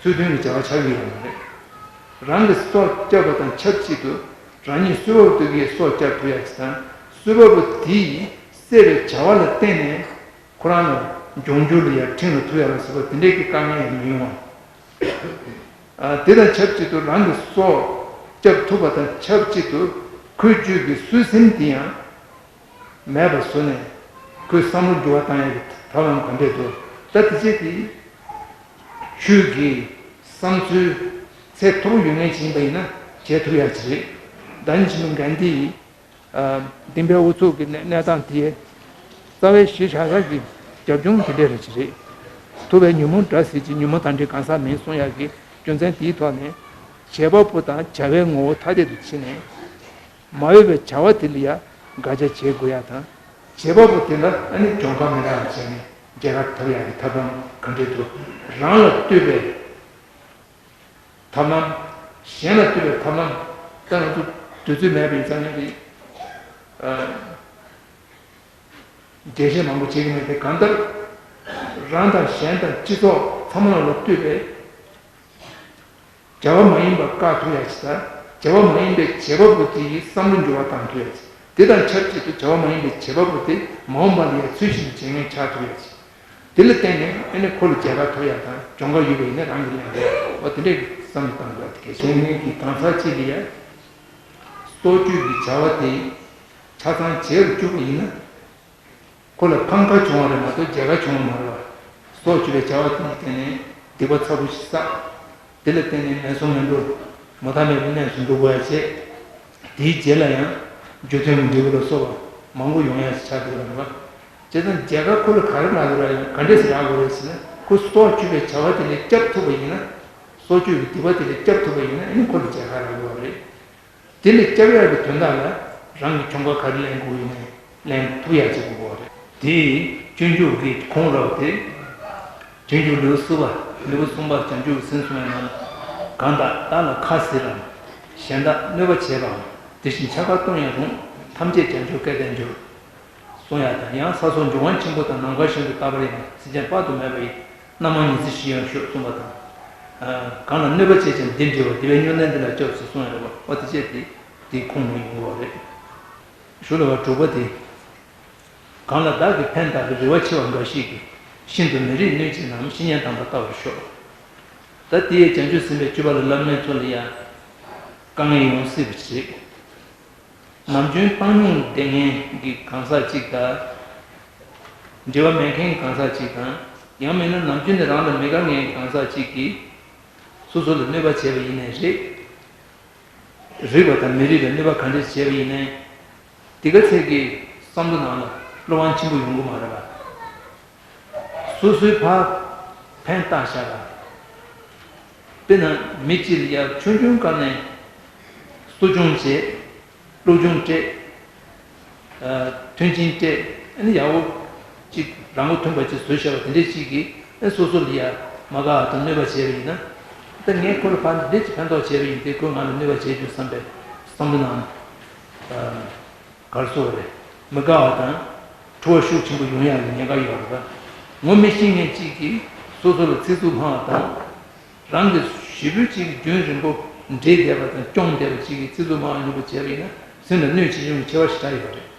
ཚུལ་མཐུན་གྱི་བྱ་བ་ཆགས་ཀྱི་ཡོད་མ་རེད། རང་གི་སྲོག་བསྐྱབས་པ་དང་ཆབས་ཅིག་ཏུ་རང་ཉིད་གསོད་པ་པོ་དེ་གའི་སྲོག་བསྐྱབ་ཐུབ་ཡ་ཅིག་དང་། གསོད་པ་པོ་དེས་བསད་པའི་བྱ་བ་ལ་བརྟེན་ནས་ཁོ་རང་ལ་འབྱུང་འགྱུར་ལ་ཡ་ཁྲིམས་ལ་ཐུག་ཡ་ལ་སོགས་པ་དེ་འདྲའི་གི་དཀའ་ངལ་ཡང་མི་ཡོང་བ། ཨ། དེ་དང་ཆབས་ཅིག་ཏུ་རང་གི་སྲོག་བསྐྱབ་ཐུབ་པ་དང་ཆབས་ཅིག་ཏུ་ཁོའི་རྒྱུད་ཀྱི་སྲོག་ཟིན་དེ་ཡང་མེད་པར་བཟོས་ནས་ཁོའི་བསམ་བློ་འགྱུར་བ་བཏང་ཡ་གི་ཐབས་ལམ་ག་འདྲས་འདུག་ད་དེ་བྱས་ཏེ་ཆོས་ཀྱི་བསམ་ཚུལ་ཚད་མཐོ་པོ་ཡོད་མཁན་ཞིག་ཡིན་པ་ཡིན་ན་བྱེད་ཐུབ་ཡ་ཅིག་རེད། ད་ནི་ཆེན་པོ་གན་དྷི་ཡིས། ཨ། དེ་འཕེལ་ཨུ་ཚུགས་ཀྱི་གནས་གནས་སྟངས་དེ་རྩ་བའི་གཞི་བཞག་ས་ཀྱི་རྒྱབ་ལྗོངས་དེ་འདྲ་རེད་ཅེས་རེད། ཐུབ་པས་ཉོན་མོངས་བྲལ་སྲིད་ཀྱི། ཉོན་མོངས་དང་བྲལ་གང་ཟག་མིན་གསུང་ཡག་གི་རྒྱུ་མཚན་དེའི་ཐོག་ནས། བྱེད་པ་པོ་དང་བྱ་བའི་ངོ་བོ་ཐ་དད་དུ་ཕྱེ་ནས། མ་འོས་པའི་བྱ་བ་དེ་ལ་ཡང་དགག་བྱ་བྱེད་དགོས་ཡག་དང་། བྱེད་པ་པོ་དེ་ལ་ཨ་ནི་གྱོང་ཁ་མི་འདྲ་བ་བྱས་ནས་རྒྱལ་ཁ་ཐོབ་ཡག་གི་ཐབས་ལམ་ག་འདྲས་འདུག་རང་ལ་ལྟོས་པའི་ཐབས་ལམ། གཞན་ལ་ལྟོས་པའི་ཐབས་ལམ། ད་ང་ཚོ་དུས་ཚོད་མེད་པའི་རྩ་ནས་རེད། ཨ། འགྲེལ་བཤད་མང་པོ་བྱེད་ཀྱི་མེད་དེ། གང་ལྟར་རང་དང་གཞན་དང་སྤྱི་ཚོགས་ཚང་མ་ལ་ལྟོས་པའི་བྱ་བ་མ་ཡིན་པ་བཀག་ཐུབ་ཡ་ཅིག་དང་། བྱ་བ་མ་ཡིན་པའི་བྱེད་པ་པོ་དེ་ཡི་བསམ་བློ་འགྱུར་བ་བཏང་ཐུབ་ཡ་ཅིག་དེ་དང་ཆབས་ཅིག་ཏུ་བྱ་བ་མ་ཡིན་པའི་བྱེད་པ་པོ་དེ་མ་འོངས་པ་ལ་ཡ་ཚུལ་བཞིན་དུ་བྱེད་མཁན་ཆགས་ཐུབ་ཡ་ཅིག་དེ་ལ་བརྟེན་ནས་ཨ་ནི་ཁོ་ལ་རྒྱལ་ཁ་ཐོབ་ཡ་དང་གྱོང་ཁ་ཡོད་པ་ཡིན་ན་རང་གིས་ལེན་དགོས། འོ་དེ་འདྲའི་བསམ་བློ་བཏང་དགོས་པ་དེ་གལ་ཆེ། བྱེད་མཁན་གྱི་གང་ཟག་ཅིག་ལ་ཡ་སྲོག་གཅོད་ཀྱི་བྱ་བ་དེ་ཆ་ཚང་བྱེད་རུ་བཅུག་པ་ཡིན་ན། ཁོ་ལ་ཕམ་ཁ་བྱུང་བ་རེད་མ་གཏོགས་རྒྱལ་ཁ་བྱུང་བ་མ་རེད་བ། སྲོག་གཅོད་པའི་བྱ་བ་དེ་ནི་དེ་ནས་སྡིག་པ་ཚ་པོ་ཞིག་བསགས། དེ་ལ་བརྟེན་ནས་ངན་སོང་ངན་འགྲོ་མུ་མཐའ་མེད་པའི་གནས་སུ་འགྲོ་དགོས་ཡ་བྱས། དེའི་རྗེས་ལ་ཡང་རྒྱུ་མཐུན་གྱི་འབྲས་བུ་ལ་སོགས་པ་མང་པོ་ཡོང་ཡ་ཞིག་ཆགས་འདུག་རེད་བ། བྱས་ཙང་རྒྱལ་ཁ་ཁོ་ལ་ག་རེ་རག་དགོས་རེད་ཟེར་ན། ག་འདྲས་སེ་རག་དགོས་རེད་ཟེར་ན། ཁོ་སྲོག་གཅོད་པའི་བྱ་བ་དེ་ལས་སྐྱབས་ཐུབ་པ་ཡིན་ན། སྲོག་གཅོད་ཀྱི་སྡིག་པ་དེ་ལས་སྐྱབས་ཐུབ་པ་ཡིན་ན་ཨ་ནི་ཁོ་ལ་རྒྱལ་ཁ་རག་དགོས་པ་རེད། དེ་ལས་སྐྱབས་ཡག་གི་དོན་དག་ལ་རང་གི་གྱོང་ཁ་ག་རེ་ལེན་དགོས་ཡིན་ནའི་ལེན་ཐུབ་ཡག་བྱེད་དགོས་པ་རེད། དེ་སྤྱོད་འཇུག་གི་ཁུངས་རབ་དེ། སྤྱོད་འཇུག་ལེའུ་གསུམ་པ། ལེའུ་གསུམ་པ་བྱང་ཆུབ་ཀྱི་སེམས་གསུངས་པའི་ནང་ལ། གང་དག་བདག་ལ་ཁ་ཟེར་རམ། གཞན་དག་གནོད་པ་བྱེད་པའམ། དེ་བཞིན་ཕྱག་འཁར་གཏོང་ཡང་རུང་། ཐམས་ཅད་བྱང་ཆུབ་སྐལ་ལྡན་འགྱུར། གསུངས་ཡག་དང་། ཡང་ས་སོགས་འབྱུང་བ་ཆེན་པོ་དང་ནམ་མཁའ་བཞིན་དུ་རྟག་པར་ཡིན་ན། སེམས་ཅན་དཔག་ཏུ་མེད་པ་ཡི། རྣམ་མང་ཉི་ཚེ་བཞི་ཡང་བཞུགས་གསུངས་པ་དང་། ཨ། གང་ལ་གནོད་པ་བྱེད་ཅིང་སྡིག་འདྲི་བ། དེ་བས་སྨྱུང་གནས་འདི་ལ་སྐྱབས་སུ་གསུངས་ཡོད་རེད་བ། འོ་དེ་བྱས་ཏེ་དེའི་ཁུངས་ནས་ཡོང་གི་ཡོད་རེད། ཞུ་ལ་བ་དྲུག་པ་དེ། གང་ལ་བདག་གིས་ཕན་བཏགས་པའི་རེ་བ་ཆེ་བ་འགའ་ཞིག་གིས། ཤིན་ཏུ་མི་རིགས་གནོད་བྱེད་རྣམས། བཤེས་གཉེན་དམ་པར་ལྟ་བར་ཤོག་ད་དེ་ཡས་བྱང་ཆུབ་སེམས་དཔའི་སྤྱོད་པ་ལ་བསླབ་མཁན་ཚོ་ལ་ཡང་དཀའ་ངལ་ཡོང་སྲིད་པ་རེད། ནམ་རྒྱུན་བཏང་སྙོམས་བསྡད་མཁན་གྱི་གང་ཟག་ཅིག་དང་། འབྲེལ་བ་མེད་མཁན་གྱི་གང་ཟག་ཅིག་དང་། ཡང་མིན་ན་ནམ་རྒྱུན་ནས་རང་དང་མི་དགའ་མཁན་གྱི་གང་ཟག་ཅིག་གིས་སོ་སོ་ལ་གནོད་པ་བྱས་པ་ཡིན་ནའི་རེད། རིགས་པ་དང་མི་རིགས་པའི་གནོད་པ་ག་འདྲས་བྱས་པ་ཡིན་ནའི། དེ་ག་ཚད་ཀྱི་བསམ་བློ་ནང་ལ་བློ་དབང་ཆེན་པོ་ཡོང་གི་མ་རེད་པ། སོ་སོའི་ཕར་ཕན་བཏགས་བཞག་པ། དཔེར་ན་མི་གཅིག་ལ་ཡ་ཆུང་ཆུང་སྒང་ནས་གསོ་སྐྱོང་བྱས། སློབ་སྦྱོང་སྤྲད། ཨ། མཐུན་རྐྱེན་སྤྲད། ཨ་ནི་ཡག་པོ་ཅིག་རང་མགོ་ཐོན་པ་ཅིག་བཟོས་བཞག་པ་དེ་འདྲས་ཅིག་གིས། ཨ། སོ་སོ་ལ་ཡ་མ་དགའ་བ་དང་གནོད་པ་བྱས་པ་ཡིན་ན། ད་ངས་ཁོ་ལ་ཕར་འདི་འདྲས་ཅིག་ཕན་ཐོགས་བྱས་པ་ཡིན་ཏེ། ཁོས་ང་ལ་གནོད་པ་བྱས་བྱུང་བསམ་པའི་བསམ་བློ་ནང་། གར་སོགས་རེད། མི་དགའ་བ་དང་། འཁྲུལ་བ་ཤུགས་ཆེན་པོ་ཡོང་ཡག་གི་ཉེན་ཁ་ཡོད་རེད་པ། ངོ་མི་ཤེས་མཁན་གཅིག་གིས་སོ་སོ་ལ་ཚིག་རྩུབ་སྨྲ་བ་དང་། རང་གི་ཞེ་པོ་གཅིག་གི་རྒྱུན་རིང་པོ་འདྲེས་བསྡད་པ་དང་སྐྱོང་བསྡད་པ་གཅིག་གིས་ཚིག་རྩུབ་སྨྲ་བ་སྙོམས་པོ་བྱས་པ་ཡིན་ན་སེམས་ལ་གནོད་བྱེད་ཡོང་གི་ཆེ་བ་ཞེ་དྲག་ཡོད་རེད།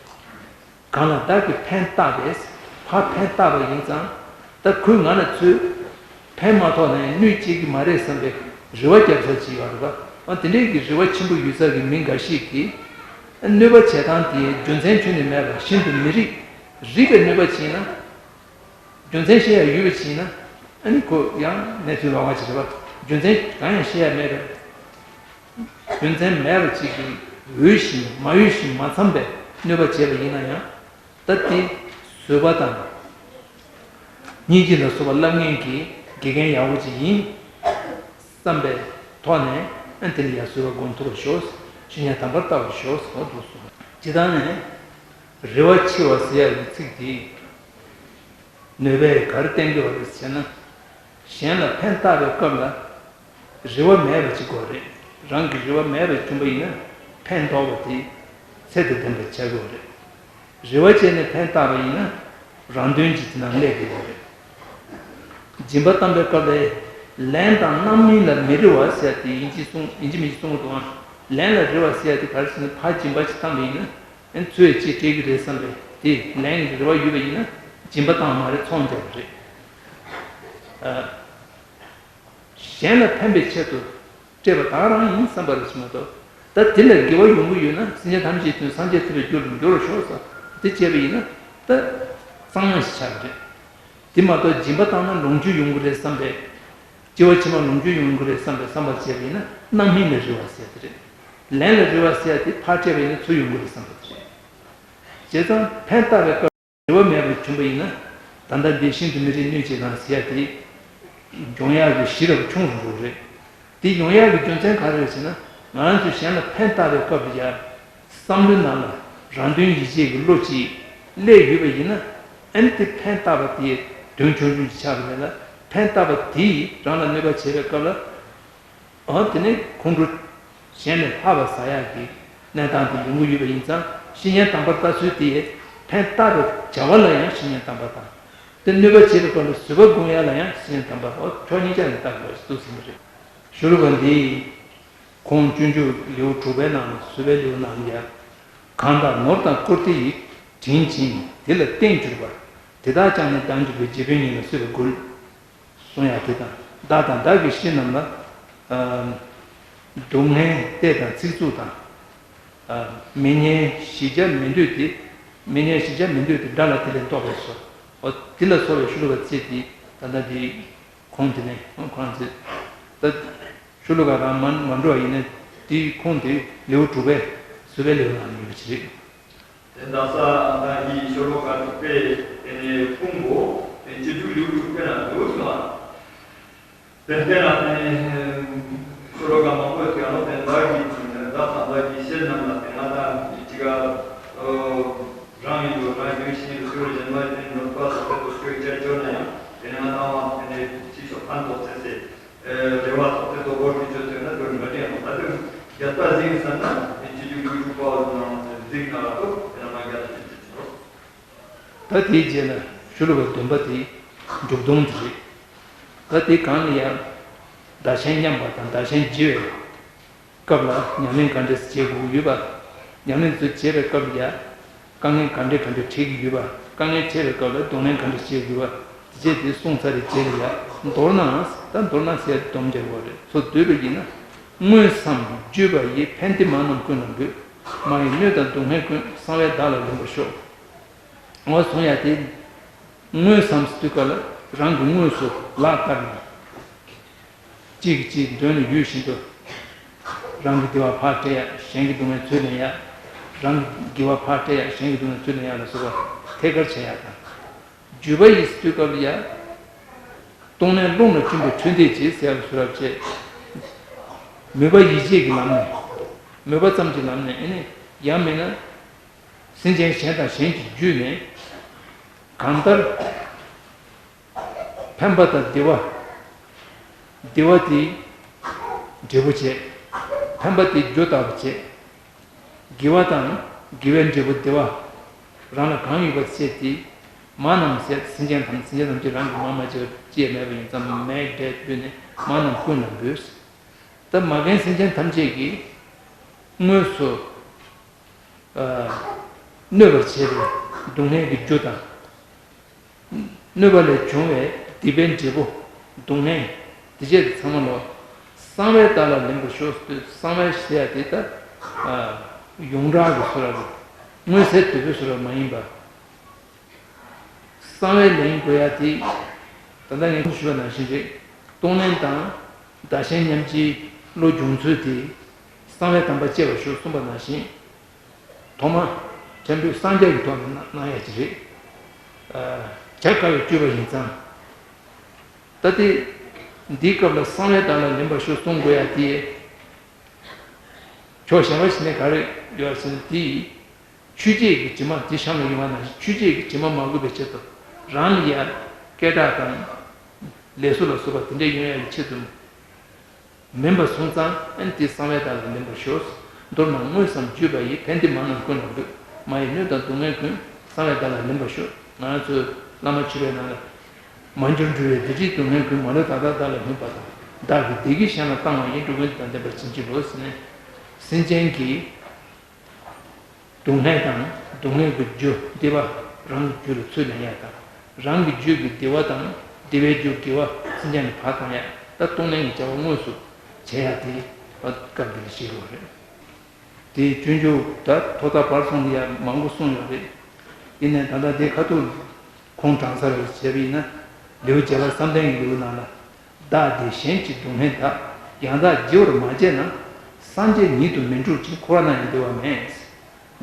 གང་ལ་བདག་གིས་ཕན་བཏགས་པས། ཕར་ཕན་བཏགས་པ་ཡིན་ཙང་། ད་ཁོས་ང་ལ་ཚུར་ཕན་མ་ཐོགས་ན་ཡང་གནོད་སྐྱེལ་གྱི་མ་རེད་བསམ་པའི་རེ་བ་བརྒྱབ་ས་ཅིག་ཡོད་རེད་པ། ཨ་དེ་འདྲའི་གི་རེ་བ་ཆེན་པོ་ཡོད་ས་གི་མི་འགའ་ཞིག་གིས། ཨ་གནོད་པ་བྱེད་སྟངས་དེའི་རྒྱུ་མཚན་ཁྱོན་ནས་མེད་པ་ཤིན་ཏུ་མི་རིགས། རིགས་པས་གནོད་པ་བྱས་ན། རྒྱུ་མཚན་ཤེས་ཡ་ཡོད་པ་ཞིག་ཡིན་ན། ཨ་ནི་ཁོ་ཡང་གནས་ཚུལ་ལོགས་ཀ་ཅིག་རེད་པ། རྒྱུ་མཚན་གང་ཡང་ཤེས་ཡ་མེད་པས། རྒྱུ་མཚན་མེད་པ་ཅིག་གིས་འོས་ཤིང་མ་འོས་ཤིང་མ་འཚམས་པའི་གནོད་པ་བྱས་པ་ཡིན་ན་ཡང་། ད་དེ་བཟོད་པ་དང་། སྙིང་རྗེ་ལ་སོགས་པ་བསླབ་མཁན་གྱི་དགེ་རྒན་ཡག་པོ་ཅིག་ཡིན་བསམ་པའི་ཐོག་ནས། ཨ་དེ་ལ་ཡང་བཟོད་པ་སྒོམ་ཐུབ་པར་ཤོག། བཤེས་གཉེན་དམ་པར་བལྟ་བར་ཤོག་ཟེར་བ་འདུག་གསུངས། སྤྱིར་བཏང་ནས་རེ་བ་ཆེ་བ་ཟེར་ཡག་གི་ཚིག་དེ། ནོར་བས་ག་རེ་བསྟན་གྱི་ཡོད་རེད་ཟེར་ན། གཞན་ལ་ཕན་བཏགས་པའི་སྐབས་ལ་རེ་བ་མེད་པ་ཅིག་དགོས་རེད། རང་གི་རེ་བ་མེད་པ་བྱུང་པ་ཡིན་ན་ཕན་འདོགས་པ་དེ་ཚད་དང་ལྡན་པ་ཆགས་ཀྱི་ཡོད་རེད། རེ་བ་བྱས་ནས་ཕན་བཏགས་པ་ཡིན་ན་རང་དོན་གྱི་དེ་ནང་སླེབས་ཀྱི་ཡོད་རེད། སྦྱིན་པ་བཏང་པའི་སྐབས་ལ་ལན་དང་རྣམ་སྨིན་ལ་མི་རེ་བ་ཟེར་ཏེ་ཡིན་གཅིག་གསུང་ཡིན་གཅིག་མིན་གཅིག་གསུང་གི་འདུག་ཨང་། ལན་ལ་རེ་བ་ཟེར་ཏེ་ག་རེ་ཟེར་ན་ཕར་སྦྱིན་པ་ཅིག་བཏང་པ་ཡིན་ན། ཨེ་ཚོས་ཅིག་སྤྲད་ཀྱི་རེད་བསམ་པའི་དེ་ལན་གྱི་རེ་བ་ཡོད་པ་ཡིན་ན་སྦྱིན་པ་བཏང་མ་རེད་ཚོང་རྒྱག་གི་རེད། ཨ། གཞན་ལ་ཕན་པའི་ཆེད་དུ་སྤྲད་པ་དག་རང་ཡིན་བསམ་པ་རེད་ཟེར་མ་གཏོགས། ད་དེ་ལ་དགེ་བ་ཡོང་གི་ཡོད་ན་སེམས་ཅན་ཐམས་ཅད་དོན་སངས་རྒྱས་ཐོབ་པའི་རྒྱུར་འགྱུར་རོ་ཤོག་ཟེར་དེ་བྱས་པ་ཡིན་ན་ད་གཙང་མ་ཞིག་ཆགས་ཀྱི་རེད། དེ་མ་གཏོགས་སྦྱིན་པ་བཏང་ན་ལོངས་སྤྱོད་ཡོང་གི་རེད་བསམ་པའི། སྐྱེ་བ་ཕྱི་མ་ལོངས་སྤྱོད་ཡོང་གི་རེད་བསམ་པའི་བསམ་པ་བྱས་པ་ཡིན་ན་རྣམ་སྨིན་ལ་རེ་བ་ཟེར་དེ་རེད། ལན་ལ་རེ་བ་ཟེར་དེ་ཕར་སྤྲད་པ་ཡིན་ན་ཚུར་ཡོང་གི་རེད་བསམ་པ་དེ་རེད། བྱས་ཙང་ཕན་བཏགས་པའི་སྐབས་རེ་བ་མེད་པར་བྱུང་པ་ཡིན་ན་ད་ལྟ་འདི་ཤིན་ཏུ་མི་རིགས་གནོད་བྱེད་དང་ཟེར་ཡ་དེ་འབྱུང་ཡག་གི་གཞི་རབ་ཆུང་རུ་འགྲོ་གི་རེད། དེ་ཡོང་ཡག་གི་རྒྱུ་མཚན་ག་རེ་རེད་ཟེར་ན་ང་རང་ཚོས་གཞན་ལ་ཕན་བཏགས་པའི་སྐབས་ལ་ཡ། བསམ་བློའི་ནང་ལ་རང་དོན་ཡིད་བྱེད་ཀྱི་བློ་གཅིག་སླེབས་ཡོད་པ་ཡིན་ན། ཨ་ནི་དེ་ཕན་བཏགས་པ་དེའི་དོན་ཆུང་ཆུང་ཅིག་ཆགས་པ་རེད་ལ། ཕན་བཏགས་པ་དེས་རང་ལ་གནོད་པ་བྱེད་པའི་སྐབས་ལ། འོ་དེ་ནི་ཁོང་ཁྲོ་གཞན་ལས་ལྷག་པ་ཟ་ཡག་གི་གནས་སྟངས་དེ་ཡོང་གི་ཡོད་པ་ཡིན་ཙང་བཤེས་གཉེན་དམ་པར་ལྟ་ཚུལ་དེ་ཕན་བཏགས་པའི་བྱ་བ་ལ་ཡང་བཤེས་གཉེན་དམ་པ་དང་། དེ་གནོད་པ་བྱེད་པའི་སྐབས་ལ་བཟོད་པ་སྒོམ་ཡག་ལ་ཡང་བཤེས་གཉེན་དམ་པ། འོ་ཕྱོགས་གཉིས་ཆ་ནས་ལྟ་དགོས་ཞེས་གསུངས་ཟིན་པ་རེད། ཤོ་ལོ་ཀ་འདི། ཁོང་སྤྱོད་འཇུག་ལེའུ་དྲུག་པའི་ནང་ལ་བཟོད་པའི་ལེའུ་ནང་ལ་ཡ། གང་དག་ནོར་དང་བཀུར་སྟི་ཡིས་དྲིན་ཆེན་དེ་ལ་བརྟེན་གྱུར་པ། དེ་དག་ཀྱང་ནི་བདག་འཇུག་པའི་རྗེ་དཔོན་ཉིད་ལ་གསོལ་བར་འགོད། གསུང་ཡག་དེ་དང་བདག་དང་བདག་གི་བཤེས་རྣམས་ལ། ཨ། སྡུག་བསྔལ་བལྟས་དང་ཚིག་རྩུབ་དང་། ཨ། མི་སྙན་ཞི་བྱ་མི་འདོད་དེ། མི་སྙན་ཞི་བྱ་མི་འདོད་དེ་དགྲ་ལ་དེ་ལས་བཟློག་པས་སོ། འོ་དེ་ལ་སོགས་པའི་ཤོ་ལོ་ཀ་ཚིག་དེ་ད་ལྟ་འདི། ཁོང་དེ་ནས་ཁོང་ཚེ། ད་ཤོ་ལོ་ཀ་རང་མ་མ་འགྲོ་བ་ཡིན་ན་དེའི་ཁོང་དེ་ལེའུ་དྲུག་པའི་བཟོད་པའི་ལེའུ་ནང་ཡོད་པ་ཅིག་རེད། དེ་ད་ས་ད་ཡི་ཤོ་ལོ་ཀ་དྲུག་པའི་དེ་ནས་ཁུངས་གོ་དེ་སྤྱོད་འཇུག་ལེའུ་དྲུག་པའི་ནང་འདུག་སོང་ཨ། དེ་ལྟས་ན་དེ་ནས་ཤོ་ལོ་ཀ་མང་པོ་ཞིག་ཡང་ལོ་དེ་བདག་གི་བདག་དང་བདག་གི་བཤེས་རྣམས་ལ་དེ་ང་དང་ཅི་ག་རང་ཡིན་དུ་རང་ཡུལ་ཤེས་རུ་ཤོར་གཞན་མ་ཡིན་ནོར་པ་སོགས་པའི་དུ་ཤོད་བྱ་སྐྱོར་ན་ཡང་དེ་ནས་ང་དང་བ་དེ་ནས་ཅི་ཤོག་ཕན་ཐོགས་ཚེ་ཚེ། རེ་བ་ཐོག་ཏུ་དོ་པོ་དུས་ཚོད་ཚོད་ན་དོན་མི་དྲན་ནོ། ད་དུང་རྒྱལ་ལྟ་གཟིགས་ས་ན་དེ་སྤྱི་རྒྱུ་ལུས་ཕྲུག་པ་བ་ནང་གཟིགས་ན་ལ་ཐོག་དེ་ན་མ་རྒྱལ་ལ་ཤུགས་ཆེ་ཆེ་རོ། ད་དེའི་རྗེས་ལ་ཤོ་ལོ་ཀ་བདུན་པ་དེ་མཇུག་སྡོམ་དེ་རེད། ད་དེ་གང་ལ་ཡང་བདག་གཞན་མཉམ་པ་དང་བདག་གཞན་བརྗེ་བའི་སྐབས་ལ་ཉམས་ལེན་ག་འདྲས་བྱེད་དགོས་ཡོད་པ། ཉམས་ལེན་དེ་བྱེད་པའི་སྐབས་ལ་ཡང་དཀའ་ངལ་ག་འདྲས་ག་འདྲས་འཕྲད་ཀྱི་ཡོད་པ། དཀའ་ངལ་འཕྲད་པའི་སྐབས་ལ་གདོང་ལེན་ག་འདྲས་བྱེད་དགོས་པ། དེ་བྱས་དེ་གསུངས་ཚར་བའི་རྗེས་ལ་ཡང་མདོར་ན་ད་མདོར་ན་ཟེར་སྡོམ་རྒྱག་དགོས་རེད། ཚུར་བསྡུས་པ་ཡིན་ན། དངོས་སམ་བརྗོད་པ་ཡི་ཕན་བདེ་མ་རྣམས་ཀུན་ལ་འབུལ། མ་ཡི་གནོད་དང་སྡུག་བསྔལ་ཀུན། གསང་བས་བདག་ལ་ལེན་པར་ཤོག། འོ་གསུང་ཡ་དེ། དངོས་སམ་ཟེར་དུས་སྐབས་ལ་རང་གི་དངོས་སུ་ལག་བསྟར་ནས། གཅིག་གིས་གཅིག་མདུན་ལ་ཡོད་བཞིན་དུ། རང་གི་བདེ་བ་ཕར་སྤྲད་ཡ། གཞན་གྱི་སྡུག་བསྔལ་ཚུར་ལེན་ཡ། རང་གི་དགེ་བ་ཕར་སྤྲད་ཡ། གཞན་གྱི་སྡུག་བསྔལ་ཚུར་ལེན་ཡ་ལ་སོགས་པ་ཐད་ཀར་བྱེད་ཡ་དང་། བརྗོད་པ་ཡི་ཟེར་དུས་སྐབས་ལ་ཡ། གཏོང་ལེན་རླུང་ལ་བསྐྱོན་པའི་འཕྲོད་འདེབས་བྱེད་ཟེར་ཡ་ལ་བཟོ་རབ་བྱེད། མོས་པ་ཡིད་བྱེད་ཀྱི་ལམ་ནས། མོས་པ་ཙམ་གྱི་ལམ་ནས་ཨེ་ནི་ཡང་མིན་ན། སེམས་ཅན་གཞན་དང་གཞན་གྱི་བརྒྱུད་ནས། གང་ལྟར། ཕན་པ་དང་བདེ་བ། བདེ་བ་དེ་འབྲས་བུ་བྱེད། ཕན་པ་དེ་རྒྱུ་ལྟ་བུ་བྱེད། དགེ་བ་དང་དགེ་བའི་འབྲས་བུ་བདེ་བ་རང་ལ་གང་ཡོད་པ་བྱས་ཏེ། མ་རྣམས་ཟད། སེམས་ཅན་ཐམས་སེམས་ཅན་ཐམས་ཅད་རང་གིས་མ་མ་བྱས་པ་ཅི་ཡང་མེད་པ་ཡིན་ཙང་མེད་འདྲེ་བཏུལ་ནས་མ་རྣམས་ཀུན་ལ་འབུལ། ད་མ་རྒན་སེམས་ཅན་ཐམས་ཅད་ཀྱིས་དངོས་སུ་གནོད་པར་བྱེད་པའི་སྡུག་བསྔལ་གྱི་རྒྱུ་དང་། གནོད་པ་ལས་བྱུང་བའི་སྡིག་པའི་འབྲས་བུ་སྡུག་བསྔལ་འདི་བཅས་ཚང་མ་ལོ། གསང་བའི་བདག་ལ་ལེན་པར་ཤོག་ཟེར་དུས་གསང་བའི་ཟེར་ཡ་དེ་ད་ཡོངས་གྲགས་ཀྱི་བཟོ་འདྲ་གི་མངོན་གསལ་དོད་པོའི་བཟོ་འདྲ་མ་ཡིན་པ། གསང་བའི་ལེན་དགོས་ཡ་དེ་ད་ལྟ་ངས་ཞུས་པ་ནང་བཞིན་རེད། གཏོང་ལེན་དང་བདག་གཞན་མཉམ་བརྗེའི་བློ་སྦྱོང་ཚུལ་དེ་གསང་བའི་དམ་པ་གཅེས་པར་ཞུ་གསུངས་པ་ནང་བཞིན། ཐོག་མ་ཕྲན་བུ་སངས་རྒྱས་ཀྱི་ཐོག་ནས་གནང་ཡ་ཅིག་རེད། བྱ་དཀའ་བའི་སྤྱོད་པ་ཡིན་ཙང་། ད་དེ་འདིའི་སྐབས་ལ་གསང་བའི་བདག་ལ་ལེན་པར་ཤོག་གསུང་དགོས་ཡ་དེ། ཕྱོགས་གཞན་པ་ཞིག་ནས་ག་རེ་ཡོད་ཟེར་ན། དེ་ཡིས་ཆོས་བརྒྱད་ཀྱི་དྲི་མ་དེ་གཤམ་ལ་ཡོང་བ་ནང་བཞིན་ཆོས་བརྒྱད་ཀྱི་དྲི་མ་མ་གོས་པའི་ཆེད་དུ་རང་ལ་ཡ་སྐད་གྲགས་དང་ལས་སུ་ལ་སོགས་པ་དེ་འདྲ་ཡོང་ཡ་གི་ཆེད་དུ། མིན་པ་སོང་ཙང་ཨན་དེ་གསང་བའི་བདག་ལ་ལེན་པར་ཤོག་མདོར་ན་དངོས་སམ་བརྗོད་པ་ཡི་ཕན་བདེ་མ་རྣམས་ཀུན་ལ་འབུལ། མ་ཡི་གནོད་དང་སྡུག་བསྔལ་ཀུན། གསང་བའི་བདག་ལ་ལེན་པར་ཤོག་ང་ཚོའི་བླ་མ་མཆོད་པའི་ནང་ལ། མ་གྱུར་འགྲོ་བའི་བདེ་སྐྱིད་སྡུག་བསྔལ་ཀུན། མ་ལུས་བདག་ལྟ་བདག་ལ་འབུལ་བ་དང་། བདག་གི་བདེ་སྐྱིད་གཞན་ལ་བཏང་བ་ཡིན། འགྲོ་ཀུན་བདེ་དང་ལྡན་པར་བྱིན་གྱིས་རློབས་ཟེར་ནས། སེམས་ཅན་གྱི་སྡུག་བསྔལ་དང་སྡུག་བསྔལ་གྱི་རྒྱུ་བདེ་བ་རང་གི་རྒྱུད་ལ་ཚུར་ལེན་ཡ་དང་། རང་གི་རྒྱུད་ཀྱི་བདེ་བ་དང་བདེ་བའི་རྒྱུ་དགེ་བ་སེམས་ཅན་ལ་ཕར་བཏང་ཡ། ད་གཏོང་ལེན་གྱི་བྱ་བ་དངོས་སུ་བྱེད་ཡ་དེ་སྐབས་འདི་ལ་བཤད་དགོས་རེད། དེའི་སྤྱོད་འཇུག་ད་ཐོག་མཐའ་བར་གསུམ་ལ་ཡ་མང་པོ་གསུངས་ཡོད་རེད། ཡིན་ནའི་ད་ལྟ་དེ་ཁ་ཐུག་ཁོང་དྲངས་ས་རེད་བྱས་པ་ཡིན་ན། ལེའུ་བརྒྱད་པ་བསམ་གཏན་གྱི་ལེའུ་ནང་ལ། བདག་བདེ་གཞན་གྱི་སྡུག་བསྔལ་དག །ཡང་དག་བགྱི་བར་མ་བྱས་ན། སངས་རྒྱས་ཉིད་དུ་མི་འགྲུབ་ཅིང་། །འཁོར་བ་ན་ཡང་བདེ་བ་མེད།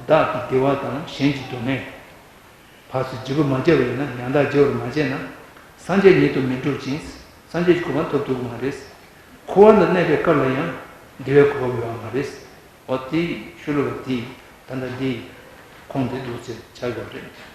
བདག་གི་བདེ་བ་དང་གཞན་གྱི་སྡུག་བསྔལ་ཕར་ཚུར་བརྗེ་པོ་མ་བྱས་པ་ཡིན་ན། ཡང་དག་བགྱི་བར་མ་བྱས་ན། སངས་རྒྱས་ཉིད་དུ་མི་འགྲུབ་ཅིང་། སངས་རྒྱས་ཀྱི་གོ་འཕང་ཐོབ་ཐུབ་ཀྱི་མ་རེད། འཁོར་བ་ལ་གནས་པའི་སྐབས་ལ་ཡང་བདེ་བའི་གོ་སྐབས་ཡོད་པ་མ་རེད། འོ་དེ་ཤོ་ལོ་ཀ་དེ་ད་ལྟ་འདི་ཁོང་དེ་འདུག་ཟེར་ཆགས་ཡོད་རེད།